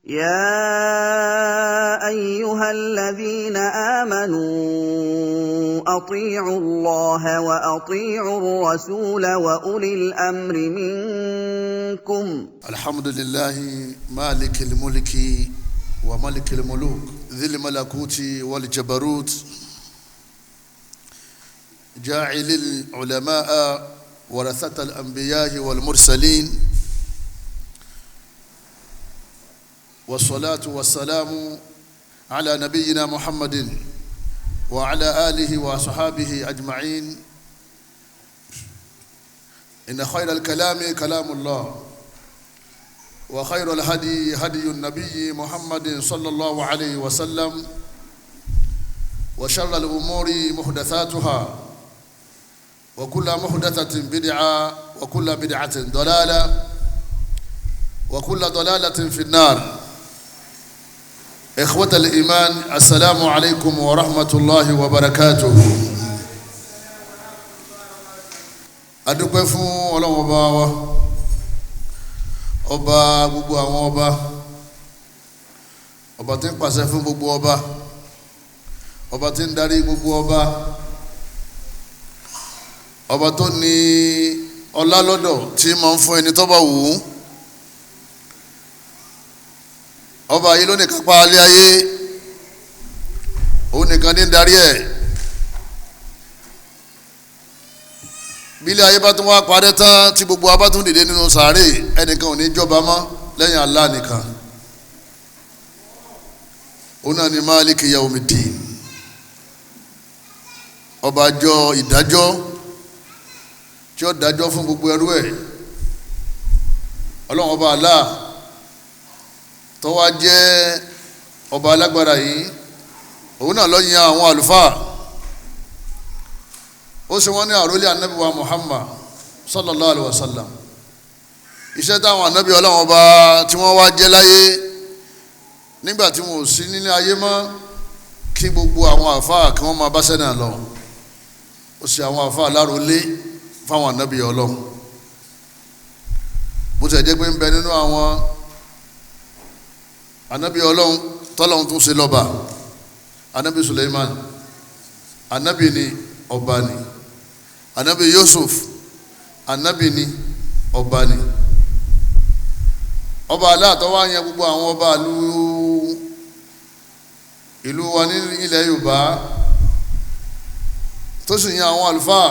يا ايها الذين امنوا اطيعوا الله واطيعوا الرسول واولي الامر منكم. الحمد لله مالك الملك وملك الملوك ذي الملكوت والجبروت، جاعل العلماء ورثة الأنبياء والمرسلين، والصلاة والسلام على نبينا محمد وعلى آله وصحابه أجمعين. إن خير الكلام كلام الله، وخير الهدي هدي النبي محمد صلى الله عليه وسلم، وشر الأمور محدثاتها، وكل محدثة بدعة، وكل بدعة ضلالة، وكل ضلالة في النار. إخوة الإيمان، السلام عليكم ورحمة الله وبركاته. Adúpẹ́ fún Ọlọ́run ọba wa, ọba gbogbo àwọn ọba, ọba tí ń pàṣẹ fún gbogbo ọba, ọba tí ń darí gbogbo ọba, ọba tó ní ọlá lọ́dọ̀ tí máa ń fún ẹni tó bá wù ú. Ọba yìí ló ní kápá alẹ́ ayé, òun nìkan ní ń darí ẹ̀. Bí ilé ayé bá tún wá parẹ́ tán, tí gbogbo wa bá tún dìde nínú sàárè, ẹnìkan ò ní jọba mọ́ lẹ́yìn Allah nìkan. Òun náà ni Máàlíkì Yawmiddin, ọba àjọ ìdájọ́ tí ó dájọ́ fún gbogbo ẹrú ẹ̀. Ọlọ́run ọba Allah tó wá jẹ́ ọba alágbára yìí, òun náà ló yan àwọn àlùfáà, ó ṣe wọ́n ní àrólé ànábì wa Muhammad sallallahu alayhi wa sallam. Iṣẹ́ táwọn ànábì ọlọ́run ọba tí wọ́n wá jẹ́ láyé nígbà tí wọn ò sí nílé ayé mọ́, kí gbogbo àwọn àfáà kí wọ́n máa bá sẹ́nà lọ. Ó ṣe àwọn àfáà lárólé fáwọn ànábì ọlọ́run. Bó ti jẹ́ pé ń bẹ nínú àwọn ànábì ọlọ́run tọ́lọ́run tún ṣe lọ́ba, ànábì Suleiman, ànábì ni ọba ni, ànábì Yusuf, ànábì ni ọba ni. Ọba aláàtọ̀ wá yan gbogbo àwọn ọba ìlú wa ní ilẹ̀ Yorùbá, tó sì yan àwọn àlùfáà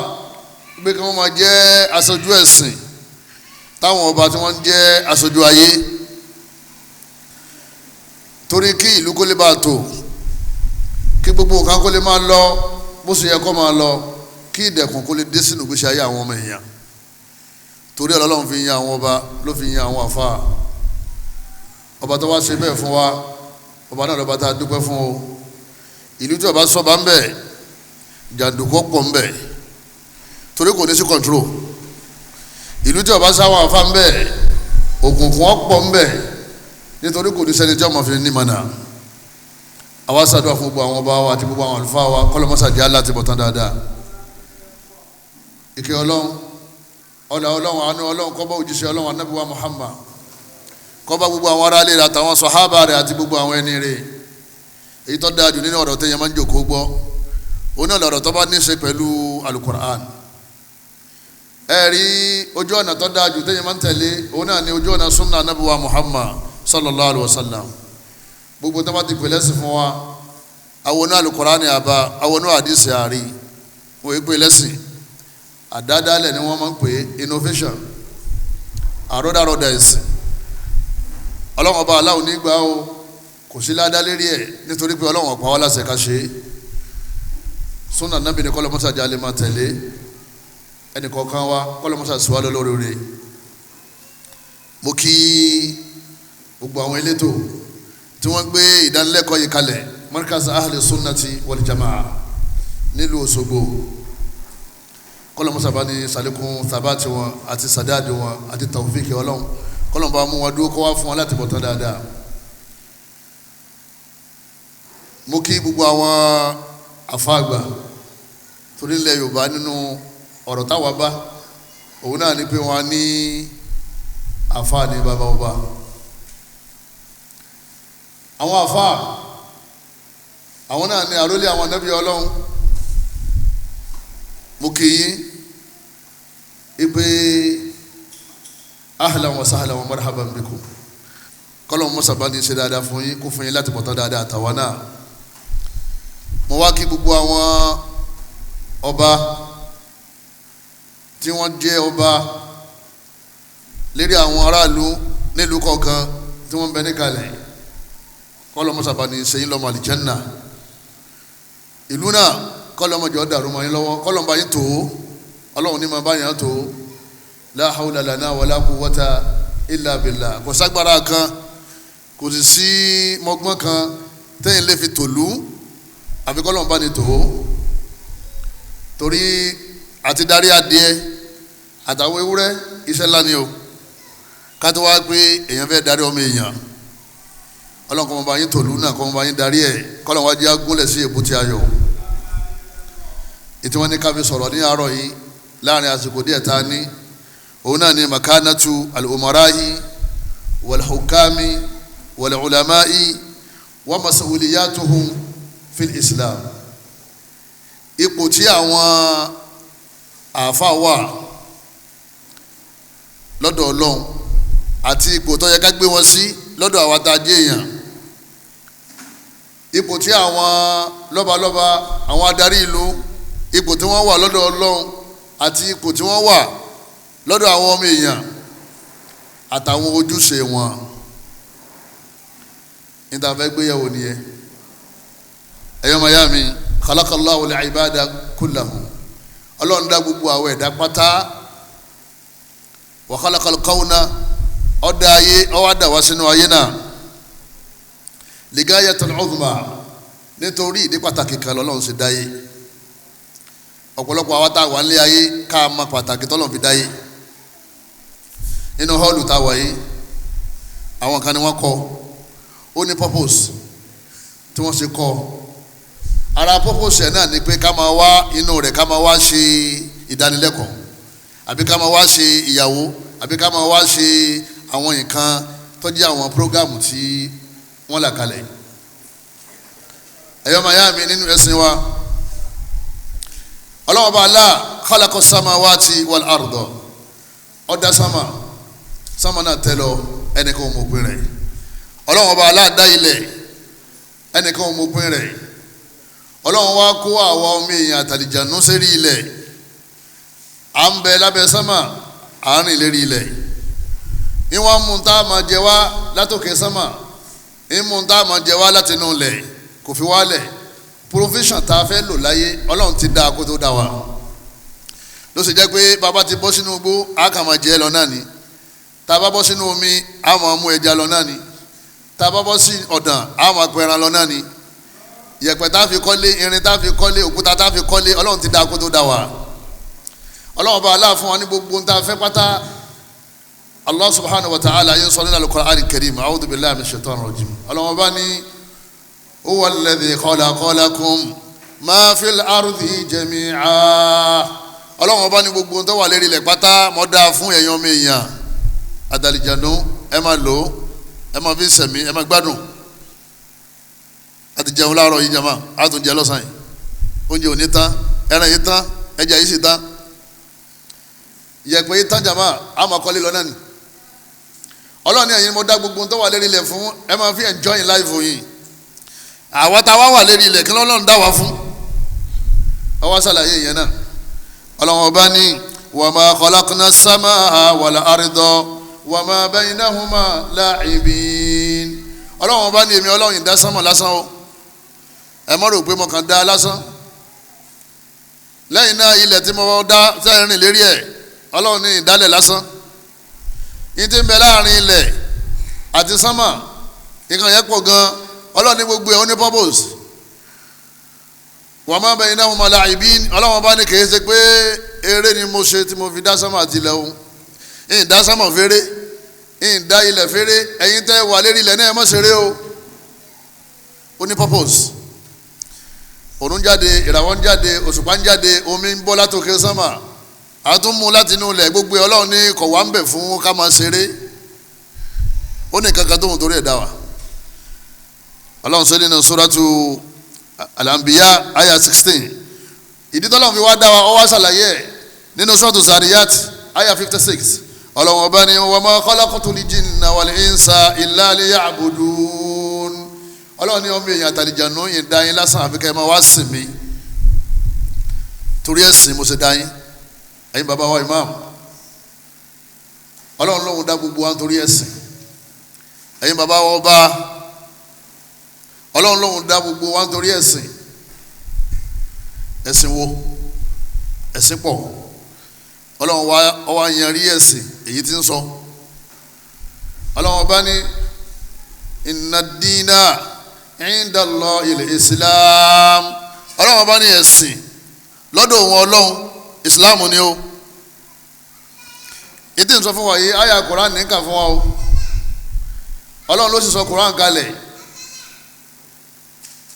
pé kí wọ́n máa jẹ́ aṣojú ẹ̀sìn, táwọn ọba tí wọ́n jẹ́ aṣojú ayé, torí kí ìlú kó lè bá a tò, kí gbogbo nǹkan kó lè máa lọ bó ṣe yẹ kó máa lọ, kí ìdẹ̀kùn kó lè dé sínú ìgbésí ayé àwọn ọmọ èèyàn. Torí Ọlọ́run fi yan àwọn ọba, ló fi yan àwọn àfáà. Ọba tó wá ṣe bẹ́ẹ̀ fún wa, ọba náà lọ́ba tá a dúpẹ́ fún o. Ìlú tí ọba sọba ń bẹ, jàǹdùkú pọ̀ ń bẹ, torí kò ní sí control. Ìlú tí ọba sáwọn àfa ń bẹ, òkùnkùn ọ̀pọ̀ ń bẹ, nítorí kò ní sẹ́ni tí ọmọ fi ní mọ̀nà. Àwa ṣàdúrà fún gbogbo àwọn ọba wa àti gbogbo àwọn àlùfáà wa, kọ́lọ́mọ́sàdì aláti bọ̀tán dáadáa. Ìkẹ́ Ọlọ́run, ọlá Ọlọ́run, àánú Ọlọ́run kó bá òjíṣẹ́ Ọlọ́run Ànábì wa Muhammad, kó bá gbogbo àwọn aráalé rẹ̀ àtàwọn sọ̀hábà rẹ̀ àti gbogbo àwọn ẹni rẹ̀. Èyí tó dáa jù nínú ọ̀rọ̀ tẹ́yẹ máa ń jòkó gbọ́, òun náà lọ̀rọ̀ tó bá ní ṣe pẹ̀lú alukur'an. Ẹ rí ojú ọ̀nà tó dáa jù tẹ́yẹ máa ń tẹ̀lé, òun náà ní ojú ọ̀nà sunna Ànábì wa Muhammad sallallahu alayhi wa sallam. Gbogbo tó bá ti pè lẹ́sìn fún wa, àwọn alukur'an àbá, àwọn àdìsí àárí, wọ́n pè lẹ́sìn. Àdádálẹ̀ ni wọ́n máa ń pè é, innovation, àrọ́dàrọ́dà ẹ̀sìn. Ọlọ́run ọba aláwo nígbà o, kò sí ládá lérí ẹ̀, nítorí pé Ọlọ́run ọ̀pá wa láṣẹ ká ṣe é. Súnà nábì ní kọ́lọ́mọ́sá jalè máa tẹ̀lé ẹnì kọ̀ọ̀kan wa, kọ́lọ́mọ́sá sì wá lórí rẹ̀. Mo kí gbogbo àwọn elétò tí wọ́n gbé ìdánilẹ́kọ̀ọ́ yìí kalẹ̀, Markaz Ahli Sunnati wal Jamaa nílùú Òṣogbo. Kọ́lọ́mọ́sá bá ní sàlékún tàbátì wọn àti sàdáàdì wọn àti tàwùfíkì Ọlọ́run, kọ́lọ́mọ́ bá mú wọn dúró kọ́ wá fún wọn láti bọ̀ tán dáadáa. Mo kí gbogbo àwọn àfáàgbà torí ilẹ̀ Yorùbá nínú ọ̀rọ̀ táwa bá, òun náà ni pé wọ́n ní àfáà ní bàbá ọba. Àwọn àfáà àwọn náà ní àrólé àwọn ànábì Ọlọ́run. Mo kì í ipe ahlan wa sahlan wa marhaban bikum. Kọ́lọ́n mọ́sàbá ní ṣe dáadáa fún yín, kó fún yín láti bọ̀tán dáadáa àtàwọn náà. Mo wá kí gbogbo àwọn ọba tí wọ́n jẹ́ ọba lérí àwọn aráàlú nílùú kọ̀ọ̀kan tí wọ́n ń bẹ níkàlẹ̀. Kọ́lọ́n mọ́sàbá ní ṣe yín lọ́mọ àlìjẹ́nà. Ìlú náà kọ́lọ́n mọ́jọ́ dàrú mọ́ yín lọ́wọ́, kọ́lọ́n bá yín tó, Ọlọ́run ní ma bá yín tó. La hawla lana wala quwwata illa billah. Kò ságbára kan, kò sì sí mọ́gbọ́n kan tẹ́yìn lè fi tòlú àfi kọ́lọ́n bá ní tó. Torí àti darí adìẹ àtàwọn ewúrẹ́ iṣẹ́ ńlá ni o, ká tó wá pé èèyàn fẹ́ darí ọmọ èèyàn. Ọlọ́run kọ́ mọ́ bá yín tòlú náà, kọ́ mọ́ bá yín darí ẹ̀, kọ́lọ́n wá jẹ́ agúnlẹ̀ sí èbúté ayọ̀. Ètí wọ́n ní ká fi sọ̀rọ̀ ní àárọ̀ yìí láàrin àsìkò díẹ̀ tá a ní, òun náà ni makanatu al-umarahi wal-hukami wal-ulama'i wa mas'uliyatuhum fil Islam. Ipò tí àwọn àáfàá wà lọ́dọ̀ Ọlọ́run àti ipò tó yẹ ká gbé wọn sí lọ́dọ̀ àwa tá a jẹ́ èèyàn, ipò tí àwọn lọ́balọ́ba, àwọn adarí ìlú, ipò tí wọ́n wà lọ́dọ̀ Ọlọ́run àti ipò tí wọ́n wà lọ́dọ̀ àwọn ọmọ èèyàn àtàwọn ojúṣe wọn. Níta fẹ́ gbéyàwó nìyẹn. Ẹ̀yọ́ maya mi, khalaqallahu al-ibada kullahum. Ọlọ́run dá gbogbo àwọn ẹ̀dá pátá. Wa khalaqal kawna, ó dá ayé, ó wá dá wá sínú ayé náà. Ligayatil uzma, nítorí ìdí pàtàkì kan lọ́lọ́run ṣe dáyé. Ọ̀pọ̀lọpọ̀ àwa tá a wà nílé ayé ká a mọ pàtàkì tọ́lọ́run fi dáyé. Nínú họ́ọ̀lù tá a wà yìí, àwọn kan ni wọ́n kọ́, ó ní purpose tí wọ́n ṣe kọ́. Ara purpose ẹ̀ náà ni pé ká máa wá inú rẹ̀, ká máa wá ṣe ìdánilẹ́kọ̀ọ́, àbí ká máa wá ṣe ìyàwó, àbí ká máa wá ṣe àwọn nǹkan tó jẹ́ àwọn prógámù tí wọ́n là kalẹ̀. Ẹ̀yọ́ màyá mi nínú ẹ̀sìn wa, Ọlọ́run bá Allah khalaqa samawati wal arda, ó dá sámà, sámà náà tẹ́ lọ, ẹnìkan ò mọ̀ òpin rẹ̀. Ọlọ́run bá Allah dá ilẹ̀, ẹnìkan ò mọ̀ òpin rẹ̀. Ọlọ́run wá kó àwa ọmọ èèyàn àtàlìjànú sérí ilẹ̀, à ń bẹ lábẹ́ sámà, à ń rìn lérí ilẹ̀. Ìwọ̀n mú tá a máa jẹ wá látòkè sámà, ìmú tá a máa jẹ wá látinú ilẹ̀, kò fi wá lẹ̀. Provision tá a fẹ́ lò láyé, Ọlọ́run ti dá a kó tó dá wa. Ló sì jẹ́ pé bàbá ti bọ́ sínú igbó, a kà máa jẹ lọ náà ni. Tá a bá bọ́ sínú omi, a máa mú ẹja lọ náà ni. Tá a bá bọ́ sí ọ̀dàn, a máa pẹran lọ náà ni. Yẹ̀pẹ̀ tá a fi kọ́lé, irin tá a fi kọ́lé, òkúta tá a fi kọ́lé, Ọlọ́run ti dá a kó tó dá wa. Ọlọ́run bá Aláà fún wa ní gbogbo ohun tá a fẹ́ pátá. Allah subhanahu wa ta'ala yẹn sọ nínú al-Qur'an al-Karim, a'udhu billahi minash shaitanir rajim. Ọlọ́run bá ní huwa alladhi khalaqa lakum ma fil ardi jami'a. Ọlọ́run bá ní gbogbo ohun tó wà lérí ilẹ̀ pátá mo dá fún ẹ̀yin ọmọ èèyàn àtàlìjànú, ẹ máa lò ó, ẹ máa fi sẹ̀mí, ẹ máa gbádùn. A ti jẹun láàárọ̀ yìí jama, a tún jẹ lọ́sàn-án yìí. Oúnjẹ ò ní tán, ẹran yìí tán, ẹja yìí sì tán, ìyẹ̀pẹ̀ yìí tán jama, a máa kọ́lé lọ náà ni. Ọlọ́run ní ẹ̀yin mo dá gbogbo ohun tó wà lérí ilẹ̀ fún, ẹ máa fi enjoy life yìí. Àwa tá a wá wà lérí ilẹ̀, kí lọ́lọ́run dá wa fún? Ọwọ́ sàlàyé yẹn náà. Ọlọ́run ọba ní wa ma khalaqna samaa wal arda wa ma baynahuma la'ibin. Ọlọ́run ọba ní èmi Ọlọ́run ìdá sánmọ̀ lásán o, ẹ má rò pé mo kàn dá lásán. Lẹ́yìn náà ilẹ̀ tí mo dá sẹ́yìn rìn lérí ẹ̀, Ọlọ́run ní ìdálẹ̀ lásán. Yìí ti ń bẹ láàrin ilẹ̀ àti sánmà, nǹkan yẹn pọ̀ gan. Ọlọ́run ní gbogbo ẹ̀ ó ní purpose. Wa ma baynahuma la'ibin. Ọlọ́run bá ní kìí ṣe pé eré ni mo ṣe tí mo fi dá sánmà àti ilẹ̀ o. Ìyìn dá sánmà fèrè, ìyìn dá ilẹ̀ fèrè, ẹ̀yin tẹ́ wà lérí ilẹ̀ náà ẹ má ṣeré o. Ó ní purpose. Òrùn jáde, ìràwọ̀ ń jáde, òṣùpá ń jáde, omi ń bọ́ látòkè sánmà, àtúnmú láti inú ilẹ̀, gbogbo Ọlọ́run ní kọ̀ wá ń bẹ̀ fún ká máa ṣeré. Ó ní kankan tóun torí ẹ̀ dá wa. Ọlọ́run sọ nínú suratu Al-Anbiya aya 16. Ìdí tọ́lọ́run fi wá dá wa, ó wá ṣàlàyé ẹ̀ nínú suratu Zariyat aya 56. Ọlọ́run ọba ni wa ma khalaqtul jinna wal insa illa liya'budun. Ọlọ́run ní ọmọ èèyàn àtàlìjànú yìí dá yín lásán àfi kẹ́ ẹ máa wá sìn mí. Torí ẹ̀sìn mo ṣe dá yín. Ẹ̀yin bàbá wa imam, Ọlọ́run lóhun dá gbogbo wa nítorí ẹ̀sìn. Ẹ̀yin bàbá wa ọba, Ọlọ́run lóhun dá gbogbo wa nítorí ẹ̀sìn. Ẹ̀sìn wo? Ẹ̀sìn pọ̀. Ọlọ́run wa yan rí ẹ̀sìn èyí tí ń sọ. Ọlọ́run ọba ní inna dina inda Allahil Islam. Ọlọ́run ọba ní ẹ̀sìn lọ́dọ̀ òun Ọlọ́run Islam ni o. Ìdí ń sọ fún wa yìí, àyà Quran ní kà fún wa o. Ọlọ́run ló sì sọ Quran kalẹ̀.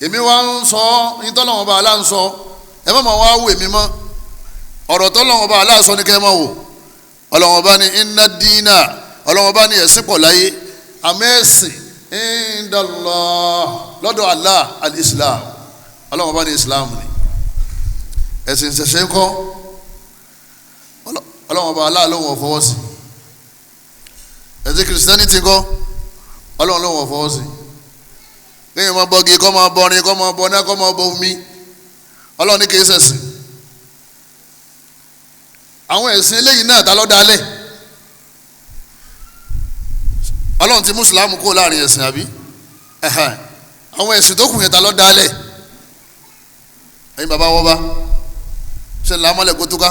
Èmi wá ń sọ ìtọ́lọ́wọ́n ọba Allah ń sọ, ẹ má máa wá wò èmi mọ́. Ọ̀rọ̀ tọ́lọ́wọ́n ọba Allah sọ ní kẹ́ ẹ máa wò. Ọlọ́run ọba ní inna dina, Ọlọ́run ọba ní ẹ̀sìn pọ̀ láyé, àmọ́ ẹ̀sìn indallah lọ́dọ̀ Allah al-Islam. Ọlọ́run ọba ní Islam ni ẹ̀sìn ṣẹ̀ṣẹ̀ ń kọ́. Ọlọ́run ọba Allah ló wọ́n fọwọ́ sí. Ẹ̀sìn kìrìsìtẹ́nìtì kọ́, Ọlọ́run ló wọ́n fọwọ́ sí. Kéèyàn máa bọ́gi, kọ́ máa bọrin, kọ́ máa bọná, kọ́ máa bọ omi, Ọlọ́run ní kìí ṣẹ̀sìn. Àwọn ẹ̀sìn eléyìí náà ta ló dálẹ̀? Ọlọ́run ti mùsùlùmí kó láàrin ẹ̀sìn àbí? Àwọn ẹ̀sìn tó kù yẹn ta ló dálẹ̀? Ẹ̀yin bàbá wọ́n bá ṣe ń làmọ́lẹ̀ kó túká,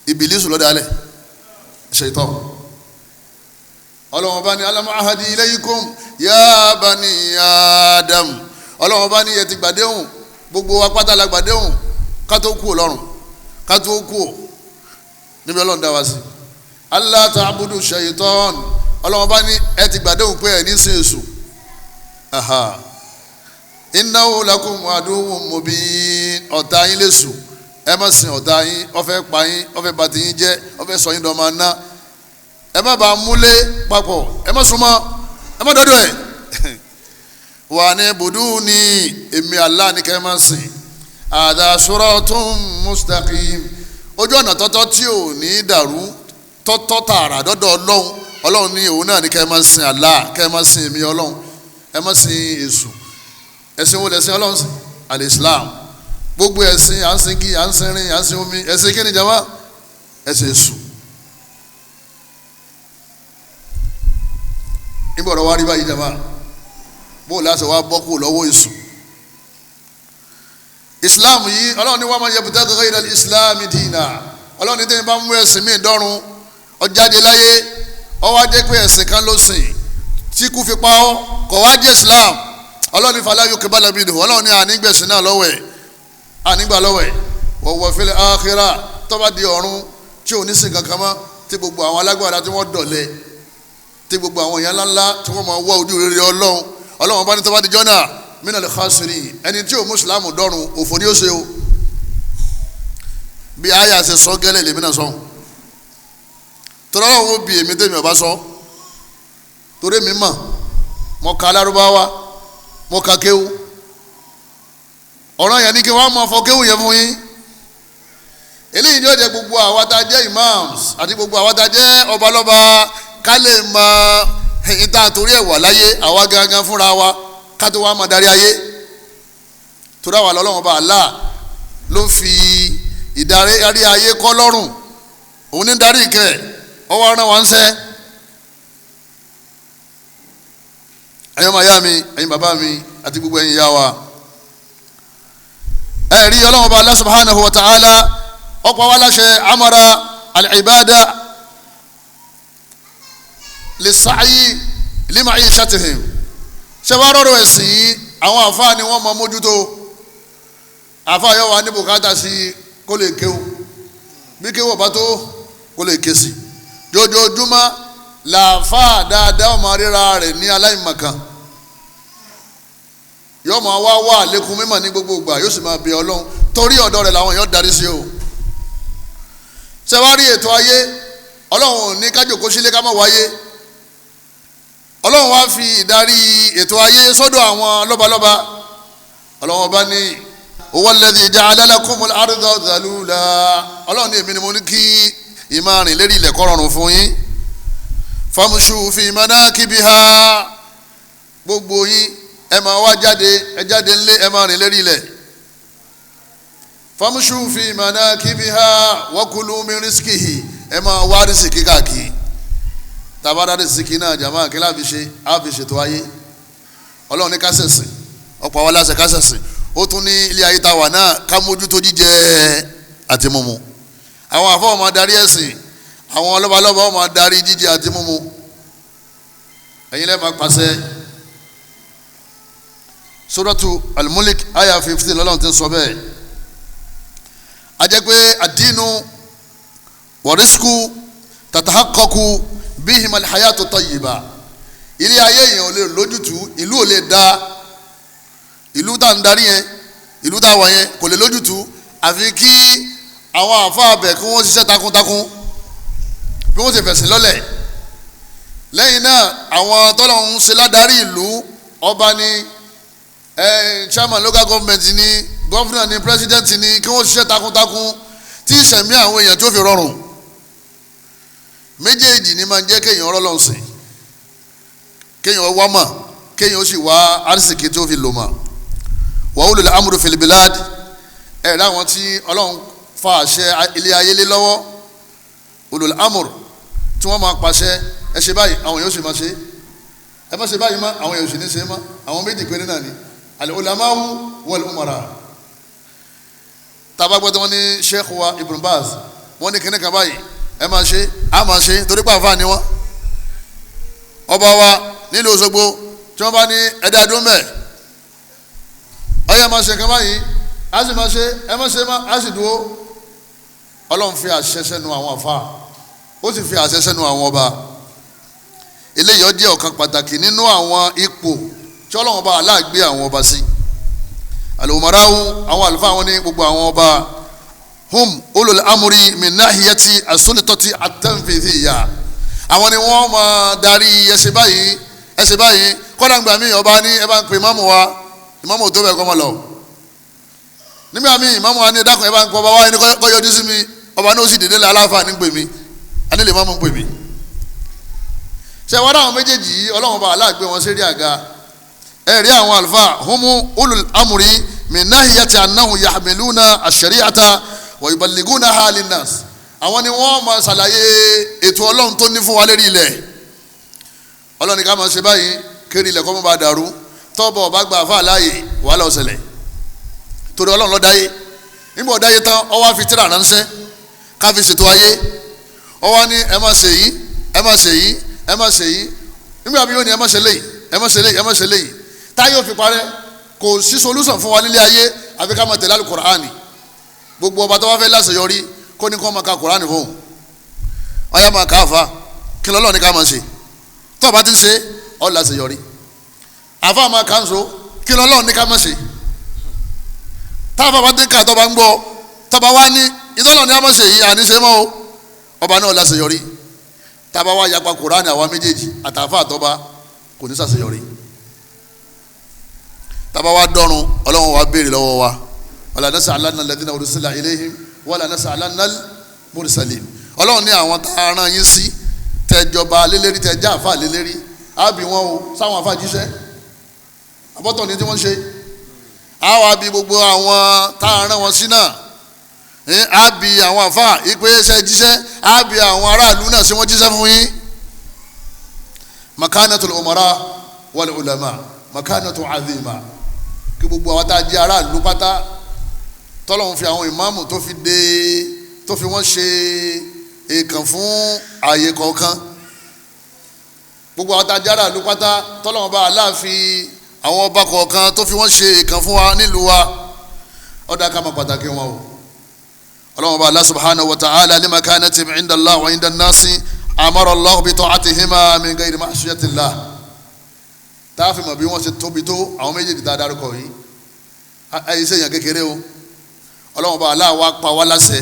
Ìbílísù ló dálẹ̀, ṣètọ́. Ọlọ́run bá ní alam ahadi ilaykum ya bani Adam. Ọlọ́run bá ní ẹ ti gbàdéhùn, gbogbo wa pátá la gbàdéhùn ká tó kú lọ́run, ká tó kú níbi Ọlọ́run dá wa sí. Allah ta'budu shaytan. Ọlọ́run bá ní ẹ ti gbàdéhùn pé ẹ ní sin èṣù. Innahu lakum aduwwun mubin. Ọ̀tá yín lè sùn, ẹ má sin ọ̀tá yín, ó fẹ́ pa yín, ó fẹ́ bà tiyín jẹ́, ó fẹ́ sọ yín dọ́mọ aná. Ẹ má bàa múlé papọ̀, ẹ má súnmọ́, ẹ má dọ́dọ̀ ẹ̀. Wà ní ibùdó ní èmi Allah ní kẹ́ ẹ má sìn. Hadha siratun mustaqim. Ojú ọ̀nà tọ́tọ́ tí ò ní dàrú, tọ́tọ́ tààrà dọ́dọ̀ Ọlọ́run. Ọlọ́run ní òun náà ní kẹ́ ẹ má sìn Allah, kẹ́ ẹ má sìn èmi Ọlọ́run, ẹ má sìn èṣù. Ẹ̀sìn wo lẹ̀sìn Ọlọ́run sìn? Al-Islam. Gbogbo ẹ̀sìn à ń sin igi, à ń sin rin, à ń sin omi, ẹ̀sìn kí ni jama? Ẹ̀sìn èṣù. Níbo ọ̀rọ̀ wa rí báyìí jama? Bó o láṣẹ wa bọ́ kú lọ́wọ́ èṣù. Islam yìí, Ọlọ́run ní wa man yabtaghi ghayra al-Islam dina. Ọlọ́run ní tẹ́yìn bá mú ẹ̀sìn míì dọ́run, ó jáde láyé, ó wá jẹ́ pé ẹ̀sìn kan ló sìn tí kú fi pa ọ́, kò wá jẹ́ Islam. Ọlọ́run ní fala yuqbala minhu. Ọlọ́run ní ànígbẹ̀sìn náà lọ́wọ́ ẹ̀, ànígbà lọ́wọ́ ẹ̀. Wa huwa fil akhirah. Tó bá di ọ̀run tí ò ní sìn kankan mọ́, tí gbogbo àwọn alágbára tí wọ́n dọ̀lẹ́, tí gbogbo àwọn èèyàn ńláńlá tí wọ́n máa wá ojú rere Ọlọ́run. Ọlọ́run bá ní tó bá di jọ́nà minal khasirin, ẹni tí ò mùsùlùmù dọ́run òfò ni ó ṣe o. Bí àyà ṣe sọ gẹ́lẹ́ lèmi náà sọ, torí Ọlọ́run ó bi èmi tèmi ọba sọ, torí mi mọ̀, mo ka Lárúbáwá, mo ka kéwú. Ọ̀ràn yẹn ni kí wọ́n máa fọ kéwú yẹn fún yín. Eléyìí ni ó jẹ́ gbogbo àwa tá a jẹ́ imams àti gbogbo àwa tá a jẹ́ ọbalọ́ba ká lè mọ ìta torí ẹ̀ wà láyé, àwa gangan fúnra wa ká tó wá máa darí ayé. Torí àwa lọ́lọ́wọ́n bá Allah ló fi ìdarí ayé kọ́ lọ́rùn, òun ní darí ìkẹ́ ọwọ́ ọ̀ràn wa ń sẹ́. Ẹ̀yin ọmọ ìyá mi, ẹ̀yin bàbá mi àti gbogbo ẹ̀yin ìyá wa, ẹ rí Ọlọ́run bá Allah subhanahu wa ta'ala ọ̀pọ̀ wa láṣẹ amara al-ibada lis-sa'yi lima'ishatihim. Ṣé wàá rọrùn ẹ̀sìn yìí, àwọn àfáà ni wọ́n mọ mójútó. Àfáà yóò wá ní bùkátà sí kó lè kéwù, bí kéwù ọba tó kó lè ké sí. Jojoojúmọ́ làáfáà dáadáa ọmọ ríra rẹ̀ ní aláìmọ̀kan, yóò máa wá wá àlékún mímọ̀ ní gbogbo ìgbà, yóò sì máa bẹ Ọlọ́run torí ọ̀dọ̀ rẹ̀ làwọn èèyàn darí sí o. Ṣé wàá rí ètò ayé, Ọlọ́run ò ní kájòkó sílé ká má wáyé. Ọlọ́run wá fi ìdarí ètò ayé sọ́dọ̀ àwọn lọ́balọ́ba. Ọlọ́run bá ní huwa alladhi ja'ala lakumul arda dhalula. Ọlọ́run ní èmi ni mo ní kí ìmọ̀ rìn lérí ilẹ̀ kó rọrùn fún yín. Famshu fi manakibiha, gbogbo yín ẹ máa wá jáde, ẹ jáde ńlé, ẹ máa rìn lérí ilẹ̀. Famshu fi manakibiha wa kulu min rizqihi, ẹ máa wá rísìkí káàkiri. Tabara rísìkí náà jàmáà kí láfi ṣe, á fi ṣètò ayé. Ọlọ́run ní kásẹ̀sìn, ọ̀pọ̀ àwọn aláṣẹ kásẹ̀sìn. Ó tún ní ilé ayé tá a wà náà ká mójútó jíjẹ àti mímu. Àwọn àfọwọ́ máa darí ẹ̀sìn, àwọn lọ́balọ́ba máa darí jíjẹ àti mímu. Ẹ̀yin lẹ́ẹ̀ máa pàṣẹ. Suratu Al-Mulk aya 15 lọ́lọ́run ti ń sọ bẹ́ẹ̀. A jẹ́ pé àdínú wọ̀rísíkù tatahaqqaqu bihim al-hayatu tayyiba. Ilé ayé yẹn ò lè lójútùú, ìlú ò lè da, ìlú tá ń darí yẹn, ìlú tá wà yẹn kò lè lójútùú àfi kí àwọn àfáà bẹ̀ kí wọ́n ṣiṣẹ́ takuntakun, bí wọ́n ṣe fẹ̀sìn lọ́lẹ̀. Lẹ́yìn náà àwọn tọ́lọ̀ ń ṣe ládarí ìlú, ọba ni, chairman local government ni, governor ni, president ni, kí wọ́n ṣiṣẹ́ takuntakun tí ìṣẹ̀mí àwọn èèyàn tó fi rọrùn. Méjèèjì ni máa ń jẹ́ kéèyàn rọ́lọ́run sìn, kéèyàn wá mọ̀, kéèyàn ó sì wá arísìkí tó fi lò mọ̀. Wa ulul amri fil bilad, ẹ̀ láwọn tí Ọlọ́run fa àṣẹ ilé ayé lé lọ́wọ́, ulul amr tí wọ́n máa pàṣẹ ẹ ṣe báyìí, àwọn yóò sì máa ṣe, ẹ má ṣe báyìí mọ́, àwọn yóò sì ní ṣe mọ́. Àwọn méjì péré náà ni al ulamau wal umara. Tábà gbọ́dọ̀ wọn ní Sheikh wa Ibn Baz, wọ́n ní kíní kan báyìí ẹ máa ṣe, á máa ṣe, torí pé àǹfààní wọn. Ọba wa nílùú Òṣogbo tí wọ́n bá ní ẹ̀dá dúnbẹ̀, ọyẹ máa ṣe kan báyìí, á sì máa ṣe, ẹ má ṣe má, á sì dúró. Ọlọ́run fi àṣẹ sẹ́nu àwọn àfa, ó sì fi àṣẹ sẹ́nu àwọn ọba. Eléyìí ó jẹ́ ọ̀kan pàtàkì nínú àwọn ipò tí Ọlọ́run ọba Allah gbé àwọn ọba sí. Al-umara'u, àwọn àlùfáà wọn ní gbogbo àwọn ọba, hum ulul amri min nahiyati as-sultati at-tanfidhiyya, àwọn ni wọ́n máa darí ẹsẹ̀ báyìí, ẹsẹ̀ báyìí. Kọ́dà gbà mí ọba ní ẹ bá ń pè ìmáàmù wa, ìmáàmù tó bẹ̀ kọ́ mọ́ lọ. Nígbà míì ìmáàmù wa ní dákun ẹ bá ń pọ ọba wa ẹni kọ́ yọjú sí mi, ọba náà ó sì dìde lé aláfa ní pè mí, àní lè máàmù pè mí. Ṣé wọ́n dáhùn méjèèjì yìí, Ọlọ́run bá Allah gbé wọn sérí àga. Ẹ rí àwọn àlùfáà humu ulul amri min nahiyati annahum yahmiluna ash-shari'ata wa yuballighunaha linnas. Àwọn ni wọ́n máa ṣàlàyé ètò Ọlọ́run tó ní fún wa lérí ilẹ̀. Ọlọ́run ní ká máa ṣe báyìí kéré ilẹ̀ kọ́ mọ́ bá dàrú. Tọ́bọ̀ ọba gba àfa láàyè wàhálà ó ṣẹlẹ̀, torí Ọlọ́run ló dáyé. Nígbà ó dáyé tán, ó wá fi tírà ránṣẹ́ ká fi ṣètò ayé. Ó wá ní ẹ má ṣe yìí, ẹ má ṣe yìí, ẹ má ṣe yìí. Nígbà bí yóò ní ẹ má ṣe léyìí, ẹ má ṣe léyìí, ẹ má ṣe léyìí, táyé ò fi parẹ́. Kò sí solution fún wa nílé ayé àfi ká máa tẹ̀lé Al-Qur'ani. Gbogbo ọba tó bá fẹ́ láṣeyọrí kó ní kó máa ka Qur'ani fún un, ọyá máa ká àfa kí lọ́lọ́ ní ká máa ṣe. Tó o bá ti ń ṣe ọ́ láṣeyọrí. Àfa máa kà ń so kí lọ́lọ́ ní ká máa ṣe. Táàfà bá ti ń kà tó bá ń gbọ́, tó bá wá ní ìtọ́lọ̀ ní a máa ṣe yìí, àní ṣe mọ́ o, ọba náà láṣeyọrí. Tábà wá yapa Qur'ani àwa méjèèjì àtàfà àtọ́ba kò ní ṣàṣeyọrí. Tábà wá dọ́run, Ọlọ́run wa béèrè lọ́wọ́ wa, wala nas'alanna alladhina ursila ilayhim wala nas'alanna al-mursalin. Ọlọ́run ní àwọn tá a rán yín sí, tẹjọba lélẹ́rí, tẹjá àfa lélẹ́rí, á bí wọn o, sáwọn àfa jíṣẹ́ àbọ̀tọ̀ ní tí wọ́n ṣe. Á wá bí gbogbo àwọn tá a rán wọn sí náà, á bí àwọn àfa ìpè ṣe jíṣẹ́, á bí àwọn aráàlú náà ṣé wọ́n jíṣẹ́ fún yín. Makanatul umara wal ulama makanatu azima. Kí gbogbo àwọn tá a jẹ́ aráàlú pátá, tọ́lọ́hún fi àwọn ìmáàmù tó fi dé, tó fi wọ́n ṣe èèkàn fún ààyè kọ̀ọ̀kan. Gbogbo àwọn tá a jẹ́ aráàlú pátá, tọ́lọ́hún bá Allah fi àwọn ọba kọ̀ọ̀kan tó fi wọ́n ṣe èèkàn fún wa nílùú wa, ọ̀dà ká máa pàtàkì wọn o. Ọlọ́hún bá Allah subhanahu wa ta'ala li makanatihim inda Allah wa inda an-nasi amara Allah bi ta'atihima min ghayri ma'siyatillah. Táàfin mọ̀ bí wọ́n ṣe tóbi tó àwọn méjèèjì tá a dárúkọ yìí, ayé sèyàn kékeré o. Ọlọ́run bá Allah wá pa wá láṣẹ,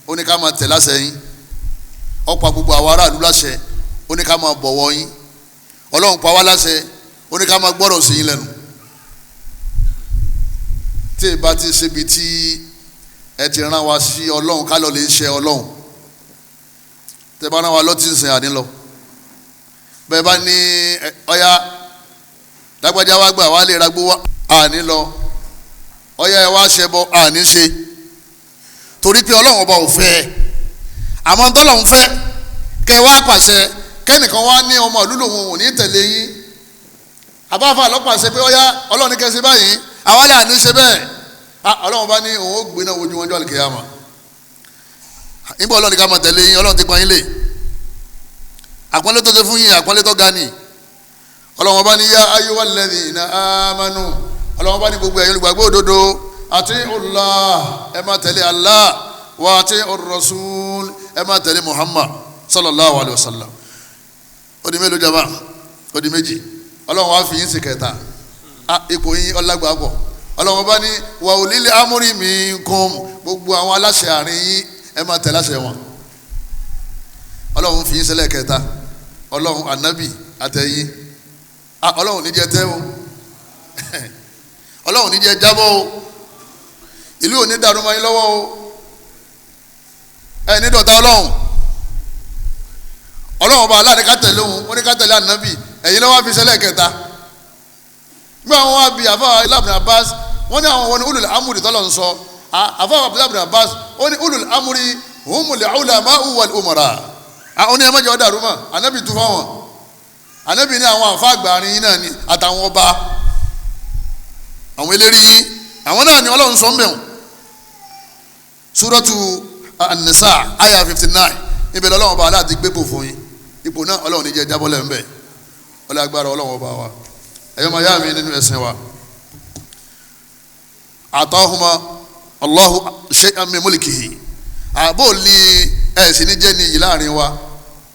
ó ní ká máa tẹ̀ láṣẹ yín. Ó pa gbogbo àwọn aráàlú láṣẹ, ó ní ká máa bọ̀wọ̀ yín. Ọlọ́run pa wá láṣẹ ó ní ká máa gbọ́rọ̀ sí yín lẹ́nu. Tí ì bá ti ṣebi tí ẹ ti rán wa sí Ọlọ́run ká lọ lè ṣe Ọlọ́run. Tẹ bá rán wa lọ́tí ń sìn àní lọ. Bẹ́ẹ̀ bá ní ọ̀ya lágbájá wá gbà wá lè ragbó wá àní lọ. Ọ̀ya ẹ wá ṣẹbọ àní ṣe. Torí pé Ọlọ́run ọba ò fẹ́ ẹ. Àmọ́ tọ́lọ́run fẹ́ kẹ wá pàṣẹ kẹ́nìkan wá ní ọmọ ìlú lòun ò ní tẹ̀lé yín. Àbáfà lọ́pàṣẹ pé ọ̀ya Ọlọ́run ní kẹ́ ṣe báyìí àwa là ní ṣe bẹ́ẹ̀. Ọlọ́run bá ní òun ó gbé náà wojú wọn jọ́ àlùkìyámà. Nígbà Ọlọ́run ní ká máa tẹ̀lé yín, Ọlọ́run ti pa yín lè. Àpọ́nlé tó ṣe fún yín àpọ́nlé tó ga ni. Ọlọ́run bá ní yá ayyuhal ladhina amanu. Ọlọ́run bá ní gbogbo ẹ̀yin olùgbàgbọ́ òdodo ati'u Allah, ẹ máa tẹ̀lé Allah wa ati'u ar-rasul, ẹ máa tẹ̀lé Muhammad sallallahu alayhi wa sallam. Ó di mélòó jama? Ó di méjì. Ọlọ́run wá fi yín sí kẹta. Ipò yín ọlágbà pọ̀. Ọlọ́run bá ní wa ulil amri minkum, gbogbo àwọn aláṣẹ àárín yín ẹ máa tẹ̀lé àṣẹ wọn. Ọlọ́run fi yín sílẹ̀ kẹta. Ọlọ́run ànábì àtẹ̀yìn. Ọlọ́run ní jẹ́ tẹ́ o. Ọlọ́run ní jẹ́ jábọ́ o. Ìlú ò ní dàrú mọ́ yín lọ́wọ́ o. Ẹ ní dọ̀tá Ọlọ́run. Ọlọ́run bá aláàdé ká tẹ̀lé òun, ó ní ká tẹ̀lé ànábì, ẹ̀yin ló wá fi sílẹ̀ kẹta. Bí àwọn wá bi àfa Ibn Abbas, wọ́n ní àwọn wọn ní ulul amri tọ́lọ̀ ń sọ. Àfa Ibn Abbas, ó ní ulul amri humul ulama'u wal umara. Àwọn ní ẹ má jẹ́ ó dàrú mọ́, ànábì tú fáwọn. Ànábì ní àwọn àfa àgbà àárín yín náà ni àtàwọn ọba, àwọn eléré yín, àwọn náà ni Ọlọ́run sọ ń bẹ̀rù. Suratu An-Nisa aya 59, ibẹ̀ lọ́lọ́run ọba aláàtí gbé pò fún yín. Ipò náà Ọlọ́run ní jẹ́ jábọ́lẹ̀ ń bẹ̀. Ọlọ́run agbára Ọlọ́run ọba wa. Ẹ̀yọ́ máa yá mi nínú ẹ̀sìn wa. Atahuma Allahu shay'an min mulkihi. Àbò ní ẹ̀sìn ní jẹ́ ní iyì láàrin wa.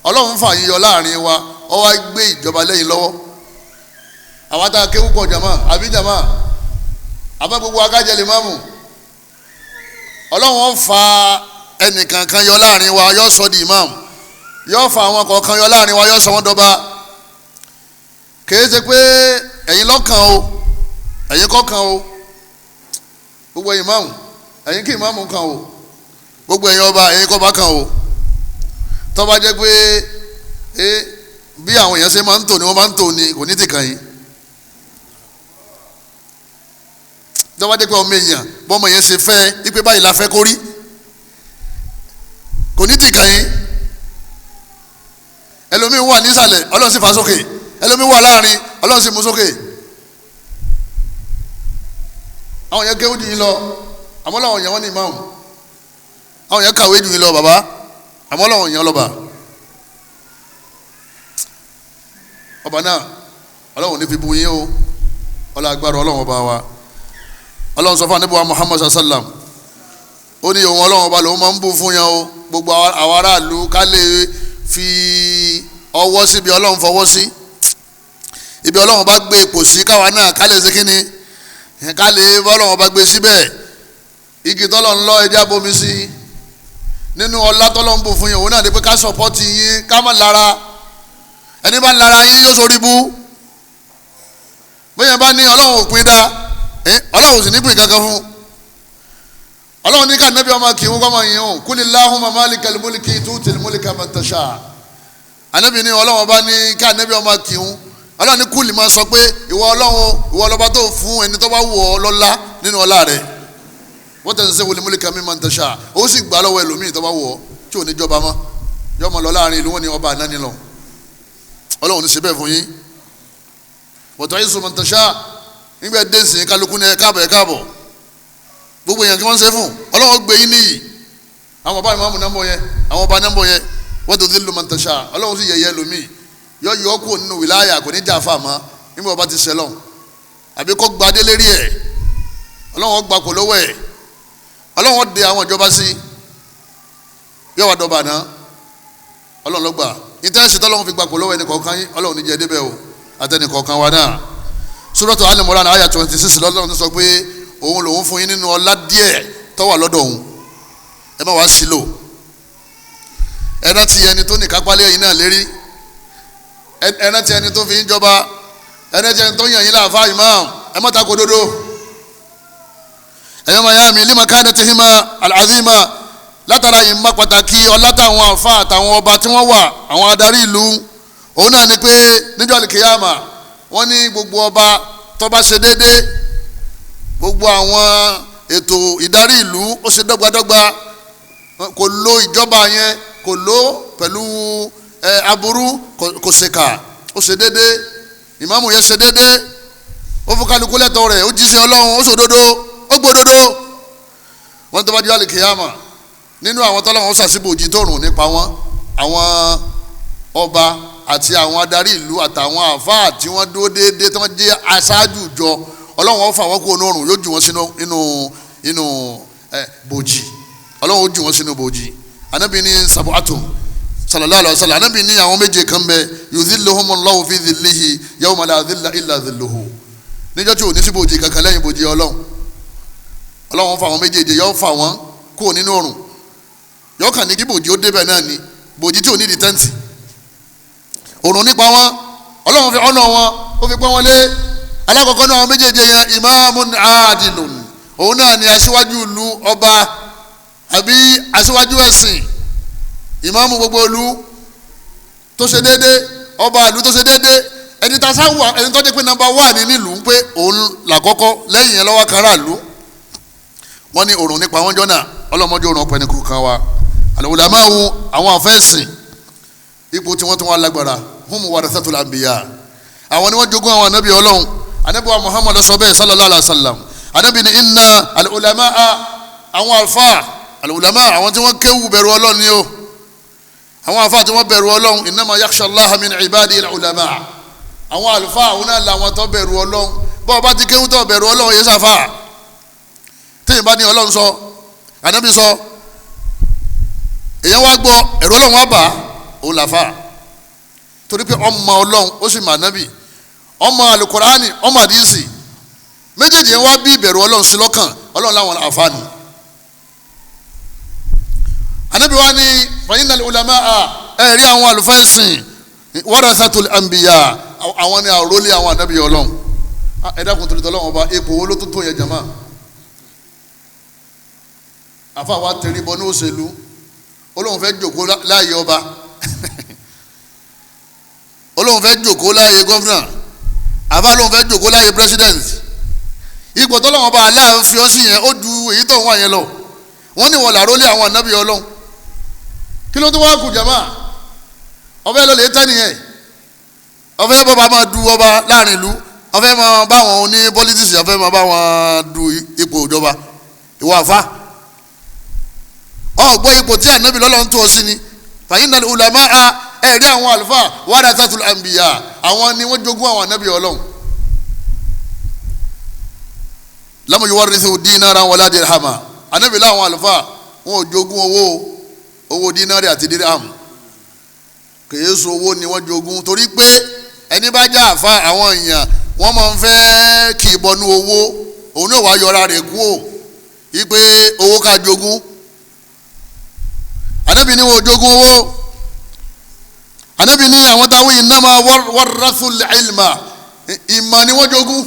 Ọlọ́run fà yín yọ láàrin wa, ó wá gbé ìjọba lẹ́yìn lọ́wọ́. Àwa tá a kéwú pọ̀ jàmá, àbí jàmá, àbá gbogbo akájẹ lè máàmù. Ọlọ́run fa ẹnìkankan yọ láàrin wa, yọ sọ di ìmáàmù. Yọ fa àwọn kọ̀ọ̀kan yọ láàrin wa, yọ sọ wọ́n dọba. Kìí ṣe pé ẹ̀yin lọ́kàn o, ẹ̀yin kọ́kàn o, gbogbo ẹ̀yin máàmù, ẹ̀yin kí ìmáàmù kàn o, gbogbo ẹ̀yin ọba, ẹ̀yin kọ́ba kàn o. Tó bá jẹ́ pé bí àwọn èèyàn ṣe máa ń tò ní wọ́n máa ń tò ní kò ní ti kàn yín. Tó bá jẹ́ pé ọmọ èèyàn bọ́mọ yẹn ṣe fẹ́ ipe báyìí la fẹ́ kó rí, kò ní ti kàn yín. Ẹlòmíín wà nísàlẹ̀, Ọlọ́run sì fà sókè. Ẹlòmíín wà láàrin, Ọlọ́run sì mú sókè. Àwọn yẹn kéwú jù yín lọ, àmọ́ làwọn yẹn wọ́n ní ìmáàmù. Àwọn yẹn kàwé jù yín lọ bàbá, àmọ́ làwọn yẹn lọ́ba. Ọba náà Ọlọ́run ní fi bu yín o. Ọlọ́run agbára Ọlọ́run ọba wa. Ọlọ́run sọ fún Ànábì wa Muhammad sallam, ó ní òun Ọlọ́run ọba lòun máa ń bù fún yẹn o. Gbogbo àwọn aráàlú ká lè fi ọwọ́ síbi Ọlọ́run fọwọ́ sí, ibi Ọlọ́run bá gbé ipò sí, káwa náà ká lè ṣe kíni, ká lè bọ́lọ́run bá gbé síbẹ̀. Igi tọ́lọ̀ ń lọ ẹja bomi sí. Nínú ọlá tọ́lọ̀ ń bù fún yín òun náà ni pé ká sọ̀pọ́tì yín, ká má lára. Ẹni bá lára yín yóò sórí bú. Bóyá bá ní Ọlọ́run ò pín dá, Ọlọ́run sì ní pín kankan fún. Ọlọ́run ní ká nẹ́bí ọmọ kì í wọ́n máa yín o. Kulillahumma malikal mulki tu'til mulka man tasha. Ànábì ní Ọlọ́run bá ní ká nẹ́bí ọmọ kì í wọ́n. Ọlọ́run ní kúlì máa sọ pé ìwọ Ọlọ́run, ìwọ lọ́ba tó fún ẹni tó bá wù ọ́ lọ́lá nínú ọlá rẹ̀. Wọ́n tẹ̀sán sẹ́wọ́n lè mulka mimman tasha. Ó sì gbà lọ́wọ́ ẹlòmíì tó bá wù ọ́ tí ò ní jọba mọ́. Yọmọ lọ láàrin ìlú wọn ni ọba àná ni lọ. Ọlọ́run ní ṣe bẹ́ẹ̀ fún yín. Wa tu'izzu man tasha. Nígbà dé sìn kálukú ní ẹ káàbọ̀ ẹ káàbọ̀. Gbogbo èèyàn kí wọ́n ṣe fún Ọlọ́run gbé yín níyì. Àwọn bàbá ìmáàmù náà ń bọ̀ yẹn, àwọn ọba náà ń bọ̀ yẹn. Wa tudhillu man tasha. Ọlọ́run sì yẹ̀yẹ́ ẹlòmíì. Yọ yọ kúrò nínú wìláyà, kò ní jà fà mọ́ nígbà ọba ti ṣẹlọ̀, àbí kó gba dé lérí ẹ̀. Ọlọ́run gba kò lọ́wọ́ ẹ̀. Ọlọ́run de àwọn ìjọba sí, yọ wà dọ̀bà náà. Ọlọ́run ló gbà ìtẹ́sí tọ́lọ́run fi gba kò lọ́wọ́ ẹnì kọ̀ọ̀kan yín. Ọlọ́run ní jẹ́ débẹ̀ o àtẹnì kọ̀ọ̀kan wa náà. Suratu Al-Imran àyà 26 lọ́lọ́run sọ pé òun lòun fún yín nínú ọlá díẹ̀ tó wà lọ́dọ̀ òun, ẹ má wá sílò. Ẹ rántí ẹni tó ní kápálẹ̀ yìí náà lérí. Ẹran tí ẹni tó fi ń jọba, ẹran tí ẹni tó yàn yín láàfáà imam, ẹ má tako òdodo. Ẹ̀yọ́ màá yá mi lima kanatihima al-azima, látara ìmọ̀ pàtàkì ọlá táwọn àfa àtàwọn ọba tí wọ́n wà, àwọn adarí ìlú, òun náà ni pé níjọ́ àlìkìyàmà wọ́n ní gbogbo ọba tó bá ṣe déédéé, gbogbo àwọn ètò ìdarí ìlú ó ṣe dọ́gbadọ́gba, kò lo ìjọba yẹn, kò lo pẹ̀lú aburú, kò ṣèkà, ó ṣe déédéé. Ìmáàmù yẹn ṣe déédéé, ó fún kálukú lẹ́tọ̀ọ́ rẹ̀, ó jíṣẹ́ Ọlọ́run, ó ṣòdodo, ó gbódodo. Wọ́n tó bá jọ́ àlìkìyàmà nínú àwọn tọ́lọ́run ṣàṣìbòjì tó rùn nípa wọn, àwọn ọba àti àwọn adarí ìlú àtàwọn àfáà tí wọ́n dúró déédéé, tí wọ́n jẹ́ aṣáájú jọ, Ọlọ́run ó fà wọ́n kúrò nórùn, yóò jù wọ́n sínú inú bòjì. Ọlọ́run ó jù wọ́n sínú bòjì. Ànábì ní sabu'atu sallallahu alaihi wasallam, Ànábì ní àwọn méje kan bẹ, yudhilluhumullahu fi dhillihi yawma la dhilla illa dhilluhu. Níjọ́ tí ò ní sí bòjì kankan lẹ́yìn bòjì Ọlọ́run, Ọlọ́run fà wọ́n méjèèjì, yóò fà wọ́n kúrò nínú òrùn, yóò kàn ní kí bòjì ó débẹ̀ náà ni, bòjì tí ò ní di tẹ́ǹtì, òrùn nípa wọn, Ọlọ́run fi ọ̀nà wọn, ó fi pọ́n wọn lé. Alákọ̀ọ́kọ́ náà àwọn méjèèjì yẹn, imamun adilun, òun náà ni aṣíwájú ìlú ọba àbí aṣíwájú ẹ̀sìn, ìmáàmù gbogbo ìlú tó ṣe déédé, ọba ìlú tó ṣe déédé, ẹni tá a sá wà, ẹni tó dé pé nọ́mbà wà ní nílùú pé òun làkọ́kọ́, lẹ́yìn yẹn lọ́wọ́ kan ráàlú. Wọ́n ní òrùn nípa wọn jọ́nà, ọlọ́mọdé òrùn ọ̀pẹ ní kọ̀ọ̀kan wa. Al-ulama'u, àwọn àfẹ́sìn, ipò tí wọ́n tún wá lágbára, hum warathatul anbiya, àwọn ni wọ́n jogún àwọn ànábì Ọlọ́run. Ànábì wa Muhammad sọ bẹ́ẹ̀ sallallahu alayhi wa sallam, ànábì ní inna al-ulama'a, àwọn alfa al-ulama, àwọn tí wọ́n kéwù bẹ̀rù Ọlọ́run ni o, àwọn alfa tí wọ́n bẹ̀rù Ọlọ́run, innama yakhsha Allaha min ibadihi al-ulama, àwọn alfa àwọn náà làwọn tó bẹ̀rù Ọlọ́run. Bọ́ọ̀ bá ti kéwù tó bẹ̀rù Ọlọ́run yẹn sáfà, téèyàn bá ní Ọlọ́run sọ, ànábì sọ, èèyàn wá gbọ́ ẹ̀rọ Ọlọ́run wá bà òun làfà, torí pé ọmọ Ọlọ́run ó sì mà ànábì, ọmọ alukurani, ọmọ àdìsí, méjèèjì yẹn wá bí ìbẹ̀rù Ọlọ́run sí lọ́kàn, Ọlọ́run láwọn àfààní. Ànábì wa ní fa'innal ulama'a, ẹ̀ rí àwọn àlùfáà ẹ̀sìn, warathatul anbiya, àwọn ni àrólé àwọn ànábì Ọlọ́run. Ẹ dákun torí tọ́lọ́run ọba, ipò wo ló tó tó yẹn jàmá? Àfa wa tẹ̀rí bọ ní òṣèlú, Olóhùn fẹ́ jòkó láàyè ọba, Olóhùn fẹ́ jòkó láàyè gọ́fúnà, àfa lóhùn fẹ́ jòkó láàyè president. Ipò tọ́lọ́wọ́n bá aláàfin fi ọ́ sí yẹn, ó ju èyí tó ń wà yẹn lọ. Wọ́n ní wọ́n làrólé àwọn ànábì Ọlọ́run. Kí ló tún wá kù jàmá? Ọbẹ̀ ló lè tẹ́ nìyẹn. Ọbẹ̀ bọ́ba máa du ọba láàrin ìlú, ọbẹ̀ máa bá wọn ní politics, ọbẹ̀ máa bá wọn du ipò ìjọba. Ìwọ àfa ọgbọ́ ipò tí ànábì lọ́lọ́ ń tó ọ sí ni. Fa'innal ulama'a, ẹ̀rí àwọn àlùfáà, warathatul anbiya, àwọn ni wọ́n jogún àwọn ànábì Ọlọ́run. Lam yuwarrithu dinaran wala dirhama, ànábì láwọn àlùfáà wọn ò jogún owó, owó dínárì àti dirham, kìí so owó ni wọ́n jogún, torí pé ẹni bá já àfa àwọn èèyàn wọ́n máa ń fẹ́ kì í bọnú owó, òun náà wàá yọra rẹ̀ kú ò wípé owó ká jogún. Ànábì ní wọn ò jogún owó. Ànábì ní àwọn táwọn innama warrathul ilma, ìmọ̀ ni wọ́n jogún,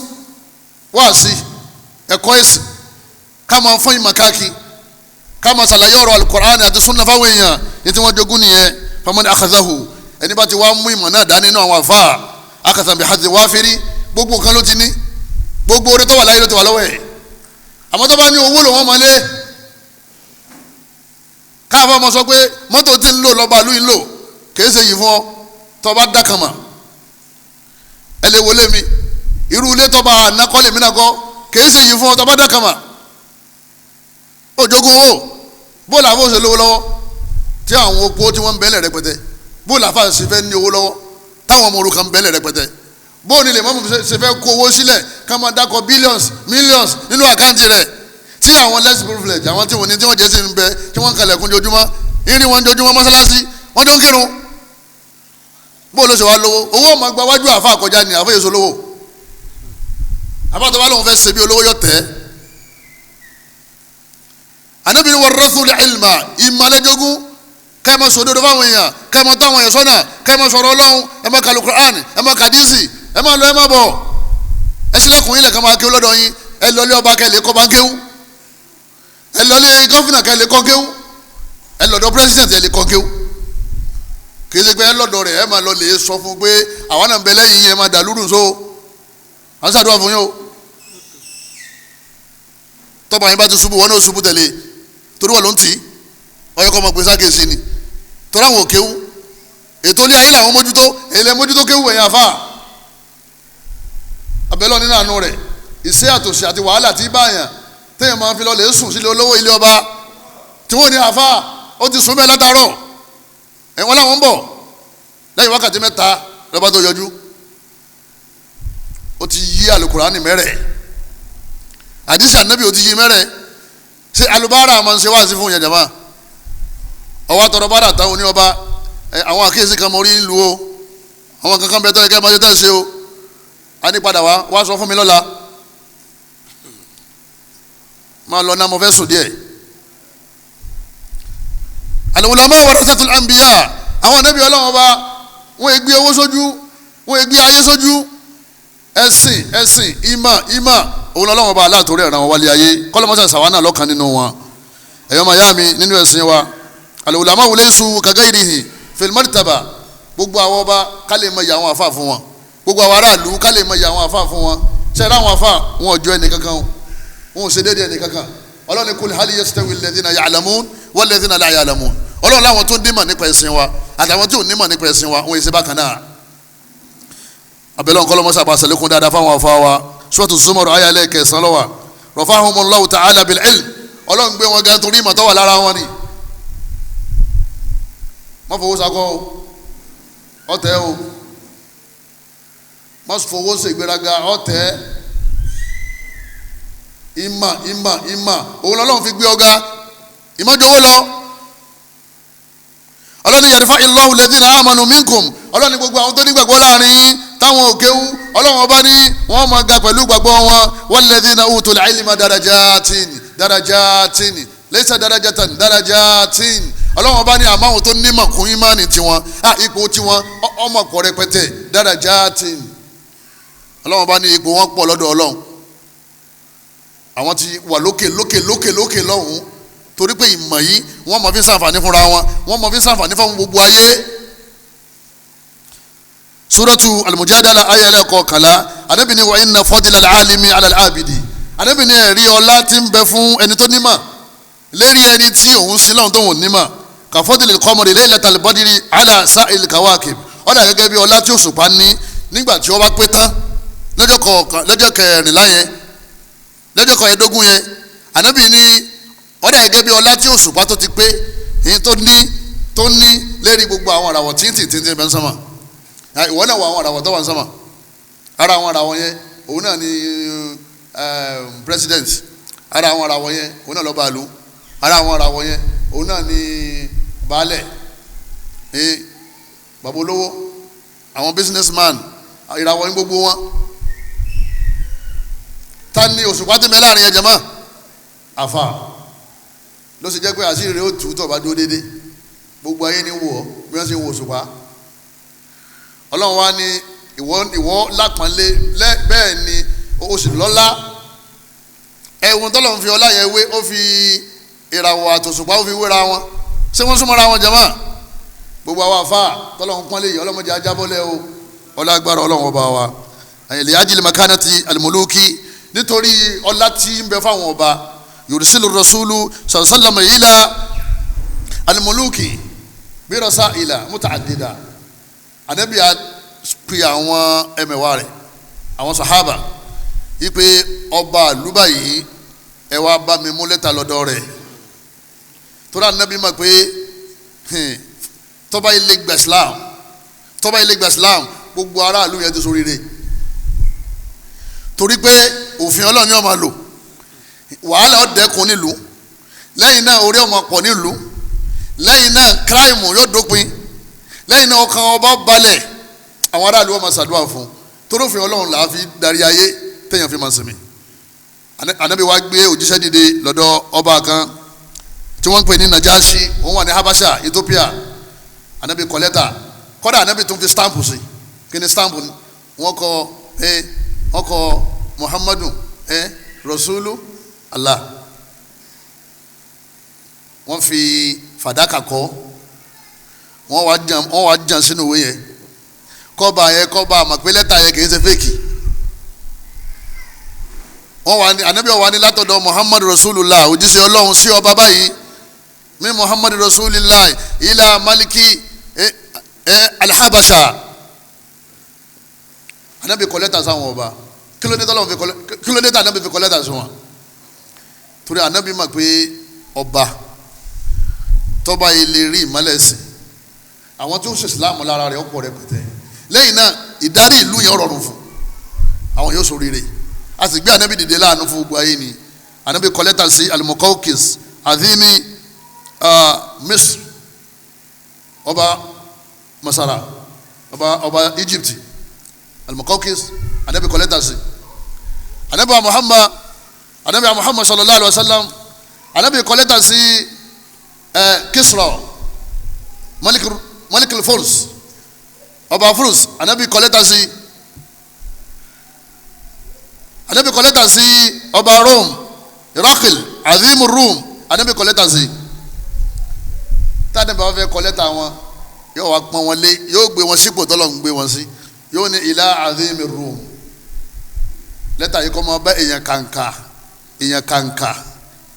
wá sí ẹ̀kọ́ ẹ̀sìn, ká máa fún ìmọ̀ káàkiri, ká máa ṣàlàyé ọ̀rọ̀ alukur'an àti sunna fáwọn èèyàn ní tí wọ́n jogún nìyẹn. Faman akhadhahu, ẹni bá ti wá mú ìmọ̀ náà dání nínú àwọn àfa, akhadha bi hadhi wafiri, gbogbo nǹkan ló ti ní, gbogbo orí tó wà láyé ló ti wà lọ́wọ́ ẹ̀. Àmọ́ tó bá ní owó lòun máa lé, káàfọ́ ọmọ sọ pé mọ́tò tí ń lò lọ́ba ìlú ń lò kìí ṣe yìí fún ọ, tó bá dákàmà ẹ lè wọlé mi, irú ilé tó bá ànákọ́lé mi náà kọ́, kìí ṣe yìí fún ọ, tó bá dákàmà. Òjogún owó bóòlù àfọ òṣèlú owó lọ́wọ́ tí àwọn opó tí wọ́n ń bẹ́lẹ̀ rẹpẹtẹ, bóòlù àfọ àṣẹ fẹ́ ní owó lọ́wọ́ táwọn ọmọ òrukàn ń bẹ́lẹ̀ rẹpẹtẹ, bóòlù lè mọ́mú ṣe fẹ́ kó owó sílẹ̀ ká máa dákọ̀ billions millions nínú àkáǹtì rẹ̀, tí àwọn less privilege, àwọn tí wọ́n ní tí wọ́n jẹ́ sí ń bẹ, tí wọ́n ń kalẹ̀kùn jojúmọ́, irin wọn jojúmọ́ mọ́sálásí, wọ́n jọ ń kírun. Bóòlù ló ṣe wá lówó? Owó ọmọ gba wájú àfa àkọjá ni, àfa èso lówó. Àfa tó bá lóun fẹ́ ṣe bí olówó yọ tẹ́. Ànábì ní warrathul ilma, ìmọ̀lẹ́jọ́gún. Kẹ́ ẹ máa sòdodo fáwọn èèyàn, kẹ́ ẹ máa táwọn èèyàn sọ́nà, kẹ́ ẹ máa sọ̀rọ̀ Ọlọ́run, ẹ máa kàlù Qur'an, ẹ máa kàdísì, ẹ máa lọ, ẹ máa bọ̀. Ẹ sílẹ̀kùn ilẹ̀ kan máa kéwú lọ́dọ̀ yín. Ẹ lọlé ọba kẹ́ lè kọ́ bá ń kéwú, ẹ lọlé gọ́fìnà kẹ́ lè kọ́ kéwú, ẹ lọ́dọ̀ pírẹsidẹ̀ntì ẹ lè kọ́ kéwú. Kì í ṣe pé ẹ lọ́dọ̀ rẹ̀ ẹ máa lọ lè sọ fún pé àwọn náà ń bẹ lẹ́yìn yín, ẹ máa dà lúrù so à ń ṣàdúrà fún yín o. Tọ́ba yín bá ti ṣubú, wọn náà ṣubú tẹ̀lé, torí wọn ló ń tì í. Ọyọ kọ́ ọmọ pé sákèsí ni torí àwọn òkéwú ètò ilé ayé làwọn mójútó, èyí lè mójútó kéwú ẹ̀yìn àfa abẹ́lọ́ nínú àánú rẹ̀. Ìṣe àtòṣe àti wàhálà tí báyàn téèyàn máa fi lọ lè sùn sílé olówó ilé ọba tí wọ́n ní àfa ó ti sùn bẹ́ẹ̀ látàárọ̀, ẹ̀wọ̀n làwọn ń bọ̀ lẹ́yìn wákàtí 3 lọ́ba tó yọjú. Ó ti yí àlùkùránì mẹ́rẹ̀, àdìsí ànábì ó ti yí mẹ́rẹ̀. Ṣé alubára máa ń ṣe wáàsí fún yẹn jàmá? Ọwọ́ àtọ̀rọ̀ bára àtàwọn oní ọba, àwọn àkíyèsí kan mo rí ń lu o, àwọn kankan bẹ tọ́ ẹ kẹ́ máa ṣe tẹ́ ń ṣe o, a ní padà wá wá sọ fún mi lọ́la, máa lọ náà mo fẹ́ sùn díẹ̀. Al-ulama warasatul anbiya, àwọn ànábì Ọlọ́run ọba wọ́n gbé owó sójú, wọ́n gbé ayé sójú, ẹ̀sìn ẹ̀sìn ìmọ̀ ìmọ̀ òun Ọlọ́run ọba aláàtòrí ẹ̀ràn wọn wálé ayé, kọ́lọ́mọ́sà sàwánà lọ́kàn nínú wọn. Ẹ̀yọ́ màyá mi nínú ẹ̀sìn wa, al-ulama laysu kagairihi fil martaba, gbogbo àwọn ọba ká lè mọ ìyà àwọn àfa fún wọn, gbogbo àwọn aráàlú ká lè mọ ìyà àwọn àfa fún wọn. Ṣe ra àwọn àfa wọn ò jọ ẹnì kankan, wọn ò ṣe déédéé ẹnì kankan. Ọlọ́run ní kul hal yastawi alladhina ya'lamun walladhina la ya'lamun. Ọlọ́run láwọn tó nímọ̀ nípa ẹ̀sìn wa àtàwọn tí ò nímọ̀ nípa ẹ̀sìn wa wọn èsì bákan náà. Abẹ́lẹ́ ọ̀nkọ́ lọ́mọ́sá bá sàlékún dáadáa fáwọn afá wa. Suratu Zumar ayé alẹ́ kẹsàn-án lọ́wọ́ rafa'ahumullahu ta'ala bil ilm, Ọlọ́run gbé wọn gan torí ìmọ̀ tó wà lára wọn ni. Má fowó sakọ o, ọ̀tẹ̀ o, má fowó ṣègbéraga, ọ̀tẹ̀. Ìmọ̀ ìmọ̀ ìmọ̀ òun lọ́lọ́run fi gbé ọ̀gá, ìmọ̀jọ́wọ́ lọ. Ọlọ́ni yarfa illahu alladhina amanu minkum, ọlọ́ni gbogbo àwọn tó nígbàgbọ́ láàrin táwọn òkéwú, ọlọ́run ọba ní wọ́n máa ga pẹ̀lú gbàgbọ́ wọn. Walladhina utul ilma darajatin darajatin laysa darajatan darajatin, ọlọ́run ọba ní àmọ́ àwọn tó nímọ̀ kún ìmánì tiwọn, ipò tiwọn ọmọ pọ̀ rẹpẹtẹ darajatin. Ọlọ́run ọba ní ipò wọn pọ̀ lọ́dọ̀ ọlọ́run, àwọn ti wà lókè lókè lókè lókè lọ́hùn-ún, torí pé ìmọ̀ yìí wọ́n mọ̀ fi ń ṣàǹfààní fúnra wọn, wọ́n mọ̀ fi ń ṣàǹfààní fún gbogbo ayé. Suratu Al-Mujadala ayé ẹlẹ́kọ̀ọ́kànlá, Ànábì ní wa inna fadla al-alimi ala al-abidi, Ànábì ní ẹ̀rí ọlá tí ń bẹ fún ẹni tó nímọ̀ lérí ẹni tí òun sin lọ́hùn tóun nímọ̀, ka fadli al-qamari laylatal badri ala sa'il kawakib, ó dà gẹ́gẹ́ bí ọlá tí òṣùpá ní nígbà tí ó bá pé tán lọ́jọ́ kẹrìnlá yẹn, lọ́jọ́ kẹẹ̀ẹ́dógún yẹn. Ànábì ní ó dà gẹ́gẹ́ bí ọlá tí òṣùpá tó ti pé èyí tó ní lérí gbogbo àwọn àràwọ̀ tíntìn tíntìn bẹ́ẹ̀ ń sánmà. Ìwọ náà wọ àwọn àràwọ̀ tó wà ń sánmà, ara àwọn àràwọ̀ yẹn òun náà ni president, ara àwọn àràwọ̀ yẹn òun náà lọ́ba àlú, ara àwọn àràwọ̀ yẹn òun náà ni baálẹ̀, bàbá olówó, àwọn businessman, ìràwọ̀ yín gbogbo wọn. Ta ni òṣùpá tí mi láàrin yẹn jama? Àfà ló ṣe jẹ́ pé àṣírí rẹ̀ ó tù ú tó bá dúró déédéé, gbogbo ayé ni wò ọ́ bí wọ́n ṣe ń wo òṣùpá. Ọlọ́run wá ní ìwọ lápọ́nlé bẹ́ẹ̀ ni o sì lọ́lá. Ẹ̀wọ̀n tọ́lọ́run fi ọlá yẹn wé, ó fi ìràwọ̀ àtòṣùpá ó fi wéra wọn. Ṣé wọ́n súnmọ́ra wọn jama? Gbogbo àwọn àfà tọ́lọ́run pọ́nlé yìí, ọlọ́mọdé ajábọ́lẹ̀ o, ọlágbára ọlọ́run ọba wa. Àyìnlẹ̀ ajílẹ̀ makanati alimuluki, nítorí ọlá tí ń bẹ fáwọn ọba, yorùsílù rasulu sàlọ́sàlámù ìlà alimuluki bírọ̀sá ìlà mutaadida. Ànábì á pe àwọn ẹmẹ̀wà rẹ̀, àwọn sàhábà, wípé ọba àlùbá yìí ẹ wá bá mi mú lẹ́tà lọ́dọ̀ rẹ̀. Torí ànábì mọ̀ pé tọ́ba ilé gba Islam, tọ́ba ilé gba Islam, gbogbo aráàlú yẹn ti ṣoríire, torí pé òfin Ọlọ́run ni wọ́n máa lò, wàhálà ó dẹ́kun nílùú, lẹ́yìn náà orí ọmọ pọ̀ nílùú, lẹ́yìn náà kíráìmù yóò dópin, lẹ́yìn náà ọkàn ọba balẹ̀, àwọn aráàlú wọn máa ṣàdúrà fún, torí òfin Ọlọ́run là á fi darí ayé téèyàn fi máa sinmi. Ànábì wa gbé òjíṣẹ́ dìde lọ́dọ̀ ọba kan tí wọ́n ń pè ní Najashi, òun wà ní Habasha, Ethiopia. Anabi kọ lẹ́tà, kọ́dà anabi tún fi stamp sí. Kí ni stamp? Wọ́n kọ wọ́n kọ Muhammadu Rasulu Allah. Wọ́n fi fàdákà kọ, wọ́n wá jàn sínú ìwé yẹn. Kọ́ba yẹn, kọ́ba àmọ̀ pé lẹ́tà yẹn kìí ṣe fẹ́ẹ̀kì. Wọ́n wà ní anabi wà ní látọ̀dọ̀ Muhammadu Rasulullah, òjíṣẹ́ Ọlọ́run sí ọba báyìí, mi Muhammadu Rasulullah ila maliki alhabasha. Anabi kọ lẹ́tà sáwọn ọba. Kí ló dé tọ́lọ́run fi kọ, kí ló dé tá anabi fi kọ lẹ́tà sí wọn? Torí anabi mọ̀ pé ọba tọ́ba yìí lè rí ìmọ́lẹ̀ sí àwọn tó ń ṣe ìsìláàmù lára rẹ̀ ọ̀pọ̀ rẹpẹtẹ. Lẹ́yìn náà ìdarí ìlú yẹn rọrùn fún àwọn yóò ṣoríire. A sì gbé anabi dìde láàánú fún gbogbo ayé ni. Anabi kọ lẹ́tà sí al-Muqawqis azimi Misr, ọba Masara, ọba Egypt, al-Muqawqis. Anabi kọ lẹ́tà sí anabi Muhammad, anabi Muhammad sallallahu alayhi wa sallam. Anabi kọ lẹ́tà sí Kisra malik al-Furs, ọba Furs. Anabi kọ lẹ́tà sí, anabi kọ lẹ́tà sí ọba Rome, Irakil azimu Rome. Anabi kọ lẹ́tà sí. Tani bá fẹ́ kọ lẹ́tà wọn, yóò wá pọ́n wọn lé, yóò gbé wọn sípò tọ́lọ̀ ń gbé wọn sí, yóò ní ilá azimi Rome. Lẹ́tà yìí kọ́ máa bá èèyàn kàǹkà, èèyàn kàǹkà,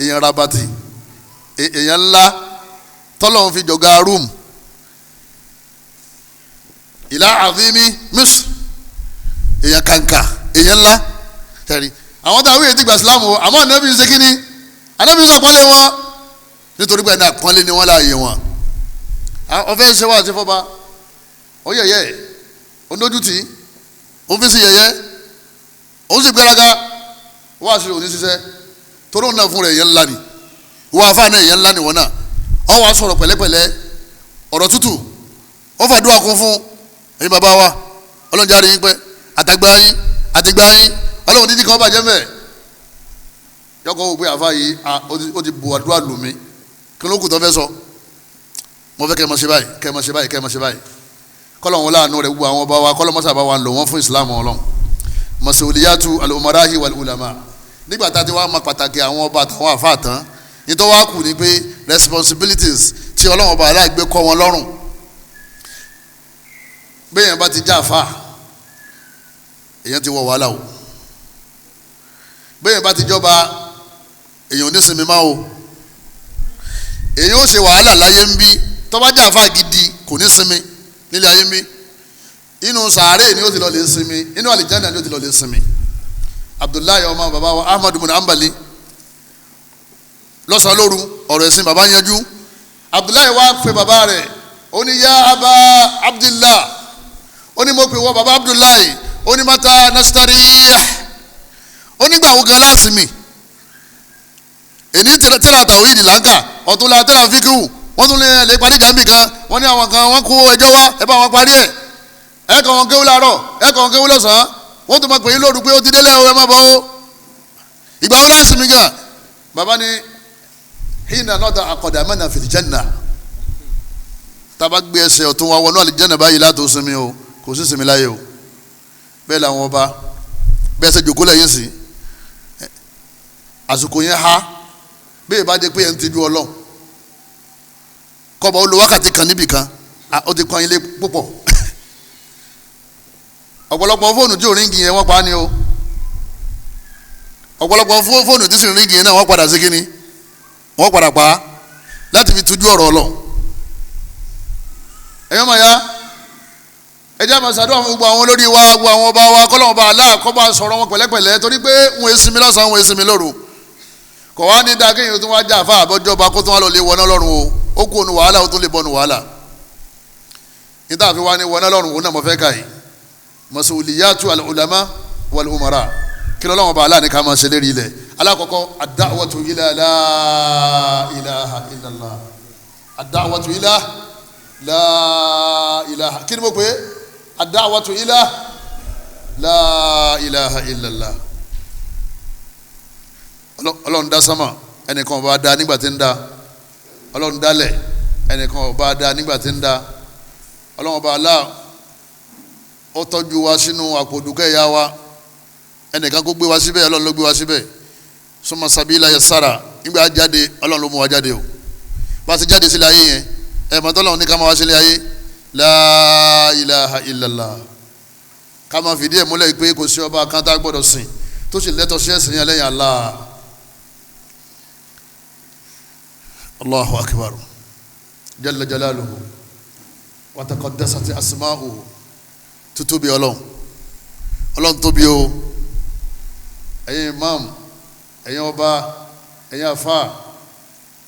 èèyàn rabati, èèyàn ńlá tọ́lọ̀ ń fi jọ̀gá Rome. Ilá azimi Misr, èèyàn kàǹkà, èèyàn ńlá. Tẹ̀rí àwọn táwọn èèyàn ti gbà sílámù, àmọ́ ànábì ń ṣe kínní, ànábì ń sàpọ́nlé wọn, nítorí pé ẹni àpọ́nlé ni wọ́n láàyè wọn. Ọfẹ́ ṣe wá àti fọba ó yẹ̀yẹ́, ó dójútì, ó fi sí yẹ̀yẹ́, ó sì gbéraga, wá sí òní ṣiṣẹ́ torí òun náà fún rẹ̀ èèyàn ńlá ni. Wọ́n afá náà èèyàn ńlá ni wọ́n náà. Wọ́n wá sọ̀rọ̀ pẹ̀lẹ́pẹ̀lẹ́, ọ̀rọ̀ tútù, ó fàdúrà kún fún ẹ̀yin bàbá wa, ọlọ́run járe yín pẹ́, àtàgbà yín, àtìgbà yín, ọlọ́run dídí kan bàjẹ́ mẹ́. Yọkọ̀ wò pé àfa yìí ó ti bu àdúrà lù mí, kí ló kù tó fẹ́ sọ? Mo fẹ́ kẹ́ ẹ máa ṣe báyìí, kẹ́ ẹ máa ṣe báyìí, kẹ́ ẹ máa ṣe báyìí. Kọ́lọ̀ wọn láàánú rẹ̀ gbogbo àwọn ọba wa, kọ́lọ̀ mọ́sàbá wa lò wọ́n fún ìsìlámù ọlọ́run. Masuliyatu al-umarahi wal-ulama. Nígbà tá a ti wá ma pàtàkì àwọn ọba àtàwọn àfa tán, nítorí wá kù ni pé responsibilities tí ọlọ́run ọba aláàgbé kọ́ wọn lọ́rùn. Bẹ́ẹ̀ yẹn bá ti já àfa, èèyàn ti wọ wàhálà o. Bẹ́ẹ̀ bá ti jọba, èèyàn ò ní sinmi máa o. Èèyàn ó ṣe wàhálà láyé ń bí. Tó bá jẹ́ àfáà gidi kò ní sinmi nílé ayé ń bí. Inú sàárè ni ó ti lọ lè sinmi, inú àlìjáná ni ó ti lọ lè sinmi. Abdullahi ọmọ bàbá wa Ahmadu bin Ambali, lọ́sàn-án lóru ọ̀rọ̀ ẹ̀sìn bàbá yanjú. Abdullahi wá pe bàbá rẹ̀, ó ní yá aba Abdullah, ó ní mo pè wọ bàbá Abdullahi, ó ní mata nastarih, ó nígbà wo gan láti mi èní tíra tàwíìdì láǹkà, ọ̀tún la tíra fíkìwù, wọ́n tún lè parí jàǹbì kan, wọ́n ní àwọn kan wọ́n kó ẹjọ́ wá, ẹ bá wọn parí ẹ̀, ẹ kàn wọn kéwú láàárọ̀, ẹ kàn wọn kéwú lọ́sàn-án, wọ́n tún máa pè é lóru pé ó ti délẹ̀ o, ẹ má bọ̀ o. Ìgbà wo láti mi gan? Bàbá ni hina nọ́ta àkọ́dà mẹ́nà fil janna, tába gbé ẹsẹ̀ ọ̀tún wa wọnú àlìjánnà báyìí látò sinmi o, kò sí sinmi láyé o. Bẹ́ẹ̀ làwọn ọba bẹ́ẹ̀ ṣe jòkó lẹ́yìn sí àsìkò yẹn ha, bẹ́ẹ̀ bá dé pé ẹ̀ ń tijú Ọlọ́run, kọ́ba ó lo wákàtí kan níbì kan, ó ti kọ́ ilé púpọ̀. Ọ̀pọ̀lọpọ̀ fóònù tí ò ríngì yẹn wọ́n pa á ní o. Ọ̀pọ̀lọpọ̀ fóònù tí sì ríngì yẹn náà wọ́n padà sí kínní, wọ́n padà pa á láti fi tujú ọ̀rọ̀ Ọlọ́run. Ẹ̀yọ́ màá ya, ẹ jẹ́ àmọ́ ṣàdúrà fún gbogbo àwọn olórí wa, gbogbo àwọn ọba wa, kọ́lọ́wọ́n ọba Allah kó bá sọ̀rọ̀ wọn pẹ̀lẹ́pẹ̀lẹ́, torí pé wọn èsì mi lọ́sàn-án, wọn èsì mi lóru. Kò wá ní dáa kéèyàn tó wá jà fáà àbọ̀jọba kó tó wá lọ lè wọná lọ́rùn o, ó kú ònú wàhálà, ó tún lè bọ́nu wàhálà. Níta fi wá ní wọná lọ́rùn òun náà mo fẹ́ kà yìí. Masuliyatu al-ulama wal-umara, kí lọ́lọ́wọ́n ọba Allah ní ká máa ṣe lérí ilẹ̀. Alákọ̀ọ́kọ́ ad-da'watu ila la ilaha illallah, ad-da'watu ila la ilaha, kí ni mo pè é? Ad-da'watu ila la ilaha illallah. Ọlọ́run dá sámà, ẹnìkan bá dá nígbà tí ń dá, Ọlọ́run dálẹ̀, ẹnìkan ọba dá nígbà tí ń dá. Ọlọ́run ọba Allah ó tọ́jú wa sínú àpòdùkẹ́ ìyá wa, ẹnìkan kó gbé wa síbẹ̀, Ọlọ́run ló gbé wa síbẹ̀. Summa sabila yassara, nígbà jáde Ọlọ́run ló mú wa jáde o. Bá a ti jáde sílẹ̀ ayé yẹn, ẹ̀ mọ̀tọ́ Ọlọ́run ní ká máa wá sílẹ̀ ayé, la ilaha illallah, ká máa fìdí ẹ̀ múlẹ̀ pé kò sí ọba kan tá a gbọ́dọ̀ sìn tó sì lẹ́tọ̀ọ́ sí ẹ̀sìn yẹn lẹ́yìn Allah. Allahu akbar, jalla jalaluhu wa taqaddasat asma'uhu. Tótóbi Ọlọ́run, Ọlọ́run tóbi o. Ẹ̀yin imam, ẹ̀yin ọba, ẹ̀yin afa,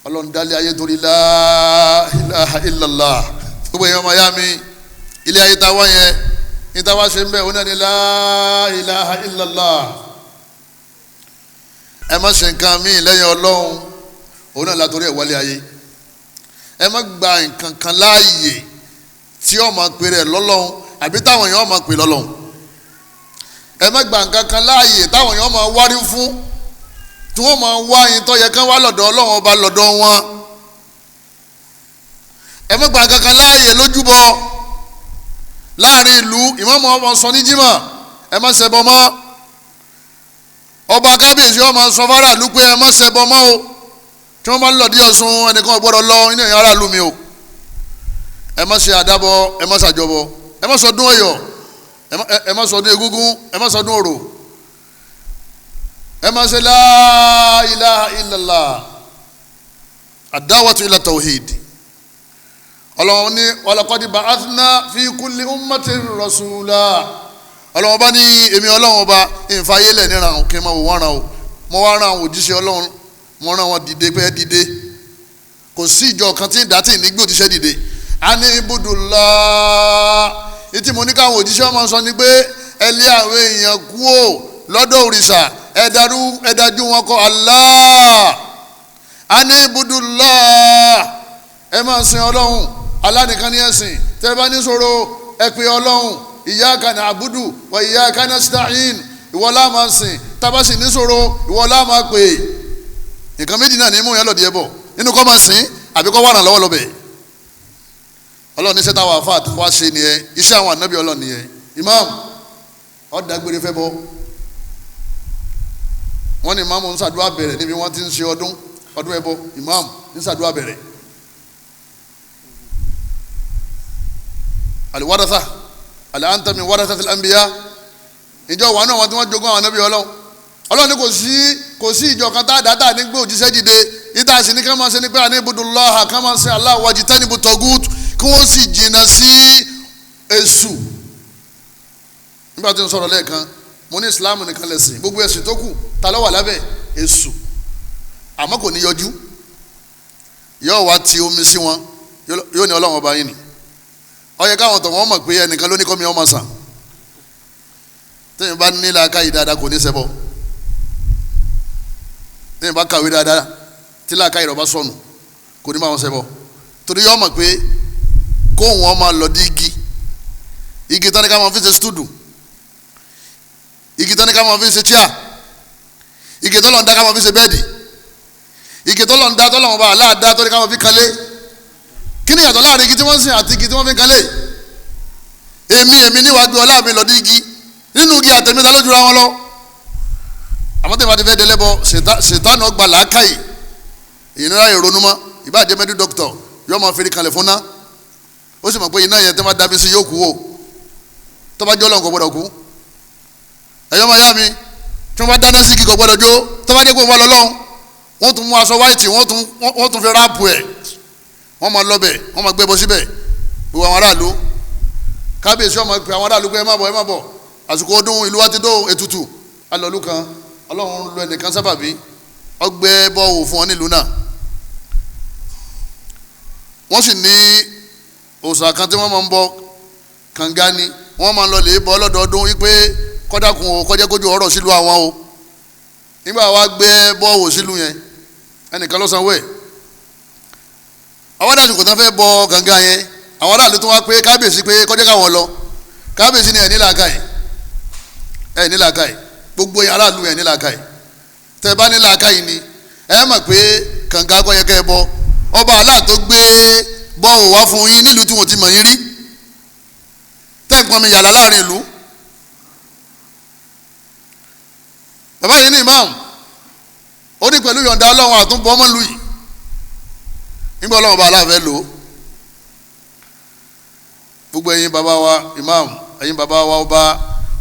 Ọlọ́run dálé ayé torí la ilaha illallah. Gbogbo ẹ̀yin ọmọ ya mi, ilé ayé tá a wá yẹn, ní tá a wá ṣe ń bẹ̀, ó náà ní la ilaha illallah. Ẹ má ṣe nǹkan míì lẹ́yìn Ọlọ́run, òun náà látòrí ẹ̀ wálé ayé. Ẹ má gba nǹkan kan láàyè tí ó máa pè rẹ̀ lọ́lọ́run àbí táwọn èèyàn máa pè lọ́lọ́run. Ẹ má gba nǹkan kan láàyè táwọn èèyàn máa wárí fún, tí wọ́n máa wá yín tó yẹ kán wá lọ́dọ̀ Ọlọ́run ọba lọ́dọ̀ wọn. Ẹ má gba nǹkan kan láàyè lójúbọ láàrin ìlú, ìmáàmù ọmọ sọ ní jímọ̀, ẹ má ṣẹbọ mọ́. Ọba kábíyèsí ọmọ sọ fáráàlú pé ẹ má ṣẹbọ mọ́ o. Tí wọ́n bá ń lọ dí Ọ̀ṣun, ẹnìkan ò gbọ́dọ̀ lọ inú ẹ̀yìn aráàlú mi o. Ẹ má ṣe àdábọ, ẹ má ṣàjọbọ, ẹ má ṣọdún Ọ̀yọ́, ẹ má ṣọdún Egúngún, ẹ má ṣọdún Orò. Ẹ má ṣe la ilaha illallah, ad-da'watu ila tawhid. Ọlọ́run ní walaqad ba'athna fi kulli ummatin rasula. Ọlọ́run bá ní èmi Ọlọ́run ọba ìfàyélẹ̀ níran kí n máa wò wọ́n ràn o. Mo wá ràn àwọn òjíṣẹ́ Ọlọ́run, mo rán wọn dìde pé dìde. Kò sí ìjọ kan tí ń dá tí ì ní gbé òjíṣẹ́ dìde. A ní ibudullah, ìtì mo ní káwọn òjíṣẹ́ ọmọ sọ ni pé ẹ lé àwọn èèyàn kú ò lọ́dọ̀ òrìṣà, ẹ dájú wọn kọ Allah. A ní ibudullah, ẹ máa sin Ọlọ́run, Allah nìkan ní ẹ̀sìn. Tẹ́ bá ní ṣòro ẹ pè Ọlọ́run, iyyaka na'budu wa iyyaka nasta'in, ìwọ la máa sìn, tá bá sì ní ṣòro ìwọ la máa pè. Nǹkan méjì náà ní mú yẹn lọ́dí ẹ bọ̀, nínú kọ́ máa sìn àbí kọ́ wà ràn lọ́wọ́ lọ́bẹ̀. Ọlọ́run ní sẹ́ta wà fà wá ṣe nìyẹn, iṣẹ́ àwọn ànábì Ọlọ́run nìyẹn. Imam ọ̀dàgbére fẹ́ bọ́, wọ́n ní imam ń ṣàdúrà bẹ̀rẹ̀ níbi wọ́n ti ń ṣe ọdún ọdún ẹbọ, imam ń ṣàdúrà bẹ̀rẹ̀. Al-waratha al-anta min warathatil anbiya, ìjọ wà náà wọn tí wọ́n jogún àwọn ànábì Ọlọ́run. Ọlọ́run ní kò sí ìjọ kan tá a dá tá a ní gbé òjíṣẹ́ dìde, ìta sì ní ká máa ṣe ní pé àní ibudullaha, ká máa ṣe Allah wajtanibu tagut, kí wọ́n sì jìnnà sí èṣù. Nígbà tí ń sọ̀rọ̀ lẹ́ẹ̀kan, mo ní Islam nìkan lẹ̀sìn, gbogbo ẹ̀sìn tó kù ta ló wà lábẹ́ èṣù, àmọ́ kò ní yọjú. Yóò wá ti omi sí wọn, yóò ní Ọlọ́run ọba yín ni. Ó yẹ káwọn tọ̀ wọ́n mọ̀ pé ẹnìkan ló ní kọ́ mi ọmọ sàn. Tẹ́yìn bá ní làákàyè dáadáa kò ní ṣẹbọ. Tẹ́yìn bá kàwé dáadáa tí làákàyè rẹ̀ bá sọnù kò ní bá wọn ṣẹbọ. Torí yóò mọ̀ pé kóhùn wọn máa lọ dí igi, igi tán ní ká máa fi ṣe stúdù, igi tán ní ká máa fi ṣe chíà, igi tọ́lọ̀ ń dá ká máa fi ṣe bẹ́ẹ̀dì, igi tọ́lọ̀ ń dá tọ́lọ̀ wọn bá aláàdá tó ní ká máa fi kanlé. Kí ni ìyàtọ̀ láàrin igi tí wọ́n ń sìn àti igi tí wọ́n fi kanlé? Èmi níwájú ọlá mi lọ dí igi, nínú igi àtẹ̀míta lójú ra wọn lọ. Àmọ́ tẹ̀mí àti fẹ́ délẹ́bọ, ṣètánù ọgbà làákàyè, ìnira ìrònú mọ́. Ìbáàjẹ́ mẹ́dí dọ́kítọ̀ yóò máa fi kanlẹ̀ fún ná, ó sì mọ̀ pé iná yẹn tẹ́ máa dábí sí yóò kú o, tó bá jọ́ lọ́n kò gbọ́dọ̀ kú. Ẹ̀yọ́ máa yá mi, tí wọ́n bá dáná sí igi kò gbọ́dọ̀ jó, tó bá dé pé wọ́n lọ lọ́hùn, wọ́n tún mú aṣọ wáìtì, wọ́n tún fi ráàpù ẹ̀, wọ́n máa lọ́bẹ̀, wọ́n máa gbẹ́bọ síbẹ̀. Gbogbo àwọn aráàlú, kábíyèsí ọmọ pé àwọn aráàlú pé ẹ má bọ̀, ẹ má bọ̀, àsìkò ọdún ìlú wa ti dó ètùtù. Alọ́lú kan, Ọlọ́run lọ ẹnìkan sábàbí, ọgbẹ́ bọ́ọ̀wò fún ọ nílùú náà. Wọ́n sì ní òòṣà kan tí wọ́n máa ń bọ, kànga ni wọ́n máa ń lọ lè bọ́ lọ́dọọdún wípé kọ́dákun o, kọjá kójú ọ̀rọ̀ sílùú àwọn o. Nígbà wa gbé bọ́ọ̀wò sílùú yẹn, ẹnìkan ló sanwó ẹ̀. Àwọn adájú kò tán fẹ́ bọ kànga yẹn, àwọn aráàlú tó wá pé kábíyèsí pé kọjá káwọn lọ. Kábíyèsí ni ẹ̀ ní làákàyè, ẹ̀ ní làákàyè, gbogbo aráàlú ẹ̀ ní làákàyè. Tẹ́ bá ní làákàyè ni ẹ mọ̀ pé kànga kọ́ yẹ kẹ́ ẹ bọ, Ọba Allah tó gbé bọ́ọ̀ wá fún yín nílùú tí wọ́n ti mọ̀ yín rí, tẹ́ ń pọn mi yàrá láàrin ìlú. Bàbá yìí ní imam, ó ní pẹ̀lú yọ̀ǹda Ọlọ́run àtúnbọ̀ ọmọ ìlú yìí nígbà Ọlọ́run bá aláàfẹ́ lò ó. Gbogbo ẹ̀yin bàbá wa imam, ẹ̀yin bàbá wa ọba,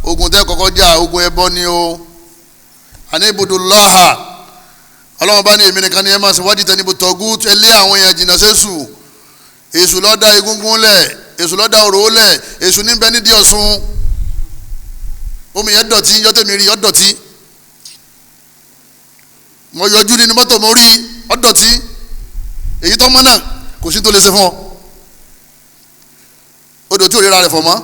ogun tẹ́ kọ́kọ́ jà ogun ẹbọ ni o. Àní ibùdókòláhà, Ọlọ́run bá ní èmi nìkan ni ẹ máa sìn, wájú tẹ níbo tọ́gú ẹ lé àwọn èèyàn jìnnà sẹ́sù. Èṣù ló dá egungun lẹ̀, èṣù ló dá òró lẹ̀, èṣù níbẹ̀ nídìí Ọ̀ṣun. Omi yẹn dọ̀tí, yọ́tẹ̀mí rí ọ̀dọ̀tí, mo yọjú nínú mọ́tò mo rí ọ̀dọ̀tí. Èyí tó mọ́ náà kò sí tó lè ṣe fún ọ. Odò tí ò ríra rẹ̀ fọ̀ mọ́.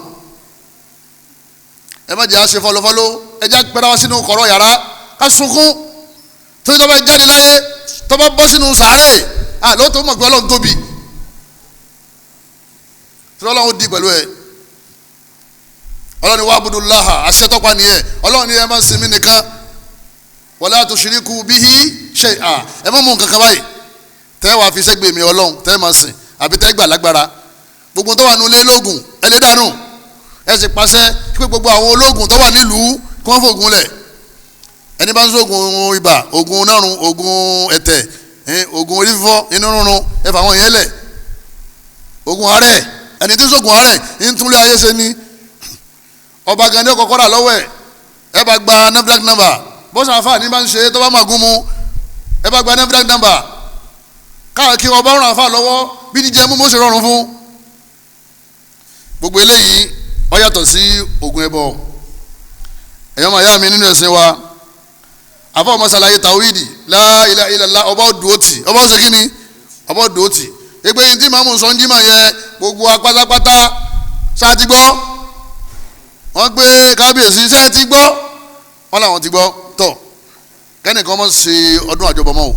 Ẹ má jẹ́ àṣẹ fọlọ́fọlọ́, ẹ jẹ́ àpẹẹrẹ wá sínú kọ̀rọ̀ yàrá ká sunkún. Torí tó bá jáde láyé, tó bá bọ́ sínú sàárè, lóòótọ́ mọ̀ pé Ọlọ́run tóbi, tí Ọlọ́run di pẹ̀lú ẹ. Ọlọ́run ni wa'budullaha, àṣẹ tọ́pa nìyẹn. Ọlọ́run ni ẹ má sinmi nìkan, wala tushriku bihi shay'a, ẹ má mú nǹkan kan báyìí tẹ́ wàá fi sẹ́gbẹ̀ẹ́ mi Ọlọ́run tẹ́ máa sìn àbí tẹ́ gbà lágbára. Gbogbo tó wà nílé lóògùn ẹ lè dànù, ẹ sì pàṣẹ pé gbogbo àwọn olóògùn tó wà nílùú kí wọ́n fògùn lẹ̀. Ẹni bá ń sọ oògùn ibà, oògùn nárun, oògùn ẹ̀tẹ̀, oògùn orí fífọ́, inú rúnrun, ẹ fà wọn yẹn lẹ̀. Oògùn àárẹ̀, ẹni tí ń sọ̀gùn àárẹ̀ ń túnlé ayé ṣe ni. Ọba gan ni ó kọ́kọ́ rà lọ́wọ́ ẹ̀, ẹ bá gba NAFDAC number. Bọ́sà àfà ní bá ń ṣe tó bá máa gún mu, ẹ bá gba NAFDAC number káàkiri ọba ọ̀run àfà lọ́wọ́ bí jíjẹ mú mọ́ ṣe rọrùn fún. Gbogbo eléyìí ó yàtọ̀ sí oògùn ẹbọ. Ẹ̀yọ́ máa yá mi nínú ẹ̀sìn wa, àfọ ọmọ ṣàlàyé tàwídì, la ilaha illallah, ọba òdùótì, ọba ọ̀sẹ̀ kínní, ọba òdùótì. Ẹgbẹ́ yìí tí màmú sọ ń jí màá yẹ gbogbo apátápátá ṣáà ti gbọ́. Wọ́n gbé kábíyèsí ṣáà ti gbọ́, wọ́n làwọn ti gbọ́. Tọ̀ kẹ́nìkan mọ̀ ṣe ọdún àjọbọ̀ mọ́ o,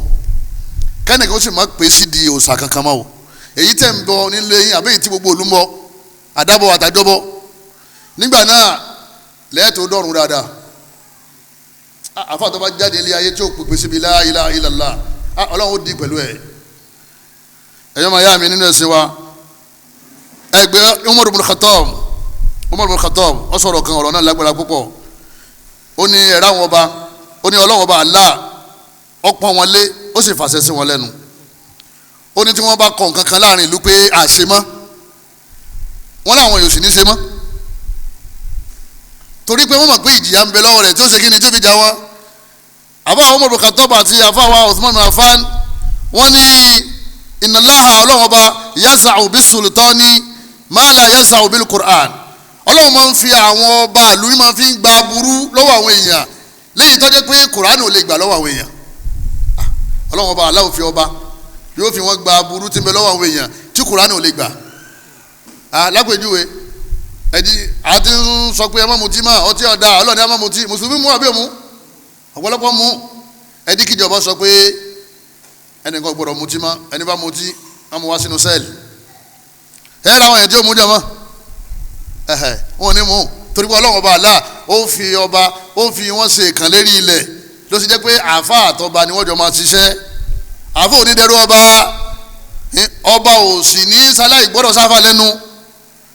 kẹ́nìkan ó sì má pè sí di òòṣà kankan mọ́ o. Èyí tẹ̀ ń bọ nílé yín àbí èyí tí gbogbo òlu ń bọ, àdàbọ̀ àtàjọbọ̀, nígbà náà lẹ́ẹ̀tọ́ dọ̀rùn dáadáa. Àfa tó bá jáde ilé ayé tí ó pèpè síbi la ilaha illallah, Ọlọ́run ó di pẹ̀lú ẹ̀. Ẹ̀yọ́ máa yá mi nínú ẹ̀sìn wa, ẹgbẹ́ Umar ibn Khattab, Umar ibn Khattab ó sọ̀rọ̀ kan, ọ̀rọ̀ náà lágbára púpọ̀. Ó ní ẹ̀rá wọn ọba, ó ní Ọlọ́run ọba Allah ó pọ́n wọn lé, ó sì fàṣẹ sí wọn lẹ́nu. Ó ní tí wọ́n bá kọ nǹkan kan láàrin ìlú pé àṣe mọ́, wọ́n láwọn yóò sì ní ṣe mọ́, torí pé wọ́n mọ̀ pé ìjìyà ń bẹ lọ́wọ́ rẹ̀ tí ó ṣe kí ni tí ó fi jà wọ́n. Àfa àwọn Umar ibn Khattab àti àfa àwọn Uthman ibn Affan wọ́n ní innallaha, Ọlọ́run ọba yaza'u bis-sultani ma la yaza'u bil-Qur'an. Ọlọ́run máa ń fi àwọn ọba ìlú máa fi ń gba aburú lọ́wọ́ àwọn èèyàn léyìí tó jẹ́ pé Qur'an ò lè gbà lọ́wọ́ àwọn èèyàn. Ọlọ́run ọba aláwọ̀ fi ọba yóò fi wọ́n gba aburú tí ń bẹ lọ́wọ́ àwọn èèyàn tí Qur'an ò lè gbà. Lápèjúwe, ẹ̀dí àti ń sọ pé ẹ má mutí mọ́, ọtí ọ̀dà, Ọlọ́run ẹ má mutí, mùsùlùmí mú àbí òmú, ọ̀pọ̀lọpọ̀ mú. Ẹ̀dí kíjọba sọ pé ẹnìkan gbọ́dọ̀ mutí mọ́, ẹni bá mutí wọ́n mú wá sínú sẹ́ẹ̀lì. Ẹ ra àwọn èèyàn tí ó mú jẹ mọ́, ẹ̀hẹ̀ wọn ò ní mú, torí pé Ọlọ́run ọba àlá ó fi ọba ó fi wọ́n ṣe ìkàn lérí ilẹ̀. Ló sì jẹ́ pé àáfà àtọba ni wọ́n jọ máa ṣiṣẹ́. Àáfà ò ní dẹrú ọba, ọba ò sì ní sáláì gbọ́dọ̀ sáfà lẹ́nu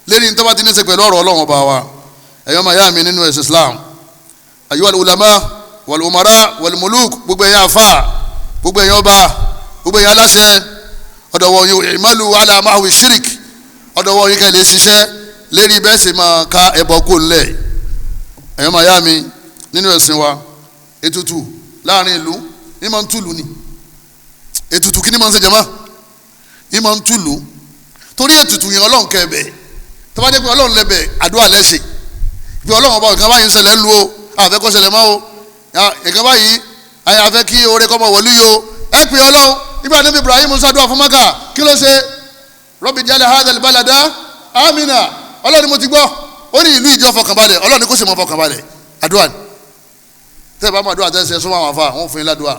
lérí ní tọ́ba ti ní ṣe pẹ̀lú ọ̀rọ̀ Ọlọ́run ọba wa. Ẹ̀yọ́ máa yá mi nínú ẹ̀sìn Islam, ayyuhal ulama wal umara wal muluk, gbogbo ẹ̀yin àfà, gbogbo ẹ̀yin ọba, gbogbo ẹ̀yin aláṣẹ, ọ̀dọ̀wọ̀ yìí ìmọ̀lù ala mahwi shirik, ọ̀dọ̀wọ̀ yìí kẹ́lẹ́ ṣiṣẹ́ lérí bẹ́ẹ̀ sì máa ka ẹbọ kó ńlẹ̀. Ẹ̀yọ́ máa yá mi nínú ẹ̀sìn wa, ètùtù láàrin ìlú ní máa ń túlù ni. Ètùtù kí ni máa ń ṣe jama? Ní máa ń túlù, torí ètùtù yẹn Ọlọ́run kẹ́ẹ̀bẹ̀. Tó bá jẹ́ pé Ọlọ́run lẹ́bẹ̀, àdúrà lẹ́sẹ̀ bí Ọlọ́run ọba nǹkan báyìí ń ṣẹlẹ̀ ń lu o, àfẹ́ kó ṣẹlẹ̀ mọ́ o, nǹkan báyìí àfẹ́ kí oore kọ́ mọ̀ wọ̀lú yìí o, ẹ pè Ọlọ́run. Nígbà níbi Ibrahim ṣàdúrà fún Maka, kí ló ṣe? Rabbi ja'al hadha al-balada amina. Ọlọ́run ni mo ti gbọ́, ó ní ìlú ìjọ fọkànbalẹ̀, Ọlọ́run ni kó sì mọ fọkànbalẹ̀. Àdúrà ni tẹ́ ẹ bá máa dúrà tẹ́ ẹ ṣe súnmọ́ àwọn afa, wọ́n fún yín ládùúà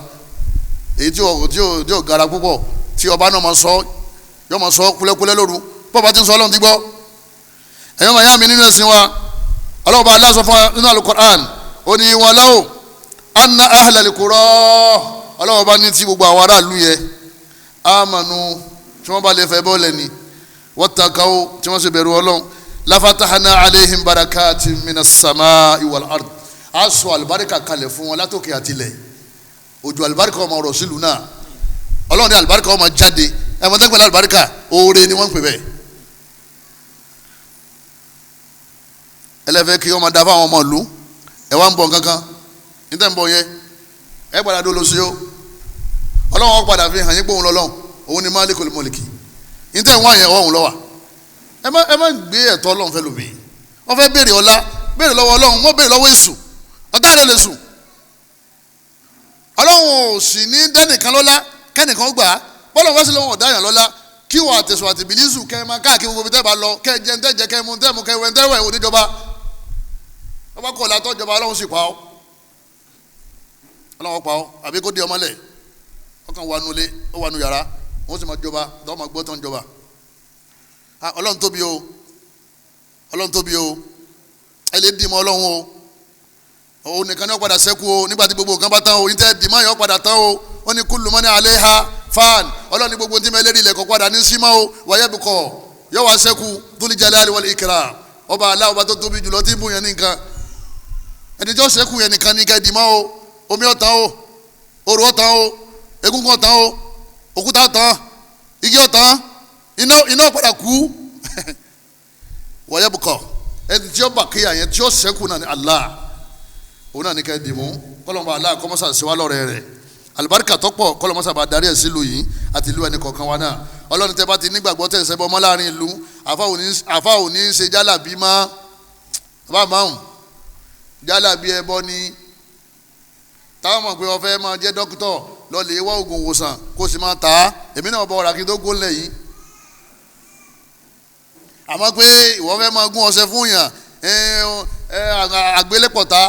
èyí tí ò gara púpọ̀, tí ọba náà máa sọ, yọ máa sọ kúlẹ́kúlẹ́ lóru, bọ́ọ̀bá ti ń sọ Ọlọ́run ti gbọ́. Ẹ̀yọ́ máa yá mi nínú ẹ̀sìn wa, Ọlọ́run bá aláṣọ fún wa nínú Al-Qur'an, ó ní walau anna ahlal qura, Ọlọ́run bá ní tí gbogbo àwọn aráàlú yẹ, amanu tí wọ́n bá lè fẹ́ bọ́ọ̀lẹ̀ ni wattaqaw tí wọ́n sì bẹ̀rù Ọlọ́run lafatahana aleihim barakati minas samai wal ard a sọ alibarika kalẹ̀ fún wọn látòkè àtilẹ̀ òjò alibarika ọmọ ọ̀rọ̀ sílùú náà Ọlọ́run ní alibarika ọmọ jáde ẹ̀mọ́ tẹ́gbẹ̀lẹ́ alibarika oore ni wọ́n ń pè bẹ́ẹ̀ ẹlẹ́fẹ́ kí ọmọ dáfá àwọn ọmọ ìlú ẹ wá ń bọ̀ nǹkankan níta ń bọ̀ yẹ ẹ padà dó lọ sí o Ọlọ́run padà fi hàn yín pé òun lọ́lọ́run òun ni Malikul Mulki níta ń wá yẹn ọ̀hún lọ́wà ẹ má gbé ẹ̀tọ́ Ọlọ́run fẹ́ lómi wọ́n fẹ́ béèrè ọlá béèrè lọ́wọ́ Ọlọ́run wọ́n béèrè lọ́wọ́ èṣù ọ̀tá rẹ̀ lè sùn Ọlọ́run ò sì ní dẹ́nìkan lọ́lá kẹ́nìkan gbà á bọ́lá wá sí lọ́wọ́ ọ̀dáyàn lọ́lá kí wọ́n àtẹ̀sùn àti bìlísù kẹ́ ẹ máa káàkiri gbogbo tẹ́ bá lọ kẹ́ ẹ jẹun tẹ́ jẹ kẹ́ ẹ mú tẹ́ mú kẹ́ ẹ wẹ̀ tẹ́ wẹ̀ oníjọba ọba kọ̀ látọ̀ jọba Ọlọ́run sì pa ọ́ Ọlọ́run pa ọ́ àbí kó di ọmọlẹ̀ ọkàn wà nulẹ̀ ó wà nù yàrá wọ́n sì máa jọba dọ́wọ́ máa gbọ́ tán jọba Ọlọ́run tóbi o Ọlọ́run tóbi o ẹ lè dì mọ́ Ọlọ́run o òun nìkan ní ó padà ṣẹ́kù o nígbà tí gbogbo nǹkan bá tán o yìí tẹ́ dì mọ́ yẹn ó padà tán o wọ́n ní kullu man alayha fan Ọlọ́run ní gbogbo tí mẹ́lẹ́rì ilẹ̀ kọ́ padà ní símọ́ o wáyé bukọ̀ yóò wá ṣẹ́kù dhul jalali wal ikram ọba aláwọ̀ ọba tó tóbi jùlọ tí ń bù yẹn ní nǹkan ẹni tí ó ṣẹ́kù yẹn nìkan ní kẹ́ dì mọ́ o omi ọ̀tán o òrò ọ̀tán o egungun ọ̀tán o òkúta ọ̀tán igi ọ̀tán iná padà kú wáyé bukọ̀ ẹni tí ó bà kíyà yẹn tí ó ṣẹ́kù náà ní Allah òun náà ní kẹ́ dìmú kọ́lọ́mọba Allah kọ́mọ́sà síwá lọ́rẹ́ rẹ̀ alibarika tọ́pọ̀ kọ́lọ́mọ́sà bá darí ẹ̀ sílùú yìí àti ìlú ẹni kọ̀ọ̀kan wa náà Ọlọ́run tẹ́ bá ti nígbàgbọ́ tẹ̀ ṣẹbọ mọ́ láàrin ìlú àfa ò ní ṣe jálàbí mọ́ bá máwùn jálàbí ẹbọ ni táwọn mọ̀ pé wọ́n fẹ́ máa jẹ́ dókítọ̀ lọ́ọ̀lẹ̀ wá oògùn òwòsàn kó sì máa tà á èmi náà bọ̀ ọ̀rà kí n tó gún lẹ̀ yìí àmọ́ pé ìwọ fẹ́ máa gún ọṣẹ fún yàn àgbélépọ̀tà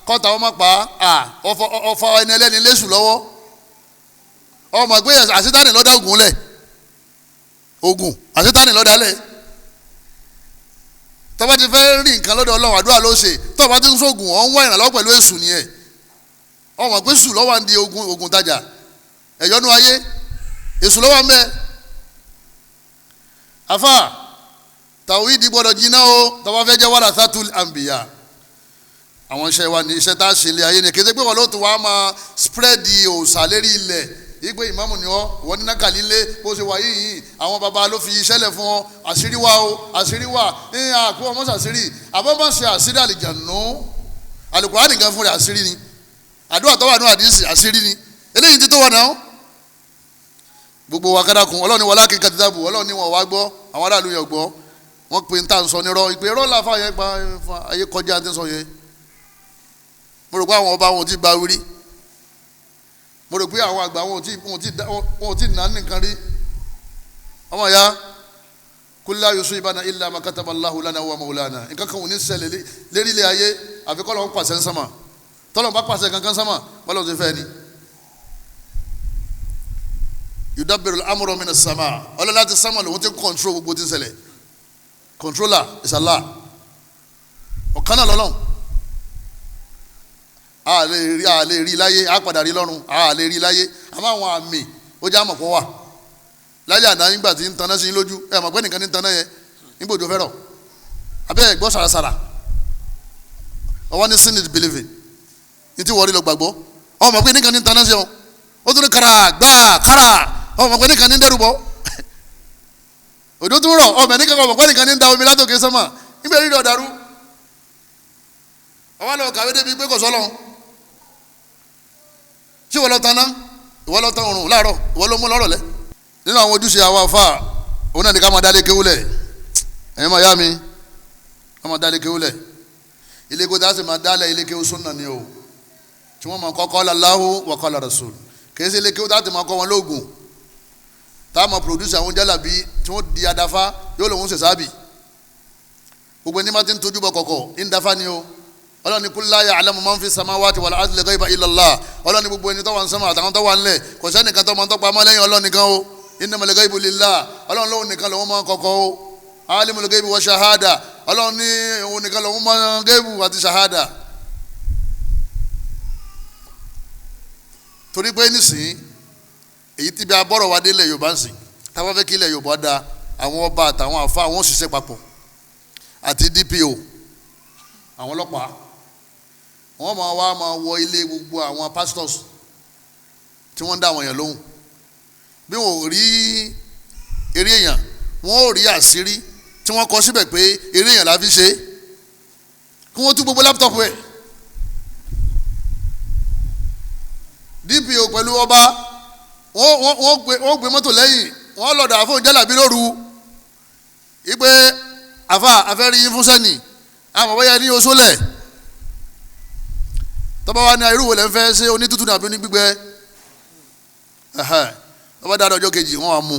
kọ́ta wọn má pa á ọfọ ẹni ẹlẹ́ni lẹ́sù lọ́wọ́ ọmọ pé àṣetánì lọ́dá ògùn lẹ̀ ògùn àṣetánì lọ́dá lẹ̀ tọ́ba ti fẹ́ rí nǹkan lọ́dọ̀ Ọlọ́run àdúrà ló ṣe tọ́ba ti ń sóògùn ọ̀ ń wá ìrànlọ́wọ́ pẹ̀lú èṣù nìyẹn ọmọ pé èṣù lọ́wọ́ ń di ogun tajà ẹ̀yọ́nú ayé èṣù lọ́wọ́ ń bẹ afa tàwídìí gbọ́dọ̀ jiná o tọ́ba fẹ́ jẹ́ warathatul anbiya àwọn iṣẹ́ wa ní iṣẹ́ tá a ṣe lé ayé ni kété pé wọn ló tún wá máa spread òòṣà lérí ilẹ̀ ìgbé ìmáàmù ni ọ wọ́n ní nákàlí lé bó ṣe wà yìí àwọn baba ló fi iṣẹ́ lẹ̀ fún ọ àṣírí wa o àṣírí wa ní àpò ọmọ ṣàṣírí àbọ̀ má ṣe àṣírí àlìjànú Àlùkùránì nìkan fún rẹ̀ àṣírí ni àdúrà tó wà ní àdìsí àṣírí ni eléyìí ti tó wà náà gbogbo wa kádàkùn Ọlọ́run wọlé akíkà títàbù Ọlọ́run ni wọn wá gbọ́ àwọn aráàlú yẹn gbọ́ wọ́n pe ń tà ń sọ nírọ́ ìpè rọ́ọ̀lá fáyẹn pa ayé kọjá ti ń sọ yẹn. Mo rò pé àwọn ọba wọn ò tí gba wírí mo rò pé àwọn àgbà wọn ò tí nà nìkan rí ọmọ ya kulla yusibana illa ma kataba Allahu lana wa maulana nǹkan kan ò ní ṣẹlẹ̀ lérí ilé ayé àfi kọ́ lọ́n pàṣẹ ń sánmà tọ́lọ́n bá pàṣẹ kankan sánmà bọ́lá ti fẹ́ ni. Yudabbiru al-amra mina as-sama ọlọ́lá ti sánmà lòun ti ń kọ̀ntró gbogbo ti ń ṣẹlẹ̀ kọ̀ntrólà is Allah ọ̀kan náà lọ́lọ́run a lè rí láyé a padà rí lọ́run a lè rí láyé àmọ́ àwọn àmì ó jẹ́ àmọ̀ kó wà láyé àná nígbà tí ń taná sí lójú ẹ mọ̀ pé nìkan ní taná yẹn nígbà òjò fẹ́rọ̀ abẹ́ ẹ̀ gbọ́ sàràsàrà ọwọ́ ní sin is believing ní tí wọ́n rí lọ gbàgbọ́ ọmọ mọ̀ pé nìkan ní taná sí ọ ó tún ní kàrà gbà kàrà ọmọ mọ̀ pé nìkan ní dẹ́rù bọ́ òjò tún rọ̀ ọmọ nìkan ọmọ pé nìkan ní da omi látòkè sánmà nígbà rí ọ̀dàrú ọwọ́ lọ kàwé débi pé kò sọ́lọ́ ṣé ìwọ lọ taná ìwọ lọ tan òrùn láàárọ̀ ìwọ ló mú lọ́rọ̀ lẹ́ nínú àwọn ojúṣe àwọn afa òun náà ní ká máa dálé kéwúlẹ̀ ẹ̀yin máa yá mi ká máa dálé kéwúlẹ̀ ilé kó dáa sì máa dálẹ̀ ilé kéwú súnà ni o tí wọ́n máa kọ́ qala Allahu wa qala Rasul kìí ṣe ilé kéwú dáa ti máa kọ́ wọn lóògùn tá a máa produce àwọn jálàbí tí wọ́n di adafa yóò lòun ṣe sábì gbogbo ẹni máa ti ń tójú bọ kọ̀kọ̀ ń dafa ni o ọlọ́ni kul la ya'lamu man fi samawati wal ardi ghaiba illa Allah ọlọ́ni gbogbo ẹni tó wà ń sánmà àtàwọn tó wà ń lẹ̀ kò sẹ́nìkan tó máa ń tọ́pa mọ́ lẹ́yìn ọlọ́ni kan o innamal ghaibu lillah ọlọ́run lóhun nìkan lòun máa ń kọ̀kọ̀ o alimul ghaibi wa shahada ọlọ́run ní òun nìkan lòun máa ń ghaibu àti shahada. torí pé nísìnyí Èyí tí bí abọ́rọ̀ wa dé ilẹ̀ Yorùbá ń sìn, táwọn fẹ́ kí ilẹ̀ Yorùbá da, àwọn ọba àtàwọn àfa àwọn òṣìṣẹ́ papọ̀ àti DPO, àwọn ọlọ́pàá, wọ́n máa wá máa wọ ilé gbogbo àwọn pastors tí wọ́n ń dá àwọn èèyàn lóhùn. Bí wọn ò rí eré èèyàn, wọn ò rí àṣírí tí wọ́n kọ síbẹ̀ pé eré èèyàn la fi ṣe, kí wọ́n tú gbogbo láptọ̀pù ẹ̀. DPO pẹ̀lú ọba wọ́n gbé mọ́tò lẹ́yìn, wọ́n lọ́dọ̀ àfọ̀n jálàbí lóru ipe àfa àfẹ́rí yín fún sẹ́ni àmọ́ bóyá ní oṣù lẹ̀ tọ́ba wa ní irú wo lẹ́ ń fẹ́ ṣe, onítútù nàbí onígbígbẹ́. Tọ́ba dáadọ́ ọjọ́ kejì wọ́n wá mú,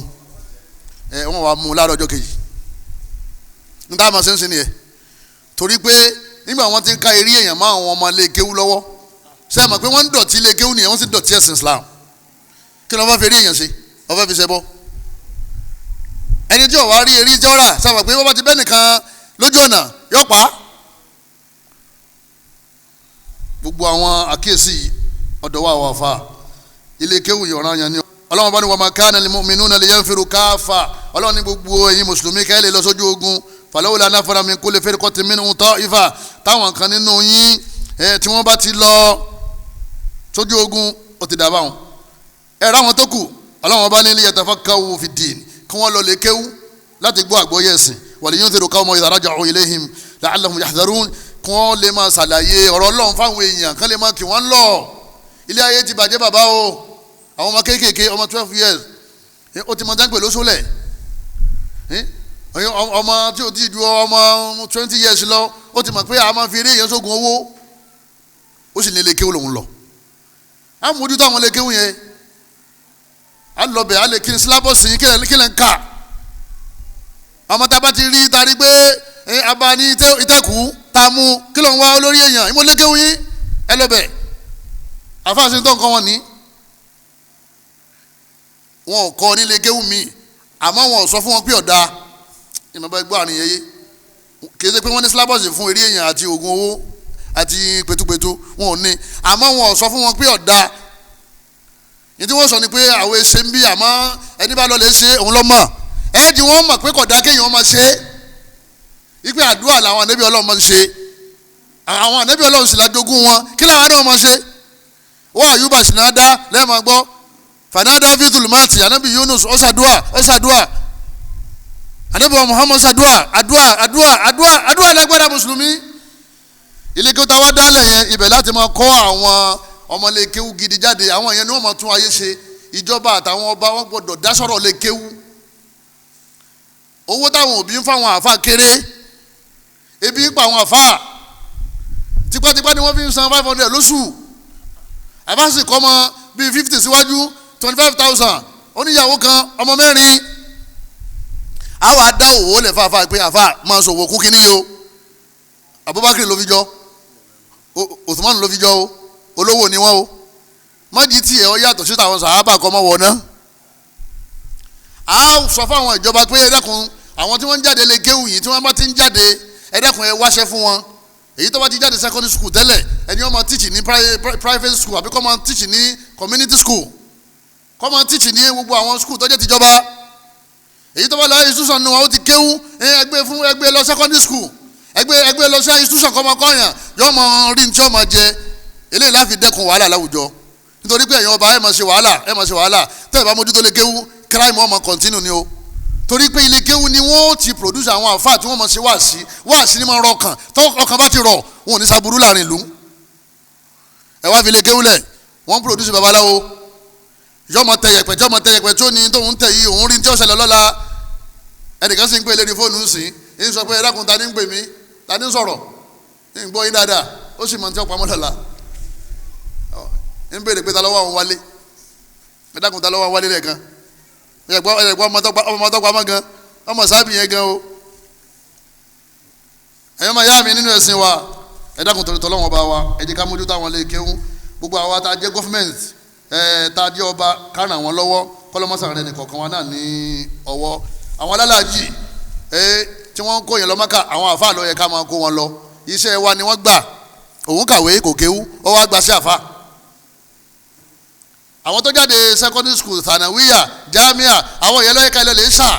wọ́n wá mú láàárọ̀ ọjọ́ kejì. Níta àmọ́ ṣe ń sin nìyẹn, torí pé nígbà wọ́n ti ń ka eré èèyàn mọ́ àwọn ọmọ ilé kéwú lọ́wọ́, ṣé ẹ mọ̀ pé wọ́n ń dọ̀tí ilé kéwú nìyẹn, wọ́n sì ń dọ̀tí ẹ̀sìn Islam. Kí ni wọ́n fẹ́ fi eré èèyàn ṣe? Wọ́n fẹ́ fi ṣẹbọ. Ẹni tí ó wá rí eré jọ́ra sábà pé wọ́n bá ti bẹ́ nìkan lójú ọ̀nà yóò pa á. Gbogbo àwọn àkíyèsí ọ̀dọ̀ wa wà fà ilé kéwù yọ̀ràn yẹn ni. Ọlọ́run bá ní wa ma kana lil mu'minuna liyanfiru kaffa. Ọlọ́run ní gbogbo ẹ̀yin mùsùlùmí kẹ́ lè lọ sójú ogun, falawla nafara min kulli firqatin minhum ta'ifa, táwọn kan nínú yín tí wọ́n bá ti lọ sójú ogun ó ti dàbà wọn. Ẹ ráwọn tó kù, Ọlọ́run bá ní liyatafakkahu fi ddin, kí wọ́n lọ lè kéwú láti gbọ́ àgbọ́yé ẹ̀sìn, waliyunziru qawmahum idha raja'u ilayhim la'allahum yahdharun, kí wọ́n lè máa ṣàlàyé ọ̀rọ̀ Ọlọ́run fáwọn èèyàn, kán lè máa kí wọ́n lọ. Ilé ayé ti bàjẹ́ bàbá o. Àwọn ọmọ kéékèèké, ọmọ 12 years ó ti mọ dáńpẹ̀ lóṣòlẹ̀, ọmọ tí ó ti ju ọmọ 20 years lọ ó ti mọ̀ pé a máa fi eré èèyàn sógun owó, ó sì ní ilé kéwú lòun lọ. Á mójútó àwọn ilé kéwú yẹn, á lọ bẹ̀, á lè kí ni sílábọ̀sì yín, kí lẹ̀ ń kà. Ọmọ tá a bá ti rí tarí pé abá ní ìtẹ́kù tá a mú, kí ló ń wá olórí èèyàn ìmọ̀ ilé kéwú yín, ẹ lọ bẹ̀. Àfáàsì tó nǹkan wọn ní wọn ò kọ́ nílé kéwú mi, àmọ́ wọn ò sọ fún wọn pé ọ̀dà ìmọ̀ bá gbọ́ àrùn yẹyẹ. Kì í ṣe pé wọ́n ní sílábọ̀sì fún eré èèyàn àti oògùn owó àti pẹ̀tùpẹ̀tù, wọn ò ní, àmọ́ wọn ò sọ fún wọn pé ọ̀dà. Ní tí wọ́n sọ ni pé àwọn èsè ń bí, àmọ́ ẹni bá lọ lè ṣe òun lọ́ mọ̀. Ẹ jí wọ́n mọ̀ pé kódà kéèyàn máa ṣe é, wípé àdúrà làwọn ànábì Ọlọ́run máa ń ṣe, àwọn ànábì Ọlọ́run sì lájogún wọn, kí làwọn náà máa ṣe? Wọ́n àyùbá sì náà dá lẹ́ẹ̀ma gbọ́ fanada fi zulumati, anabi Yunus ó ṣàdúà, ó ṣàdúà, anabi wa Muhammad ṣàdúà, àdúà àdúà àdúà àdúà lágbára mùsùlùmí. Ilé kéwú tá wá dálẹ̀ yẹn, ibẹ̀ láti máa kọ́ àwọn ọmọlé kéwú gidi jáde. Àwọn yẹn ni wọ́n máa tún ayé ṣe. Ìjọba àtàwọn ọba wọn gbọ́dọ̀ dá sọ̀rọ̀ lé kéwú. Owó táwọn òbí ń fáwọn àfa kéré, ebi ń pa àwọn àfa, tipátipá ni wọ́n fi ń san 500 lóṣù. Àbá sì kọ́ ọmọ bíi 50 síwájú, 25,000, oníyàwó kan, ọmọ mẹ́rin. Àwa dá òwò lẹ̀ fàáfàá pé àfà máa sòwò kú kínní o. Abubakar ló fi jọ, Uthman ló fi jọ o, olówó ni wọ́n o. Mọ́jì tiẹ̀ ọ yàtọ̀ sí tàwọn sàhábà kọ́ mọ́ wọ̀ ná. A sọ fáwọn ìjọba pé ẹ dákun, àwọn tí wọ́n ń jáde lè kéwù yìí, tí wọ́n bá ti ń jáde, ẹ dákun ẹ wáṣẹ́ fún wọn. Èyí tó bá ti jáde secondary school tẹ́lẹ̀, ẹni wọ́n máa teach ní private school, àbí kọ́ máa teach ní community school, kọ́ máa teach ní gbogbo àwọn school tó jẹ́ tìjọba. Èyí tó bá lọ institution nù wọn ó ti kéwú, ẹgbẹ́ fún ẹgbẹ́ lọ secondary school, ẹgbẹ́ lọ sí institution kọ́ máa kọ́yàn, yóò máa rí ní tí wọ́n máa jẹ. Eléyìí láfi dẹ́kun wàhálà láwùjọ, nítorí pé ẹ̀yin ọba ẹ̀ máa ṣe wàhálà, ẹ̀ máa ṣe wàhálà. Tẹ́ ẹ̀ bá mójútó lé kéwú, crime wọn máa continue ni o. Torí pé ilé kéwú ni wọ́n ti produce àwọn àfáà tí wọ́n máa ṣe wáàsí, wáàsí ni máa rọ ọkàn, tó ọkàn bá ti rọ̀ wọn ò ní sábúrú láàrin ìlú. Ẹ wá fi ilé kéwú lẹ̀, wọ́n produce babaláwo, yọ máa tẹ yẹ̀pẹ̀, tí yọ máa tẹ yẹ̀pẹ̀ tí ó ní tóun tẹ̀ yìí, òun rí ní tí ó ṣẹlẹ̀ lọ́la. Ẹnìkan sì ń pè lérí fóònù sí ń sọ pé ẹ dákun, ta ni ń pè mí, ta ni ń sọ̀rọ̀, ń gbọ́ yín dáadáa, ó sì mọ̀ ní tí ó pamọ́ lọ́la. Ń béèrè pé ta lọ́wọ́ àwọn wálé, ẹ dákun ta lọ́wọ́ àwọn wálé lẹ́ẹ̀kan, ẹ̀gbọ́n ọmọ tó pamọ́ gan, ọmọ sábì yẹn gan o. Ẹ̀yọ́ máa yá mi nínú ẹ̀sìn wa, ẹ dákun torí tọ́lọ́wọ́n bá wa, ẹ jẹ́ ká mójútó àwọn ilé kéwú. Gbogbo àwa tá a jẹ́ gọ́fìmẹ̀ntì, tá a jẹ́ ọba, ká ràn wọ́n lọ́wọ́, kọ́lọ́mọ́sà rẹ̀ nìkọ̀ọ̀kan wa náà ní ọwọ́. Àwọn alálàájì tí wọ́n ń kó yẹn lọ Mákà, àwọn àfáà ló yẹ ká máa kó wọn lọ. Iṣẹ́ wa ni wọ́n gbà, òun kàwé kò kéwú, ó wá gba sí àfáà. Àwọn tó jáde secondary school, thanawiya, jamia, àwọn ìyẹn lọ́yẹ̀ká ilẹ̀ lè ṣà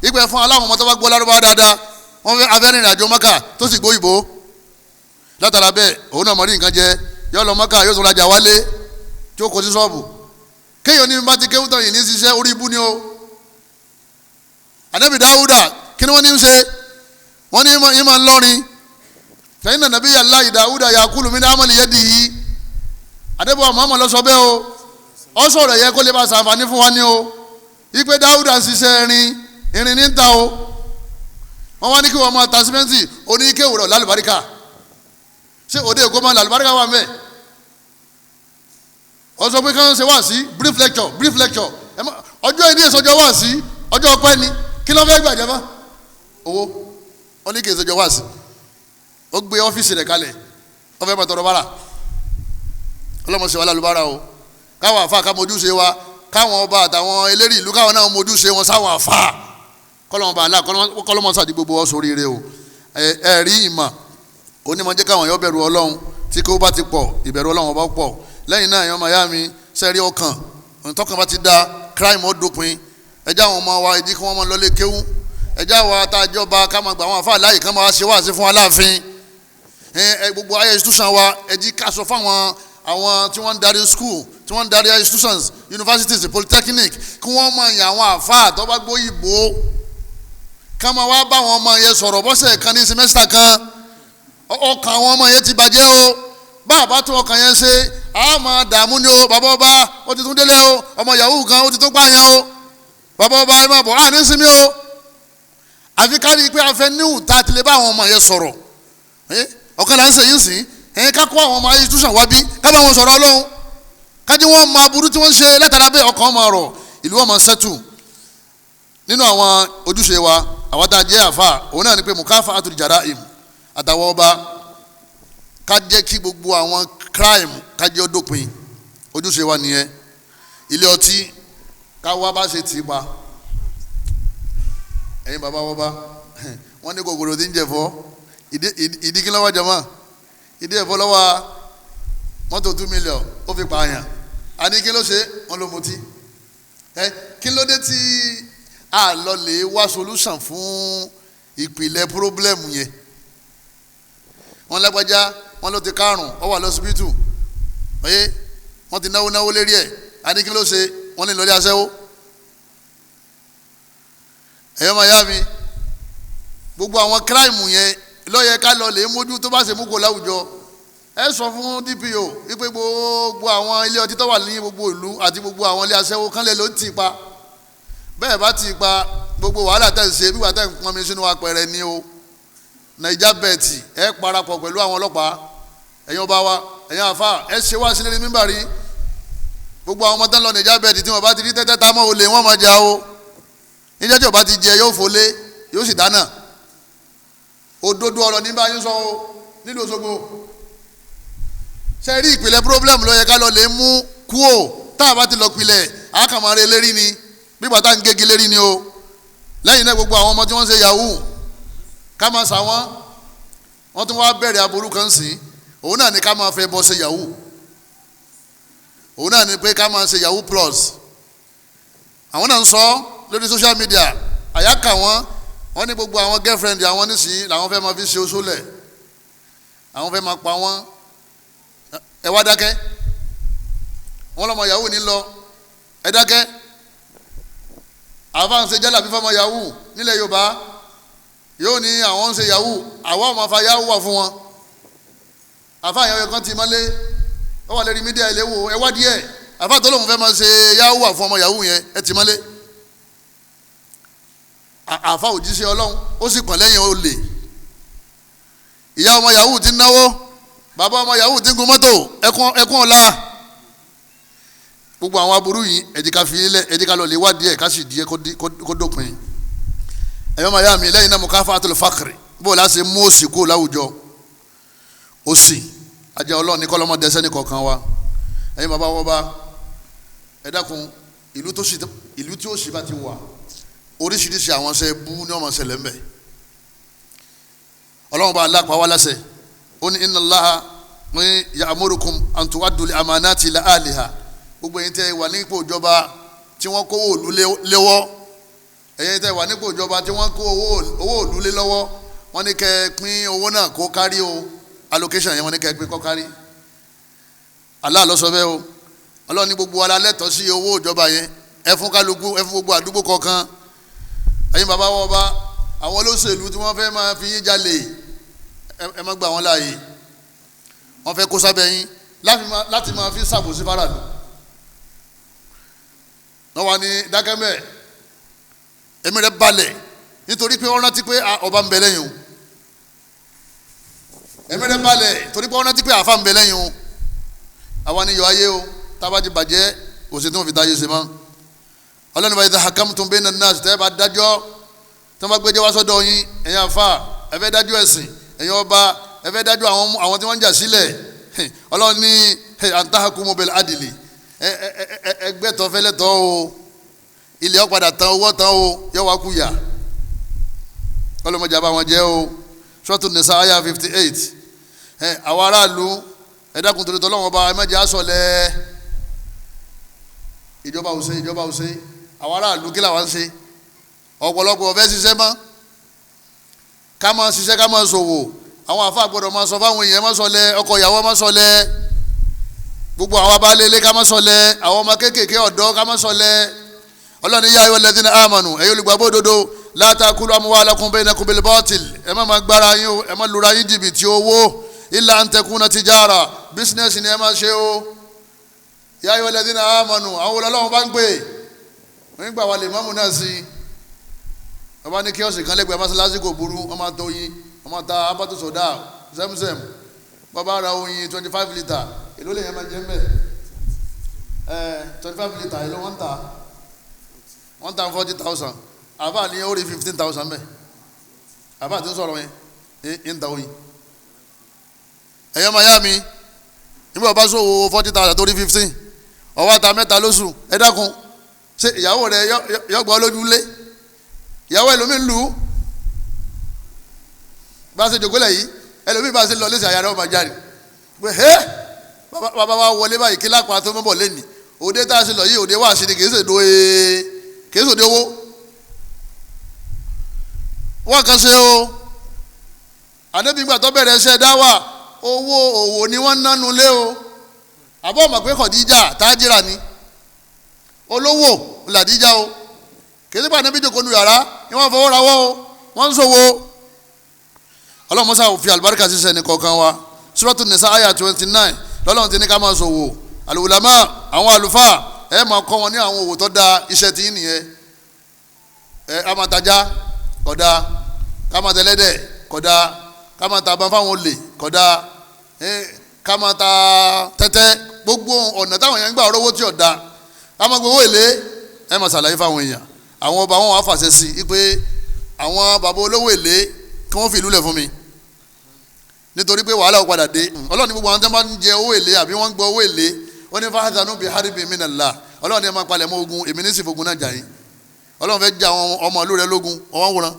ìpè fún aláwọn ọmọ tó bá gbọ́ lárúbáwá dáadáa, wọ́n fẹ́ abẹ́rìnrìn àjò Mọ́kà tó sì gbóyìnbó. Látara bẹ́ẹ̀ òun náà mọ̀ rí nǹkan jẹ, yóò lọ Mọ́kà, yóò tún rajà wálé tí ó kó sí ṣọ́ọ̀bù. Kéèyàn ní bá ti kéwú tán yìí ní ṣiṣẹ́ orí ibú ni o. Ànábì Dáúdà kí ni wọ́n ní ń ṣe? Wọ́n ní ìmọ̀ ńlọrin fẹ̀yìn náà nàbí yàrá Dáúdà yakulu min amali yadihi. Ànábì Muhammad ló sọ bẹ́ẹ̀ o, ọ sọ̀rọ̀ yẹ kó lè bá ṣàǹfààní fún wa ní o, ipe Dáúdà ń ṣiṣẹ́ irin, irin ní ń ta o. Wọ́n wá ní kí wọ́n máa ta símẹ́ǹtì, oníkéwò rẹ̀ lálùbáríkà. Ṣé òde èkó máa lálùbáríkà wà mẹ́ẹ̀? Ọ sọ pé káwọn ṣe wá sí brief lecture, brief lecture. Ọjọ́ ìní ìsọjọ́ wá sí ọjọ́ ọpẹ́ ni, kí ló fẹ́ gbàjẹ́ mọ́ owó? Wọ́n ní kí ìsọjọ́ wá sí. Ó gbé ọ́fíìsì rẹ̀ kalẹ̀, ó fẹ́ máa tọrọ bára. Ọlọ́mọ ṣe wá lálùbárà o. Káwọn àfa ká mojúṣe wa, káwọn ọba àtàwọn eléré ìlú káwọn náà mojúṣe wọn sáwọn àfa. Kọ́lọ́mọ bá kọ́lọ́mọ sàdí gbogbo wọn sórí rẹ o. Ẹ rí ìmọ̀ onímọ̀ jẹ́ káwọn yọ bẹ̀rù Ọlọ́run. Tí kò bá ti pọ̀, ìbẹ̀rù Ọlọ́run ọba pọ̀. Lẹ́yìn náà ẹ̀yọ́ mayami sẹ́rí ọkàn tọkàn bá ti da crime ó dópin. Ẹjẹ́ àwọn ọmọ wa ìdí kí wọ́n máa lọlé kéwú. Ẹjẹ́ àwọn àtàjọba ká máa gbà àwọn àfa láàyè ká máa ṣe wáàsí fún Aláàfin. Ẹ gbogbo ayé institution wa ẹ jí ká sọ fáwọn àwọn tí wọ́n ń darí school, tí wọ́n ń darí institutions, universities, polytechnic, kí wọ́n máa yan àwọn àfa tó bá gbóyìnbó, ká máa wá bá àwọn ọmọ yẹn sọ̀rọ̀ bọ́sẹ̀ kan ní semester kan. Ọkàn àwọn ọmọ yẹn ti bàjẹ́ o. Bàbá tún ọkàn yẹn ṣe, a máa dààmú ni o. Bàbá ọba ó ti tún délé o, ọmọ yahoo kan ó ti tún pààyàn o. Bàbá ọba ẹ máa bọ̀ á ní sinmi o. Àfi kárí pé a fẹ́ níwù tá a ti lè bá àwọn ọmọ yẹn sọ̀rọ̀. Ọ̀kan là ń ṣe yín sìn, ká kó àwọn ọmọ institution wá bí, ká bá wọn sọ̀rọ̀ Ọlọ́run, kájí wọn mọ aburú tí wọ́n ń ṣe. Látara bẹ́ẹ̀ ọkàn ọmọ rọ̀, ìlú ọmọ sẹ́tù. Nínú àwọn ojúṣe wa àwọn tá a jẹ́ àfa, òun náà ni pé mukafa atul jaraim àtàwọn ọba, ká jẹ́ kí gbogbo àwọn crime ká jẹ́ ó dópin. Ojúṣe wa nìyẹn. Ilé ọtí ká wá bá ṣe tì í pa. Ẹ̀yin bàbá wọn bá wọ́n ní kòkòrò tí ń jẹ̀fọ́, ìdí kí lọ́wọ́ jẹ̀mọ́, ìdí ẹ̀fọ́ lọ́wọ́ mọ́tò 2 million ó fi pààyàn. Àní kí ló ṣe? Wọ́n ló mutí. Ẹ kí ló dé tí a lọ lè wá solution fún ìpìlẹ̀ problem yẹn? Wọ́n lágbájá, wọ́n ló ti kárùn, ó wà lọ́sibítù, oye wọ́n ti náwó náwó lérí ẹ̀. Àní kí ló ṣe? Wọ́n ní lọ́lé aṣẹ́wó. Ẹ̀yọ́ máa yá mi, gbogbo àwọn kíráìmù yẹn ló yẹ ká lọ lè mójú tó bá ṣe mú kó láwùjọ. Ẹ sọ fún DPO wípé gbogbo àwọn ilé ọtí tó wà ní gbogbo ìlú àti gbogbo àwọn ilé aṣẹ́wó kán lè ló ń tì pa. Bẹ́ẹ̀ bá tì pa, gbogbo wàhálà tẹ̀ ń ṣe bí wàá tẹ̀ ń pọnmi sínú apẹ̀rẹ̀ ni o. Naija bẹ̀ẹ̀tì ẹ parapọ̀ pẹ̀lú àwọn ọlọ́pàá, ẹ̀yin ọba wa, ẹ̀yin àfa, ẹ ṣe wá sílẹ̀ ní mímbàrí. Gbogbo àwọn ọmọ tán lọ Naija bẹ̀ẹ̀tì tí wọ́n bá ti rí tẹ́tẹ́ tá mọ́ olè wọ́n máa jà o. Níjẹ́ tí o bá ti jẹ yóò fọlé, yóò sì dáná. Òdodo ọ̀rọ̀ ní bá yín sọ o nílùú Òṣogbo. Ṣe rí ìpìlẹ̀ problem ló yẹ ká lọ lè mú kú o. Tá a bá ti lọ pilẹ̀, a kàn máa re lérí ni, bí bàtà ń gégi lérí ni o. Lẹ́yìn náà gbogbo àwọn ọmọ tí wọ́n ń ṣe yahoo ká máa sà wọ́n, wọ́n tún wá bẹ̀rẹ̀ aburú kan sí. Òun náà ni ká máa fẹ́ bọ́ ṣe yahoo. Òun náà ni pé ká máa ṣe yahoo plus. Àwọn náà ń sọ lórí social media, àyàkà wọn, wọ́n ní gbogbo àwọn girlfriend àwọn nísìnyí làwọn fẹ́ máa fi ṣe oṣù lẹ̀, àwọn fẹ́ máa pa wọ́n. Ẹ wá dákẹ́, wọ́n lọ́mọ yahoo ní lọ, ẹ dákẹ́. Àfa ń ṣe jálàbí fọmọ yahoo nílẹ̀ Yorùbá, yóò ní àwọn ń ṣe yahoo, àwa ò máa fa yahoo wà fún wọn. Àfa àyàwó kan ti mọ́lé, ó wà lórí mídíà ilé wo, ẹ wá díẹ̀. Àfa tó lóun fẹ́ máa ṣe yahoo wà fún ọmọ yahoo yẹn, ẹ ti mọ́lé. Àfa òjíṣẹ́ Ọlọ́run ó sì pọ̀n lẹ́yìn olè. Ìyá ọmọ yahoo ti náwó, bàbá ọmọ yahoo ti ń gun mọ́tò, ẹkún ọ̀la. Gbogbo àwọn aburú yìí ẹ jẹ́ ká fi ilẹ̀, ẹ jẹ́ ká lọ lè wádìí ẹ̀ ká sì díẹ̀ kó dópin. Ẹ̀yọ́ máa yá mi, lẹ́yìn náà mukafatul fakri, bó o láṣẹ mú òṣì kó láwùjọ. Òṣì ajá Ọlọ́run ní kọ́lọ́mọ dẹ́sẹ́ ní kọ̀ọ̀kan wa. Ẹ̀yin bàbá wọn bá ẹ dákun, ìlú tí òṣì bá ti wà, oríṣiríṣi àwọn ṣe bú ní ọmọ ṣẹlẹ̀ ńbẹ. Ọlọ́run bá aláàpá wá láṣẹ, ó ní inna Allaha ya'murukum an tu'addu al-amanati ila ahliha. Gbogbo ẹ̀yin tẹ́ wà nípò ìjọba tí wọ́n kó owó òlu léwọ́, ẹ̀yin tẹ́ wà nípò ìjọba tí wọ́n kó owó òlu lé lọ́wọ́, wọ́n ní kẹ́ pín owó náà kó kárí o. Allocation yẹn wọ́n ní kẹ́ pín kó kárí. Allah ló sọ bẹ́ẹ̀ o. Ọlọ́run ní gbogbo wa lẹ́tọ̀ọ́ sí owó ìjọba yẹn, ẹ fún kálukú, ẹ fún gbogbo àdúgbò kọ̀ọ̀kan. Ẹ̀yin bàbá wọn bá àwọn olóṣèlú tí wọ́n fẹ́ máa fi yín jalè, ẹ má gbà wọ́n láàyè. Wọ́n fẹ́ kó sábẹ́ yín láti máa fi ṣàbòsí faraàlú. Wọ́n wà ní dákẹ́mẹ́, èmi rẹ̀ balẹ̀ nítorí pé wọ́n rántí pé ọba ń bẹ lẹ́yìn o. Èmi rẹ̀ balẹ̀ torí pé wọ́n rántí pé àáfà ń bẹ lẹ́yìn o. Àwa ni yọ ayé o, tába ti bàjẹ́ kò sí tí wọ́n fi dáyé ṣe mọ́. Ọlọ́run bá yẹ hakamtum bayna an-nas, tẹ́ bá dájọ́ tí wọ́n bá gbẹ́jọ́ wá sọ́dọ̀ yín, ẹ̀yin àfa ẹ fẹ́ dájọ́ ẹ̀sìn, ẹ̀yin ọba ẹ fẹ́ dájọ́ àwọn tí wọ́n ń jà sílẹ̀. Ọlọ́run ní an tahkumu bil adli, ẹgbẹ́tọ̀ fẹ́lẹ́tọ̀ o, ilẹ̀ ó padà tán, owó tán o, yọ wá kú yà. Ọlọ́mọdé àbá wọn jẹ́ o. Suratu Nisa aya 58. Àwọn aráàlú ẹ dákun torí tọ́lọ́wọ́n ọba, ẹ má jẹ́ àsọlẹ̀. Ìjọba ò ṣe, ìjọba ò ṣe, àwọn aráàlú kí làwọn ń ṣe? Ọ̀pọ̀lọpọ̀ ọ̀fẹ́ ṣiṣẹ́ mọ́, ká máa ṣiṣẹ́, ká máa ṣòwò. Àwọn àfa gbọ́dọ̀ máa sọ fáwọn èèyàn, má sọlẹ̀, ọkọ ìyàwó má sọlẹ̀, gbogbo àwọn abálélé ká má sọlẹ̀, àwọn ọmọ kéékèèké ọ̀dọ́ ká má sọlẹ̀. Ọlọ́ni yá ayọ̀ lẹ́dínà àmọ̀nù, ẹ̀yin olùgbàgbọ́ òdodo, la ta'kulu amwalakum bainakum bil batil, ẹ má máa gbára yín o, ẹ má lura yín jìbìtì owó, illa an takuna tijara, bísínẹ́sì ni ẹ má ṣe o. Yá ayọ̀ lẹ́dínà àmọ̀nù, àwọn olólùwọ́n bá ń pè wọ́n gbà wà lè mọ́mù náà sí i. Wọ́n bá ní kíọ̀sì kan lẹ́gbẹ̀ẹ́ mọ́sálásí kò burú, wọ́n máa tó oyin, wọ́n máa ta abátò sọ̀dá zemzem. Bàbá ra oyin 25 litre, èló lè yẹn máa jẹ́ mbẹ́? 25 litre èló wọ́n ta? Wọ́n ta 40,000. Àbá ní ó rí 15,000 mbẹ́. Àbá ti ń sọ̀rọ̀ yẹn ń ta oyin. Ẹ̀yọ́ máa yá mi, nígbà bá sọ̀wọ́ 40,000 tó rí 15, ọwọ́ ta mẹ́ta lóṣù, ẹ dákun, ṣé ìyàwó rẹ yọgbọ́ lójú lé? Ìyàwó ẹlòmíì ń lù ú bá a ṣe jòkó lẹ̀ yìí, ẹlòmíì bá a ṣe lọ lẹ́sẹ̀ àyà rẹ̀ ọmọ jáde pé hẹ́ bàbá wa wọlé báyìí kí lápá tó mọ́bọ̀ lẹ́nì. Òde tá a ṣe lọ yìí, òde wà sí ni, kì í ṣèdó owó wọ́n kàn ṣe o. Àdébígbà tó bẹ̀rẹ̀ ṣe dáwà, owó òwò ni wọ́n nánu lé o. Àbọ̀ mọ̀ pé Khadija tájìrà ni, olówó làdíjà o. Kìí pa níbi ìjòkó nu yàrá ni wọ́n fọwọ́ rawọ́ o, wọ́n ń ṣòwò. Ọlọ́run mọ́sá fi àlùbáríkà ṣiṣẹ́ ní kọ̀ọ̀kan wa. Suratu Nisa aya 29 lọ́lọ́run ti ní ká máa ṣòwò. Al-ulama, àwọn àlùfáà, ẹ máa kọ́ wọn ní àwọn òwò tó da, iṣẹ́ tí ń nìyẹn. Ẹ á máa tajà kódà, ká máa tẹlẹ́dẹ̀ kódà, ká máa ta ban fáwọn olè kódà, ká máa ta tẹ́tẹ́, gbogbo ọ̀nà táwọn èèyàn ń gbà rówó tí ò da, ká máa gbowó èlé. Ẹ máa ṣàlàyé fáwọn èèyàn. Àwọn ọba wọn wà fàṣẹ sí i pé àwọn bàbá olówó èlé kí wọ́n fi ìlú lẹ̀ fún mi, nítorí pé wàhálà ó padà dé. Ọlọ́run ní gbogbo àwọn tí wọ́n bá ń jẹ owó èlé àbí wọ́n ń gbọ́ owó èlé, ó ní fahadhanu bi harbin minallah. Ọlọ́run ní ẹ máa palẹ̀ mọ́ ogun, èmi ní sì fogun náà jà yín. Ọlọ́run fẹ́ jà àwọn ọmọ ìlú rẹ lógun, ọwọ́n wòran.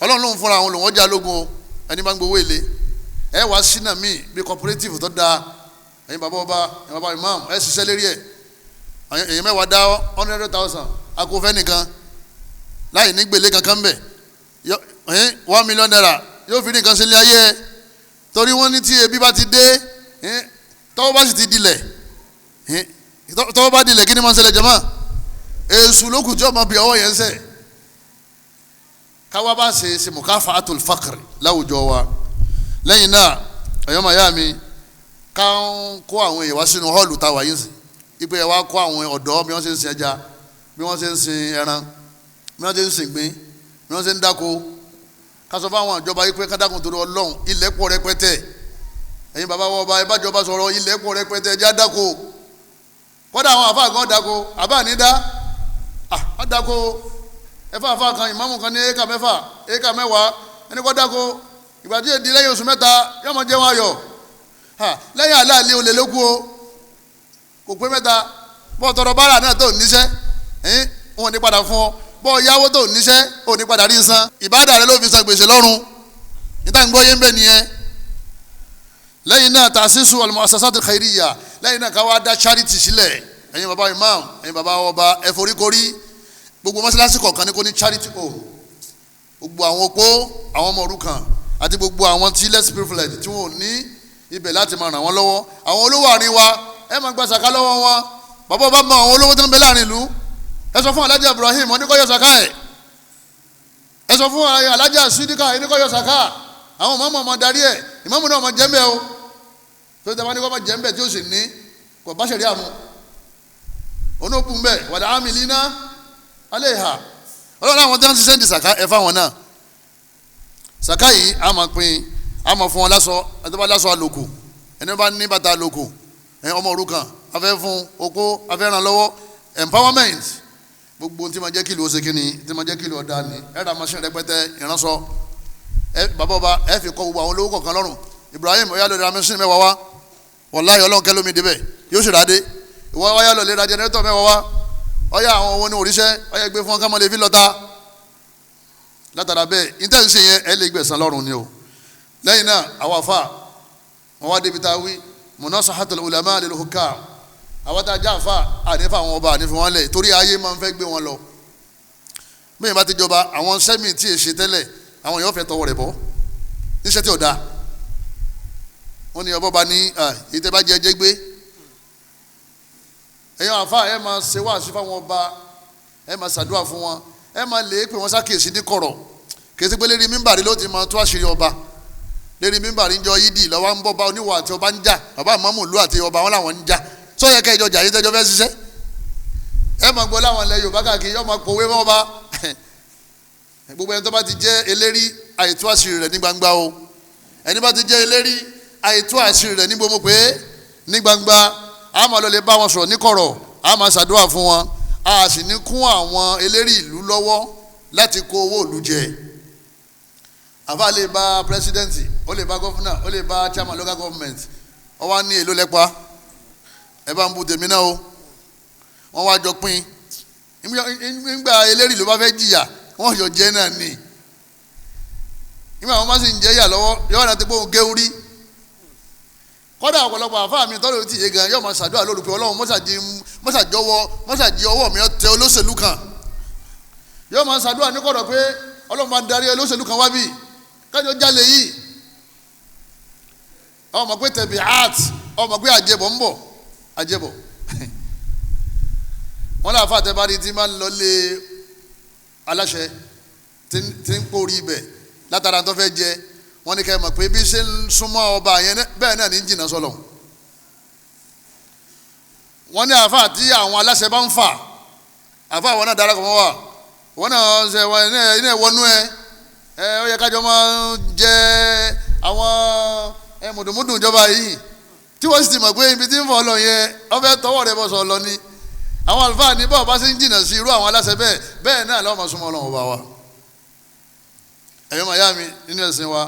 Ọlọ́run ló ń fúnra àwọn olùwọ́n jà lógun o, ẹni bá ń gbowó èlé. Ẹ wá sínà míì bí cooperative tó dáa, ẹ̀yin bàbá ọba, ẹ̀yin bàbá imam, ẹ ṣiṣẹ́ lérí ẹ̀. Èyí mẹ́wàá dá 100,000 akófẹ́ nìkan láì ní gbèlé kankan bẹ̀, 1 million naira yóò fi nìkan sílé ayé ẹ. Torí wọ́n ní tí ebi bá ti dé, tọ́wọ́ bá sì ti dilẹ̀, tọ́wọ́ bá dilẹ̀ kí ni máa ń ṣẹlẹ̀ jẹ́mọ́? Èṣù lókùn tí ọmọ bí ọwọ́ yẹn ń sẹ̀. Káwá bá ṣe ṣe mukafa'atul faqr láwùjọ wa. Lẹ́yìn náà, ẹ̀yọ́ màyá mi, ká ń kó àwọn èèyàn wá sínú họ́ọ̀lù táwa yìí sí, ipe ẹ̀ wá kó àwọn ọ̀dọ́ bí wọ́n ṣe ń sin ẹja, bí wọ́n ṣe ń sin ẹran, bí wọ́n ṣe ń sin gbin, bí wọ́n ṣe ń dáko. Ká sọ fáwọn ìjọba yìí pé kádàkùn torí Ọlọ́run, ilẹ̀ pọ̀ rẹpẹtẹ. Ẹ̀yin bàbá wa ọba, ẹ bá jọba sọ̀rọ̀, ilẹ̀ pọ̀ rẹpẹtẹ, ẹja dáko. Kódà àwọn àfa kan dáko, àbá ní dá, à dáko. Ẹ̀fọ́ àfa kan, ìmáàmù kan ní éka 6, éka 10, ẹni kọ́ dáko. Ìgbà tí èdè lẹ́yìn oṣù 3 yóò máa jẹun ayọ̀. Lẹ́yìn àlàálẹ̀ olè lókun o, kò pé 3. Bọ́ tọrọ bára náà tó níṣẹ́, wọn ò ní padà fún ọ. Bọ́ yáwó tó níṣẹ́, ò ní padà rí san. Ìbádà rẹ ló fi san gbèsè lọ́rùn. Níta ń gbọ́ yé ń bẹ̀ nìyẹn. Lẹ́yìn náà, tàṣíṣù al-mu'assasat al-khairiyya, Lẹ́yìn náà ká wá dá charity sílẹ̀. Ẹ̀yin baba imam, ẹ̀yin baba ọba, ẹ foríkorí. Gbogbo mọ́sálásí kọ̀ọ̀kan ní kò ní charity home. Gbogbo àwọn opó, àwọn ọmọ òrukàn àti gbogbo àwọn tí less privileged tí wọn ò ní ibẹ̀ láti máa ràn wọ́n lọ́wọ́. Àwọn olówó àárín wa ẹ máa gba sàká lọ́wọ́ wọn. Bàbá ọba mọ àwọn olówó tó ń bẹ láàrin ìlú. Ẹ sọ fún Alhaji Ibrahim oníkọ́yọ̀ sàká ẹ̀. Ẹ sọ fún Alhaji Sidika oníkọ́yọ̀ sàká. Àwọn mọ̀mọ́ ọmọ darí ẹ̀, ìmọ̀mù náà ọmọ jẹ́mbẹ́ o. Tó ti dábàá ní kọ́ ọmọ jẹ́mbẹ́ tí ó sì ní kò bá ṣẹ̀rí àmú. Onóbùn bẹ́ẹ̀ wàdà ámì líná alẹ́ ìhà. Ọlọ́run àwọn tí wọ́n ti sẹ́ndì sàká ẹ fáwọn náà. Sàká yìí a máa pín, a máa fún wọn lásọ, ẹni tó bá lásọ àlòkù, ẹni bá ní bàtà àlòkù, ọmọ òrukàn, afẹ́ fún opó, afẹ́ ràn lọ́wọ́, empowerment. Gbogbo tí ma jẹ́ kìlú ọ̀sẹ̀ kìíní, tí ma jẹ́ kìlú ọ̀dà ni, ẹ ra machine rẹpẹtẹ ìránṣọ. Ẹ bàbá ọba ẹ fi kọ́ gbogbo àwọn olówó kọ̀ọ̀kan lọ́rùn. Ibrahim ọ̀yá lọ ra machine mẹ́wàá wá, wàláhì Ọlọ́run kẹ́ lómi débẹ̀, yóò sì rà dé. Ìwọ ọ̀yá lọ lè ra jẹnẹrétọ̀ mẹ́wàá wá, ọ̀yá àwọn owó ní òrìṣẹ́, ọ̀yá gbé fún wọn ká mọ́ lè fi lọ́ta. Látara bẹ́ẹ̀, intanṣe yẹn ẹ lè gbẹ̀san lọ́rùn ni o. Lẹ́yìn náà, àwọn afa wọn wá débi tá a wí munasahatul ulama lil hukam. Àwọn tá a já àfa ànífà àwọn ọba ànífà wọn lẹ̀ torí ayé máa ń fẹ́ gbé wọn lọ. Bẹ́ẹ̀ bá ti jọba, àwọn sẹ́mi tí èsì tẹ́lẹ̀ àwọn èèyàn fẹ́ tọwọ́ rẹ̀ bọ́ níṣẹ́ tí ò dáa. Wọ́n ní ọba ní ìtẹ́ bá jẹ́ jẹ́ gbé. Ẹ̀yin àfa ẹ̀ máa ṣe wáàsí fáwọn ọba, ẹ̀ máa ṣàdúrà fún wọn, ẹ̀ máa lè pè wọ́n sákèsí ní kọ̀rọ̀. Kèsì pé lérí mímbàrí ló ti máa tú àṣírí ọba. Lérí mímbàrí ń jọ yídì lọ́wọ́ ń bọ́ bá oníwà àti ọba ń jà, bàbá àmọ́mù ìlú àti ọba wọn làwọn ń jà. Sọ́yẹ kẹjọ jà yìí tẹ́jọ́ fẹ́ ṣiṣẹ́. Ẹ máa gbọ́ láwọn ilẹ̀ Yorùbá káàkiri, yọ máa kọ̀wé mọ́ ọba. Gbogbo ẹni tó bá ti jẹ́ eléri àìtú àṣírí rẹ̀ ní gbangba o. Ẹni bá ti jẹ́ eléri àìtú àṣírí rẹ̀ ní gbogbo pé ní gbangba, a máa lọ lè bá wọn sọ̀rọ̀ ní kọ̀rọ̀, a máa ṣàdúrà fún wọn, a sì ní kún àwọn eléri ìlú lọ́wọ́ láti kó owó ìlú jẹ. Àfa lè bá pírẹsidẹ́ǹtì, ó lè bá gọ́fúnà, ó lè bá chairman local government, ó wá ní èlò lẹ́pa, ẹ bá ń bu tèmi náà o. Wọ́n wá jọ pín. Nígbà eléri ló bá fẹ́ jìyà, wọ́n yọ jẹ́ náà ni. Nígbà wọn bá sì ń jẹ́ yà lọ́wọ́, yọ̀wọ́n náà ti gbóhùn géwúrí. Kọ́dà ọ̀pọ̀lọpọ̀ àfa mi tọ́lọ̀ ti yé gan, yóò máa ṣàdúrà lóru pé Ọlọ́run mọ́sàjọ́wọ́ ọwọ́ mi tẹ olóṣèlú kan. Yóò máa ṣàdúrà ní kọ̀rọ̀ pé Ọlọ́run máa darí olóṣèlú kan wá bí kájọ jalè yìí. Ọmọ pé tẹ̀bí art, ọmọ pé àjẹbọ̀ ń bọ̀, àjẹbọ̀. Wọ́n lé àfa àtẹ̀bárí tí máa ń lọ lé aláṣẹ tí ń pòrí ibẹ̀ látara tó fẹ́ jẹ. Wọ́n ní ká ẹ mọ̀ pé bí ṣe ń súnmọ́ ọba yẹn bẹ́ẹ̀ náà ní jìnnà sọ́lọ̀. Wọ́n ní àfa tí àwọn aláṣẹ bá ń fà, àfa àwọn náà darapọ̀ mọ́ wa, wọ́n náà ṣe wọ́n iná ìwọ́nú ẹ ẹ ó yẹ kájọ máa jẹ àwọn mùdùmùdù ìjọba yìí tí wọ́n sì ti mọ̀ pé ibi tí ń fọ́ lọ yẹn wọ́n fẹ́ tọwọ́ rẹ bọ̀ sọ̀ lọ ni. Àwọn àlùfáà ní báwo bá ṣe ń jìnnà sí irú àwọn aláṣẹ bẹ́ẹ̀ bẹ́ẹ̀ náà lọ́wọ́ máa súnmọ́ Ọlọ́run ọba wa. Ẹ̀yọ́ màyá mi nínú ẹ̀sìn wa,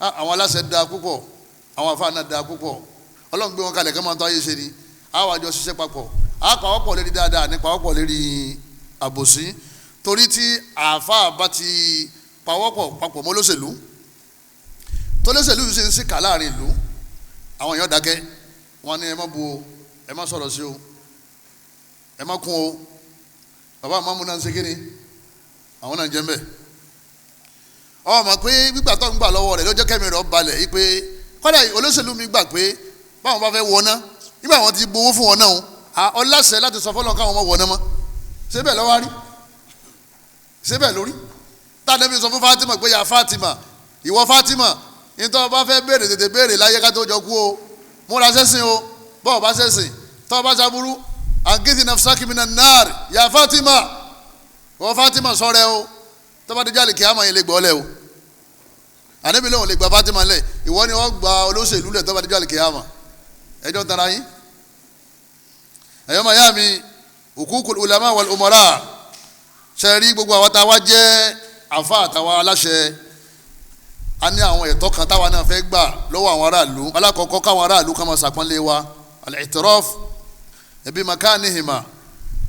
àwọn aláṣẹ da púpọ̀, àwọn àfáà náà da púpọ̀. Ọlọ́run gbé wọn kalẹ̀ kí wọ́n máa tọ́ ayé ṣe ni. Àwọn àjọ ṣiṣẹ́ papọ̀, a pawọ́pọ̀ lérí dáadáa ní pawọ́pọ̀ lérí àbòsí. Torí tí àfáà bá ti pawọ́pọ̀ papọ̀ mọ́ olóṣèlú, tó olóṣèlú yìí ṣe ń ṣìkà láàrin ìlú, àwọn èèyàn dákẹ́, wọn ní ẹ má bu o, ẹ má sọ̀rọ̀ sí o, ẹ má kún o. Bàbá àmọ́ múná ń ṣe kíni, àwọn náà ń jẹ́ ń bẹ̀. Ọmọ pé gbígbà tó ń gbà lọ́wọ́ rẹ̀ lọ́jọ́ kẹ́mi rẹ̀ balẹ̀ yìí pé kọ́dà olóṣèlú mi gbà pé báwọn bá fẹ́ wọná nígbà wọn ti gbowó fún wọn náà ọláṣẹ láti sọ fọlọ́n káwọn ọmọ wọná mọ́. Ṣé bẹ́ẹ̀ lọ́wọ́ rí? Ṣé bẹ́ẹ̀ lórí? Táwọn sọ fún Fatima pé ya Fatima, ìwọ Fatima, nítorí wọn bá fẹ́ béèrè tètè béèrè láyé ká tó jọ kú o, múra sẹ́sìn o, bọ́ọ̀ bá sẹ́sìn tọ́ bá ṣàbúrú àǹgídì nafsaki minan nar ya Fatima, ìwọ Fatima sọ̀rẹ́ o, tọ́ba díjà lè kí á mọ̀ yẹn lè gbọ́ lẹ̀ o. Ànábì lóun lè gba Fatima lẹ̀, ìwọ ni wọ́n gba olóṣèlú lẹ̀ tọ́ba díjà lè kí á mọ̀. Ẹjọ́ tara yín. Ẹ̀yọ́ màá yá mi, hukukul ulama wal umara, ṣe rí gbogbo àwọn táwa jẹ́ àfa àtàwa aláṣẹ, a ní àwọn ẹ̀tọ́ kan táwa náà fẹ́ gbà lọ́wọ́ àwọn aráàlú. Alákọ̀ọ́kọ́ káwọn aráàlú kan máa ṣàpọ́nlé wa, al-i'tiraf bi makanihima,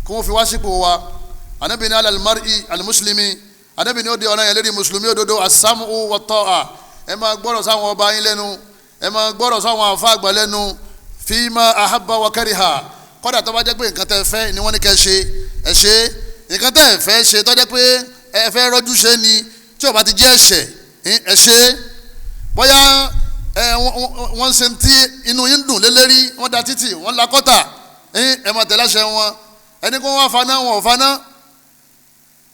kí wọ́n fi wá sípò wa. Ànábì ní alal mar'i al-muslimi, Ànábì ní ó di ọ̀ràn yẹn lérí mùsùlùmí òdodo, as-sam'u wat-ta'a, ẹ máa gbọ́rọ̀ sáwọn ọba yín lẹ́nu, ẹ máa gbọ́rọ̀ sáwọn àfa àgbà lẹ́nu, fima ahabba wa kariha. Kọ́dà tó bá jẹ́ pé nǹkan tẹ́ fẹ́ ni wọ́n ní kẹ́ ṣe, ẹ ṣe. Nǹkan tẹ́ fẹ́ ṣe tó jẹ́ pé ẹ fẹ́ rọ́jú ṣe ni, tí ó bá ti jẹ́ ẹ̀ṣẹ̀, ẹ ṣe. Bóyá wọ́n ṣe ti inú yín dùn lélẹ́rí, wọ́n da títì, wọ́n la kọ́tà, ẹ máa tẹ̀lé àṣẹ wọn. Ẹni kó wọ́n faná, wọn ò faná.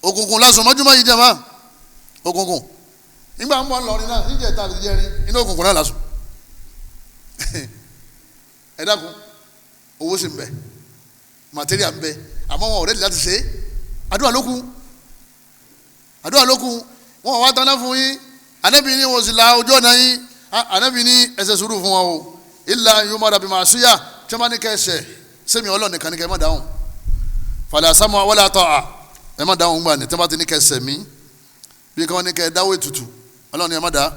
Òkùnkùn lásùn mọ́júmọ́ yìí jẹ́ máa òkùnkùn. Nígbà ń bọ̀ ńlọrin náà níjẹ̀ta àti jẹrin, inú òkùnkùn náà lásùn. Ẹ dákun, owó sì ń bẹ, màtíríà ń bẹ, àmọ́ wọn ò rẹ́dí láti ṣe é. Àdúrà ló kù, àdúrà ló kù. Wọn ò wá taná fún yín. Ànábì ní wọn sì la ojú ọ̀nà yín. Ànábì ní ẹ ṣe sùúrù fún wọn o. Illa yumara bi ma'siyah, tí wọ́n bá ní kẹ́ ẹsẹ̀ sẹ́mi Ọlọ́run nìkan ní kẹ́ ẹ má dáhùn. Fala sam'a wala ta'a, ẹ má dáhùn gbà ní tí wọ́n bá ti ní kẹ́ ẹsẹ̀ mí. Bí kí wọ́n ní kẹ́ ẹ dáwọ́ ètùtù, Ọlọ́run ní ẹ má dá.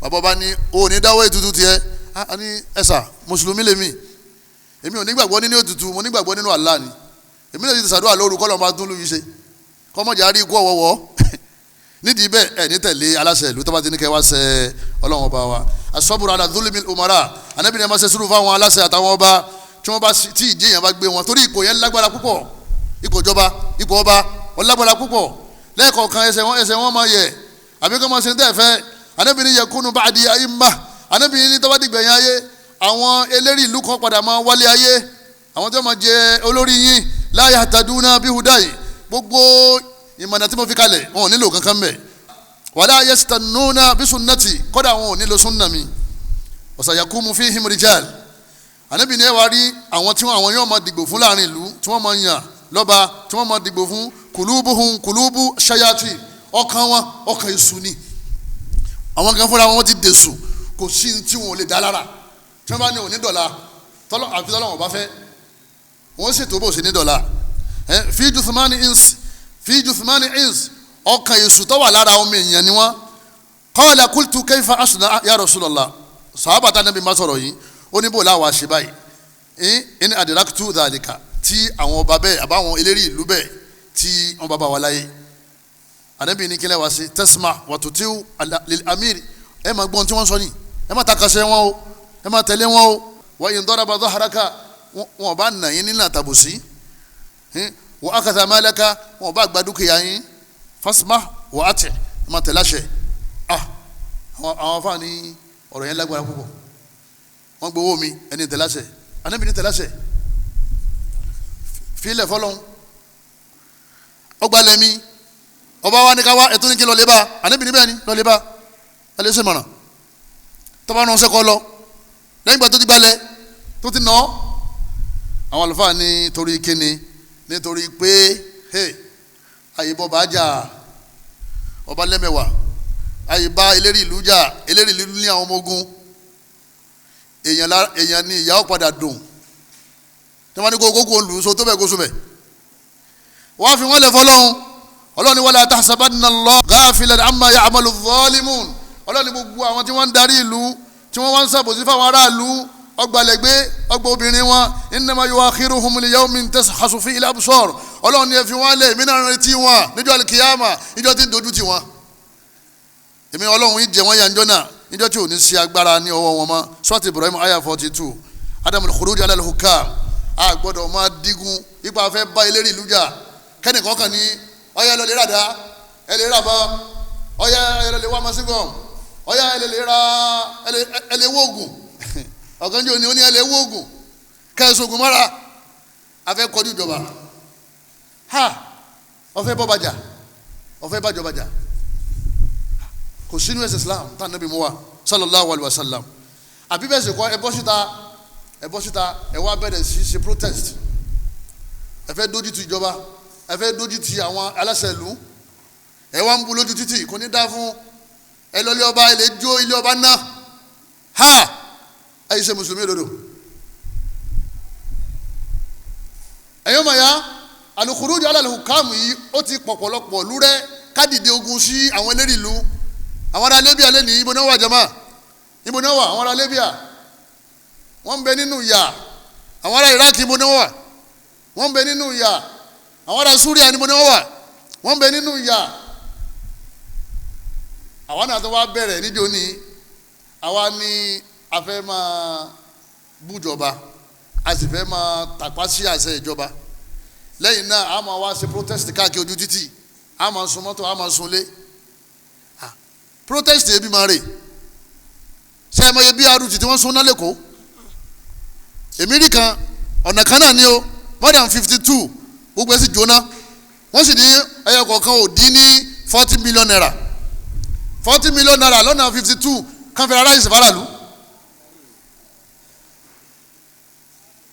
Bàbá ọba ní o ní dáwọ́ ètùtù tiẹ̀. A ní ẹ̀sà mùsùlùmí lèmi, èmi ò nígbàgbọ́ nínú ètùtù, mo nígbàgbọ́ nínú Allah ni. Èmi náà ti sàdúrà lóru kọ́ lọ́ọ́ máa tún lóyún ṣe, kọ́mọ̀jà rí ikú ọ̀wọ́wọ́. Nídìí bẹ́ẹ̀ ẹ̀ ní tẹ̀lé aláṣẹ ìlú tó bá ti ní kẹ́ wá ṣe Ọlọ́run ọba wa. Asọ́bùrù ala dhulmil umara, Ànábì ní ẹ máa ṣe sùúrù fáwọn aláṣẹ àtàwọn ọba tí wọ́n bá tí ìjì yẹn bá gbé wọn, torí ipò yẹn lágbára púpọ̀. Ipò ìjọba, ipò ọba ó lágbára púpọ̀. Lẹ́ẹ̀kọ̀ọ̀kan ẹsẹ̀ wọn máa yẹ̀, àbí kọ́ máa ṣe tẹ́ fẹ́. Ànábì ní yakunu ba'di a'imma, Ànábì ní tó bá dìgbẹ̀yìn ayé, àwọn eléri ìlú kan padà máa wálé ayé, àwọn tí wọ́n máa jẹ olórí yín, la yahtaduna bihudayi, gbogbo ìmọ̀nà tí mo fi kalẹ̀ wọn ò nílò kankan mẹ́. Wala yastannuna bisunnati, kọ́dà wọn ò nílò sunna mi. Wasayakumu fihim rijal, Ànábì ní ẹ wá rí àwọn tí àwọn yóò máa dìgbò fún láàrin ìlú, tí wọ́n máa yàn lọ́ba, tí wọ́n máa dìgbò fún. Kulubuhum kulubu shayati, ọkàn wọn ọkàn èṣù ni. Àwọn kan fúnra wọn ti dèṣù, kò sí tí wọn ò lè dá lára. Tí wọ́n bá ní òní dọ̀la, àfi tọ́lọ́ wọn bá fẹ́, wọ́n ṣètò bó ṣe ní dọ̀la. Fi juthmani ins, fi juthmani ins, ọkàn èṣù tó wà lára ọmọ èèyàn ni wọ́n. Qala qultu kayfa asna ya Rasulallah. Sàhábà tá Ànábì má sọ̀rọ̀ yìí, ó ní bò láwa ṣe báyìí, in adraktu dhalika, tí àwọn ọba bẹ́ẹ̀ àbáwọn eléri ìlú bẹ́ẹ̀ tí wọ́n bá bá wa láyé. Ànábì ní kílẹ̀ wá sí tasma wa tutiu lil amir, ẹ máa gbọ́n tí wọ́n sọ ni, ẹ má takasẹ́ wọn o, ẹ má tẹ̀lé wọn o. Wa in daraba dhahraka, wọn bá nà yín nínú àtàbòsí. Wa akadha malaka, wọn bá gba dúkìá yín. Fasma wa ati, ẹ má tẹ̀lé àṣẹ. Àwọn afáàní ọ̀rọ̀ yẹn lágbára púpọ̀. Wọ́n gbowó mi, ẹni tẹ̀lé àṣẹ. Ànábì ní tẹ̀lé àṣẹ, filẹ̀ fọlọ́n. Ọgbà lẹ́mí ọba wa ní ká wá, ẹ̀tún ní kí lọ́ọ́ lé bá. Ànábì ní bẹ́ẹ̀ ni lọ́ọ́ lé bá, ẹ lè ṣe mọ̀nà tọ́ba náà ṣẹ́kọ̀ lọ lẹ́yìn ìgbà tó ti gbalẹ̀ tó ti nà ọ́. Àwọn àlùfáà ní torí kíni? Nítorí pé àyè bọ́ bá jà, ọba lẹ́mẹ̀wà, àyè bá eléri ìlú jà, eléri ìlú ní àwọn ọmọ ogun. Èèyàn ni ìyá ó padà dùn. Tí wọ́n ní kó kókó lù ú so tó bẹ̀ kó so bẹ̀. Wọ́n fi wọ́n lẹ̀ fọlọ́hún. Ọlọ́run ní wala tahsabanna Allaha ghafilan amma ya'malu adh-dhalimun. Ọlọ́run ní gbogbo àwọn tí wọ́n ń darí ìlú, tí wọ́n wá ń ṣàbòsí fáwọn aráàlú, ọgbàlẹ̀gbé, ọgbà obìnrin wọn, innama yuakhiruhum liyawmin tashkhasu fihi al-absar. Ọlọ́run ní ẹ fi wọ́n lẹ̀, èmi náà retí wọn níjọ́ al-kiyama, níjọ́ tí ń dojú tì wọ́n. Èmi Ọlọ́run yìí jẹ wọ́n yà níjọ́ náà, níjọ́ tí ò ní sí agbára ní ọwọ́ wọn mọ́. Surat Ibrahim aya 42. Adamul khuruj ala al-hukam, a gbọ́dọ̀ máa dígun ipa fẹ́ bá eléri ìlú jà. Kẹ́nìkan kan ní ọyá ẹ lọ lè rà dá, ẹ lè rà bọ́, ọyá ẹ lọ lè wá masígọ̀m, ọyá ẹ lè ra, ẹ lè wó oògùn. Ọ̀kan jẹ́ òní ó ní ẹ lè wó oògùn kẹ́sùn oògùn mọ́ra. Afẹ́ kọjú ìjọba, ha, ọfẹ́ bọ́ bàjá, ọfẹ́ bàjọ́ bàjá. Kò sínú ẹ̀sìn Islam tá Ànábì mú wa sallallahu alayhi wa sallam. Àbí bẹ́ẹ̀ sì kọ́, ẹ bọ́ síta, ẹ bọ́ síta, ẹ wá bẹ̀rẹ̀ sí ṣe protest. Ẹ fẹ́ dójú ti ìjọba, ẹ fẹ́ dójú ti àwọn aláṣẹ ìlú, ẹ wá ń bu lójú títì, kò ní dá fún ẹ lọ ilé ọba, ẹ lè jó ilé ọba ná. Ha, ẹ yìí ṣe mùsùlùmí òdodo. Ẹ̀yọ́ màyá, al-khuruj ala al-hukam yìí ó ti pọ̀pọ̀lọpọ̀ lúrẹ́ kádìdé ogun sí àwọn eléri ìlú. Àwọn ará Libya lé ní ibo náà wà jama, ibo náà wà àwọn ará Libya, wọ́n ń bẹ nínú ìyà. Àwọn ará Iraq ibo náà wà, wọ́n ń bẹ nínú ìyà. Àwọn ará Súríà níbo náà wà, wọ́n ń bẹ nínú ìyà. Àwa náà tó wá bẹ̀rẹ̀ níjó ni àwa ní a fẹ́ máa bújọba, a sì fẹ́ máa tàpá sí àṣẹ ìjọba. Lẹ́yìn náà a máa wá ṣe protest káàkiri ojú títì, a máa sun mọ́tò, a máa sunlé. Protest ebi máa rè ṣe é mọye BRT tí wọ́n sun náà lẹ́kọ̀ọ́. Èmi rí kan ọ̀nà kan náà ni o, more than 52 gbogbo ẹ̀ sì jóná. Wọ́n sì ní ẹyọ kọ̀ọ̀kan ò dín ní 40 million naira, 40 million naira lọ́nà 52 kan fẹ́ra ráìsì faraàlú.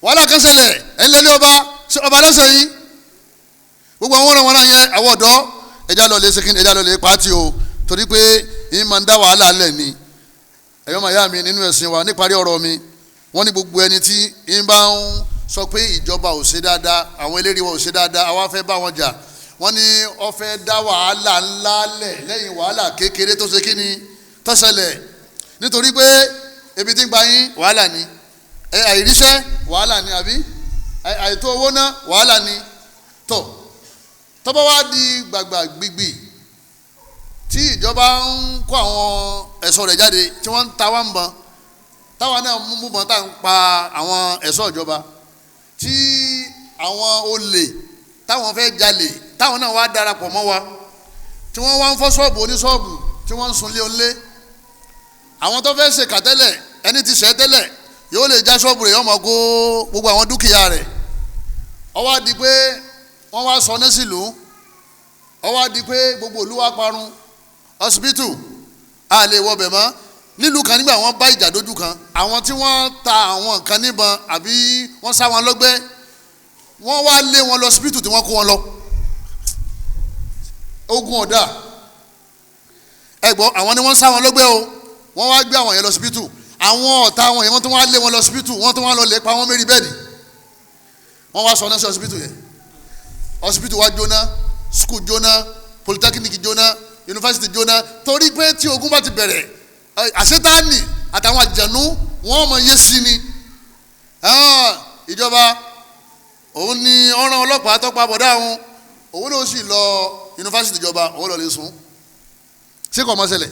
Wàhálà kan ṣẹlẹ̀, ẹ̀ ń lẹ́lẹ́ ọba ọba lọ́sẹ̀ yìí. Gbogbo àwọn ọ̀ràn wọn yẹn, àwọn ọ̀dọ́ ẹja lọ lè ṣe ẹja lọ lè pàtì o, torí pé yìí máa ń dá wàhálà lẹ̀ ni. Ẹ̀yọ́ màyá mi nínú ẹ̀sìn wa, níparí ọ̀rọ̀ mi, wọ́n ní gbogbo ẹni tí ń bá ń sọ pé ìjọba ò ṣe dáadáa, àwọn eléré wa ò ṣe dáadáa, àwa fẹ́ bá wọn jà, wọ́n ní ó fẹ́ dá wàhálà ńlá lẹ̀ lẹ́yìn wàhálà kékeré tó ṣe kíni tó ṣẹlẹ̀. Nítorí pé ebi tí ń pa yín wàhálà ni, àìríṣẹ́ wàhálà ni, àbí àìtó owó ná wàhálà ni. Tó tọ́bọ̀ wá di gbàgbà gbìgbì tí ìjọba ń kó àwọn ẹ̀ṣọ́ rẹ̀ jáde tí wọ́n ń ta wá ń bọn, táwa náà mú bọn tá à ń pa àwọn ẹ̀ṣọ́ ìjọba, tí àwọn olè táwọn fẹ́ jalè táwọn náà wá darapọ̀ mọ́ wa, tí wọ́n wá ń fọ́ ṣọ́ọ̀bù oníṣọ́ọ̀bù, tí wọ́n ń sunlé onílé. Àwọn tó fẹ́ ṣèkà tẹ́lẹ̀, ẹni tí ṣẹ́ tẹ́lẹ̀ yóò lè já ṣọ́ọ̀bù rẹ̀, yóò máa kó gbogbo àwọn dúkìá rẹ̀. Ó wá di pé wọ́n wá sọ ní sílùú, ó wá di pé gbogbo ìlú wa parun. Hospital a lè wọbẹ̀ mọ́ nílùú kan nígbà wọ́n bá ìjà dójú kan, àwọn tí wọ́n ta àwọn nǹkan níbọn àbí wọ́n sá wọn lọ́gbẹ́, wọ́n wá lé wọn lọ hospital tí wọ́n kó wọn lọ. Ogun ọ̀dà ẹ̀gbọ́n, àwọn ni wọ́n sá wọn lọ́gbẹ́ o, wọ́n wá gbé àwọn yẹn lọ hospital. Àwọn ọ̀tá àwọn yẹn wọ́n tún wá lé wọn lọ hospital, wọ́n tún wá lọ lè pa wọ́n mérí bẹ́ẹ̀dì. Wọ́n wá sọ náà sí hospital yẹn. Hospital wa jóná, school jóná, polytechnic jóná, university jóná. Torí pé tí ogun bá ti bẹ̀rẹ̀, àṣetáàní àtàwọn àjẹnú wọ́n mọ iye sí ni. Ìjọba òun ni ọ̀ràn ọlọ́pàá tọ́pa bọ̀dá òun, òun ló sì lọ yunifásitì ìjọba, òun lọ lè sùn. Ṣé kò mọ̀ ṣẹlẹ̀?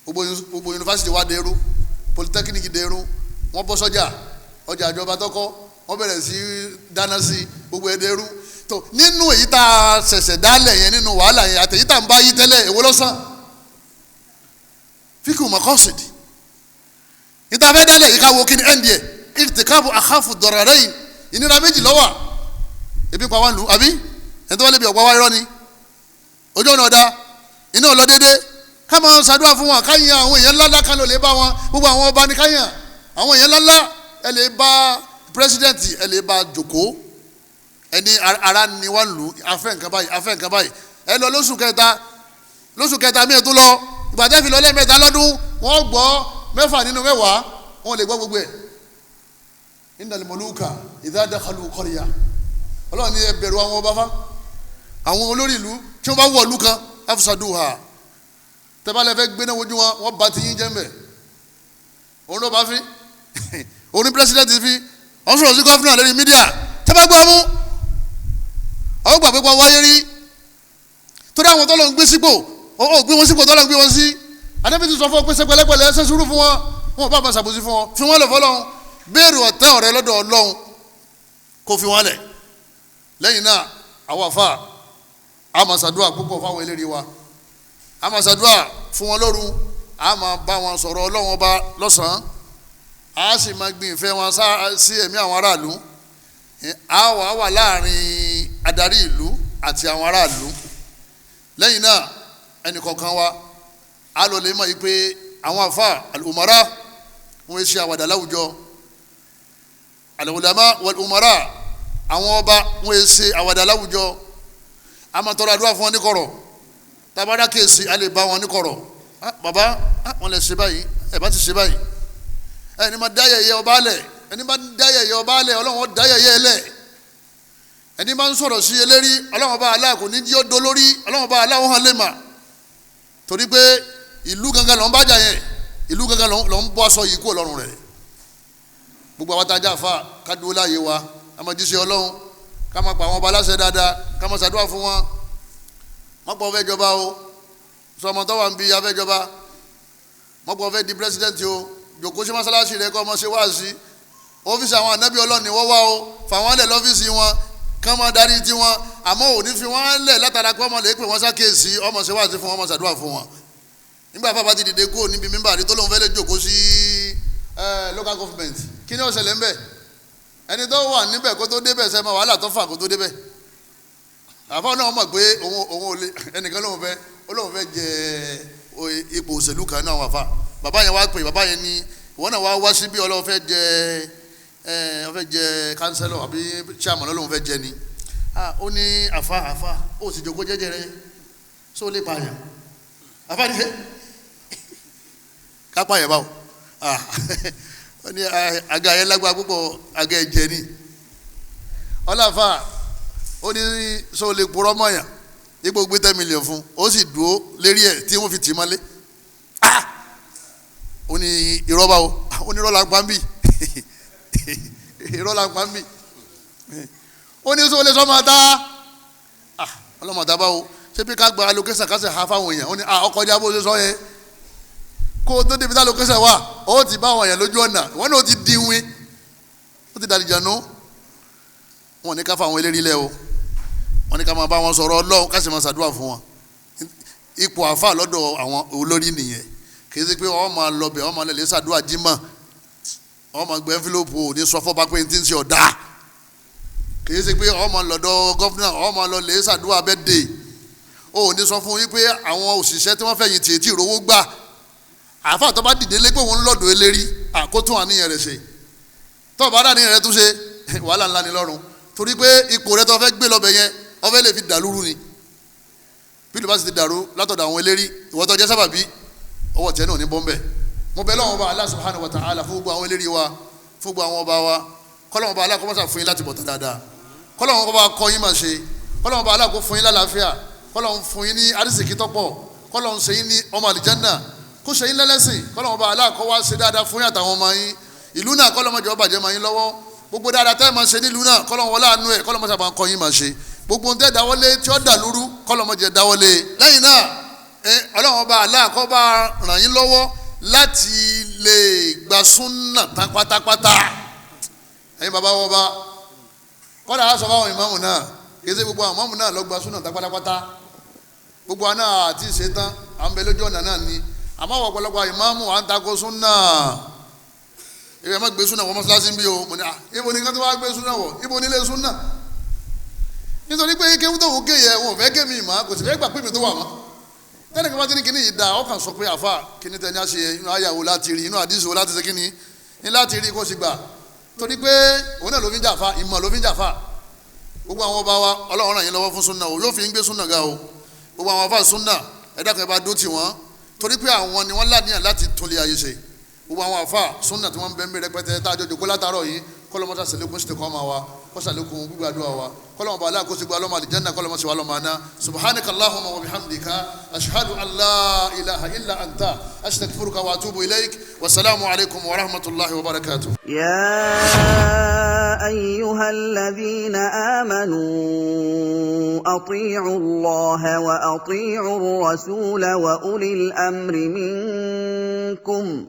Gbogbo yunifásitì wa dẹrú, polytechnic dẹrú, wọ́n bọ́ sọ́jà, ọjà ìjọba tọ́kọ́, wọ́n bẹ̀rẹ̀ sí dáná sí gbogbo ẹ̀ dẹrú. Tó nínú èyí tá a ṣẹ̀ṣẹ̀ dálẹ̀ yẹn, nínú wàhálà yẹn àtẹ̀yí tá à ń bá yí tẹ́lẹ̀, èwo ló sàn? Fíkì mọ̀kọ́sìdì níta fẹ́ dálẹ̀ yìí ká wo kíni ẹ̀ǹdì ẹ̀ ìrìtìkáàbù àkàfù dọ̀rọ̀rẹ́yìn, ìnira méjì ló wà. Ebi pa wá lù àbí ẹni tó wá lébi ọ̀pá wá irọ́ ni, ojú ọ̀nà ọ̀dà iná ọ̀lọ́ déédé. Ká máa ṣàdúrà fún wọn, ká yan àwọn èèyàn ńláńlá kan ló lè bá wọn, gbogbo àwọn ọba ni ká yan àwọn èèyàn ńláńlá. Ẹ lè bá pírẹsidẹ́ǹtì, ẹ lè bá jòkó, ẹni ara ni wá lù, afẹ́ nǹkan báyìí, afẹ́ nǹkan báyìí. Ẹ lọ lóṣù kẹta, lóṣù kẹta míì tó lọ, ìgbà tẹ́ fi lọ lẹ́ẹ̀mẹ́ta lọ́dún, wọ́n gbọ́ 6 nínú 10, wọ́n lè gbọ́ gbogbo ẹ̀. Innal muluka idha dakhalu qarya, Ọlọ́run ní ẹ bẹ̀rù àwọn ọba fa, àwọn olórí ìlú tí wọ́n bá wọ̀ ìlú kan afsaduha, tẹ́bálẹ̀ fẹ́ gbéná wojú wọn, wọ́n bá ti yín jẹ́ mbẹ̀. Òun ló bá fi òun ní pírẹsidẹ́ǹtì fi wọ́n sọ̀rọ̀ sí gọ́fúnà lórí mídíà, tẹ́bá gbọ́ mú àwọn gbà pé wọ́n wáyé rí, torí àwọn tọ́lọ̀ ń gbé sípò, ó gbé wọn sípò tọ́lọ̀ ń gbé wọn sí. Adébítì sọ fún ọ pé ṣe pẹ̀lẹ́pẹ̀lẹ́, ṣe sùúrù fún wọn, wọn bá ma ṣàbòsí fún wọn, fi wọn lọ fọlọ́run, béèrè ọ̀tá ọ̀rẹ́ lọ́dọ̀ Ọlọ́run kó fi wọn lẹ̀. Lẹ́yìn náà àwọn àfa a máa ṣàdúrà púpọ̀ fáwọn eléré wa, a máa ṣàdúrà fún wọn lóru, a máa bá wọn sọ̀rọ̀ Ọlọ́run ọba lọ́sàn-án, a sì máa gbin ìfẹ́ wọn sí ẹ̀mí àwọn aráàlú. A wà láàrin adarí ìlú àti àwọn aráàlú. Lẹ́yìn náà ẹnì kọ̀ọ̀kan wa a lọ lè mọ̀ yìí pé àwọn àfa al-umara wọ́n ṣe àwàdà láwùjọ, al-ulama wal-umara àwọn ọba wọ́n ṣe àwàdà láwùjọ. A máa tọrọ àdúrà fún wọn ní kọ̀rọ̀, tabara kéèsì a lè bá wọn ní kọ̀rọ̀. Bàbá wọn lè ṣe báyìí, ẹ bá ti ṣe báyìí, ẹni máa dá yẹ̀yẹ́ ọba lẹ̀, ẹni máa dá yẹ̀yẹ́ ọba lẹ̀, Ọlọ́run ó dá yẹ̀yẹ́ lẹ̀. Ẹni máa ń sọ̀rọ̀ sí eléri, Ọlọ́run ọba aláà kò ní jí ó dolórí, Ọlọ́run ọba aláà ó hàn lè mà. Torí pé ìlú gangan ló ń bájà yẹn, ìlú gangan ló ń bọ́ aṣọ yìí kúrò lọ́rùn rẹ̀. Gbogbo àwọn tajà fa ká dúró láàyè wa, ká máa jíṣẹ́ Ọlọ́run, ká máa pa àwọn ọba aláṣẹ dáadáa, ká máa ṣàdúrà fún wọn. Wọ́n pọ̀ fẹ́ jọba o, sọmọ tó wà ń bi afẹ́ jọba, wọ́n pọ̀ fẹ́ di pírẹsidẹ́ǹtì o, jòkó sí mọ́sálásí rẹ kọ́ ọmọ ṣe wáàsí. Ọ́fíìsì àwọn ànábì Ọlọ́run ni wọ́n wá o, fà wọ́n lẹ̀ lọ́fíìsì wọn kán máa darí tí wọn, àmọ́ ò ní fi wọ́n lẹ̀ látara pé ọmọ lè pè wọ́n sákèésí, ọmọ ṣe wáàsí fún wọn, ọmọ ṣàdúrà fún wọn. Nígbà bàbá ti dìde kúrò níbi mímbà rí tó lóun fẹ́ lè jókòó sí local government, kí ni ó ṣẹlẹ̀ ńbẹ̀? Ẹni tó wà níbẹ̀ kó tó débẹ̀ sẹ́mọ̀ wàhálà tó fà kó tó débẹ̀. Àfọ náà mọ̀ pé òun ò lè, ẹnìkan lóun fẹ́, ó lóun fẹ́ jẹ ipò òṣèlú kan náà wà fà. Bàbá yẹn wá pè, bàbá yẹn ní ìwọ náà wá wá síbí ọlọ́wọ́ fẹ́ jẹ ó fẹ́ jẹ kánsẹ́lọ̀ àbí chairman lóun fẹ́ jẹ ni. Ó ní àfa àfa ó sì jókòó jẹ́jẹ́ rẹ, só lè pààyàn? Àfa ní ká pààyàn báwo? Ó ní àga yẹn lágbára púpọ̀, àga ẹ̀jẹ̀ ni. Ọlọ́fà ó ní só lè purọ́ mọ̀yàn ipò gbé 10 million fún, ó sì dúró lérí ẹ̀ tí wọ́n fi tì í mọ́lé. Ó ní irọ́ báwo? Ó ní irọ́ la pa ń bì, irọ́ la pa ń bì. Ó ní sọ lè sọ máa ta ọlọ́mọ ta báwo? Ṣé bí ká gba allocation ká sì ha fáwọn èèyàn? Ó ní ọkọ̀ ọjà bó ṣe sọ yẹn, kó o tó débi tá allocation wà ó ti bá àwọn èèyàn lójú ọ̀nà, ìwọ náà ó ti dín wín, ó ti dàdìjànú. Wọn ní ká fa àwọn eléré ilẹ̀ o, wọn ní ká máa bá wọn sọ̀rọ̀ Ọlọ́run ká sì máa ṣàdúrà fún wọn. Ipò àáfà lọ́dọ̀ àwọn olórí nìyẹn. Kì í ṣe pé wọ́n máa lọ bẹ̀, wọ́n máa lè ṣàdúrà jímọ̀, wọ́n máa gbé envelope ò ní sọ fọ́ba pé n ti ń ṣe ọ̀dà. Kì í ṣe pé wọ́n máa lọ́dọ̀ gọ́fúnà, wọ́n máa lọ lè ṣàdúrà birthday, ò ní sọ fún yín pé àwọn òṣìṣẹ́ tí wọ́n fẹ̀yìn tì tí ìrówó gbà. Àáfà tó bá dìde lé pé òun lọ́dọ̀ eléri, àkótó àníyàn rẹ̀ ṣe, tó bá dà níyàn rẹ̀ tún ṣe wàhálà ńlá ni lọ́rùn, torí pé ipò rẹ̀ tó fẹ́ gbé lọ́bẹ̀ yẹn wọ́n fẹ́ lè fi dàlúrú ni. Bí ló bá sì ti dàrú látọ̀dọ̀ àwọn eléri, ìwọ tó jẹ́ sábàbí ọwọ́ tiẹ̀ náà ní bọ́m̀bẹ̀. Mo bẹ̀ lọ́wọ́ ọba Allah subhanahu wa ta'ala fún gbogbo àwọn eléri wa, fún gbogbo àwọn ọba wa, kọ́lọ́wọ́n ọba Allah kó mọ́sà fún yín láti bọ̀tán dáadáa, kọ́lọ́wọ́n ọba kọ́ yín máa ṣe, kọ́lọ́wọ́n ọba Allah kó fún yín lálàáfíà, kọ́lọ́wọ́n fún yín ní arísìkí tọ́pọ̀, kọ́lọ́wọ́n ṣe yín ní ọmọ àlìjánà, kó ṣe yín lẹ́lẹ́sìn, kọ́lọ́wọ́n ọba Allah kó wá ṣe dáadáa fún yín àtàwọn ọmọ yín. Ìlú náà kọ́lọ́wọ́n jọ̀ọ́ bàjẹ́ máa yín lọ́wọ́. Gbogbo dáadáa tẹ́ ẹ máa ṣe nílùú náà kọ́lọ́wọ́n wọlé àánú ẹ̀, kọ́lọ́wọ́n sábà ń kọ́ yín máa ṣe. Gbogbo ohun tẹ́ dáwọ́lé tí ó dà lúrú kọ́lọ́wọ́n jẹ́ dáwọ́lé. Lẹ́yìn náà Ọlọ́run ọba Allah kó bá ràn yín lọ́wọ́ láti lè gba súnà tán pátápátá. Ẹ̀yin bàbá wọn bá kọ́dà á sọ fáwọn ìmáàmù náà, kì í ṣe gbogbo àwọn ìmáàmù náà ló gba súnà tán pátápátá. Gbogbo àná àti ìṣetán à ń bẹ lójú ọ̀nà náà ni, àmọ́ àwọn ọ̀pọ̀lọpọ̀ ìmáàmù à ń takò súnà. Ìwé ẹ̀ má gbé súnà wọ mọ́ṣáláṣí bí o, mo ní ibo ni ká tó wá gbé súnà wọ̀, ibo nílé súnà? Nítorí pé kéwú tó ń ké yẹ wọn ò fẹ́ kémi ìmọ̀, kò sì fẹ́ gbà pé mi tó wà mọ́. Tẹ́lẹ̀ kí wọ́n ti ní kíní yìí da, ọkàn sọ pé àfa kíní tẹ́ ní àṣẹ inú àyàwó láti rí, inú àdìsí wo láti ṣe kíní ní láti rí kó sì gbà. Torí pé òun náà ló fi ń jàfa, ìmọ̀ ló fi ń jàfa. Gbogbo àwọn ọba wa Ọlọ́run ràn yín lọ́wọ́ fún súnà o, yóò fi ń gbé súnà ga o. Gbogbo àwọn afa súnà ẹ dákun ẹ bá dó tì wọ́n, torí pé àwọn ni wọ́n láníyàn láti tún lé ayé ṣe. Gbogbo àwọn afa súnà tí wọ́n ń bẹ ń bẹ rẹpẹtẹ tá a jọ jòkó látàárọ̀ yìí, kọ́lọ́mọ́sá sẹlẹ̀kùn sì kọ́ máa wa, kọ́sàlẹ̀kùn gbígbàdúrà wa, kọ́lọ́mọba aláàkóso gba ọlọ́mọ àlìjánná, kọ́lọ́mọ sì wà lọ́mọ àná. Subhanaka allahumma wa bihamdika ashhadu an la ilaha illa anta astaghfiruka wa atubu ilayk. Wasalaamu alaykum wa rahmatulahi wa barakatuh. يا أيها الذين آمنوا أطيعوا الله وأطيعوا الرسول وأولي الأمر منكم.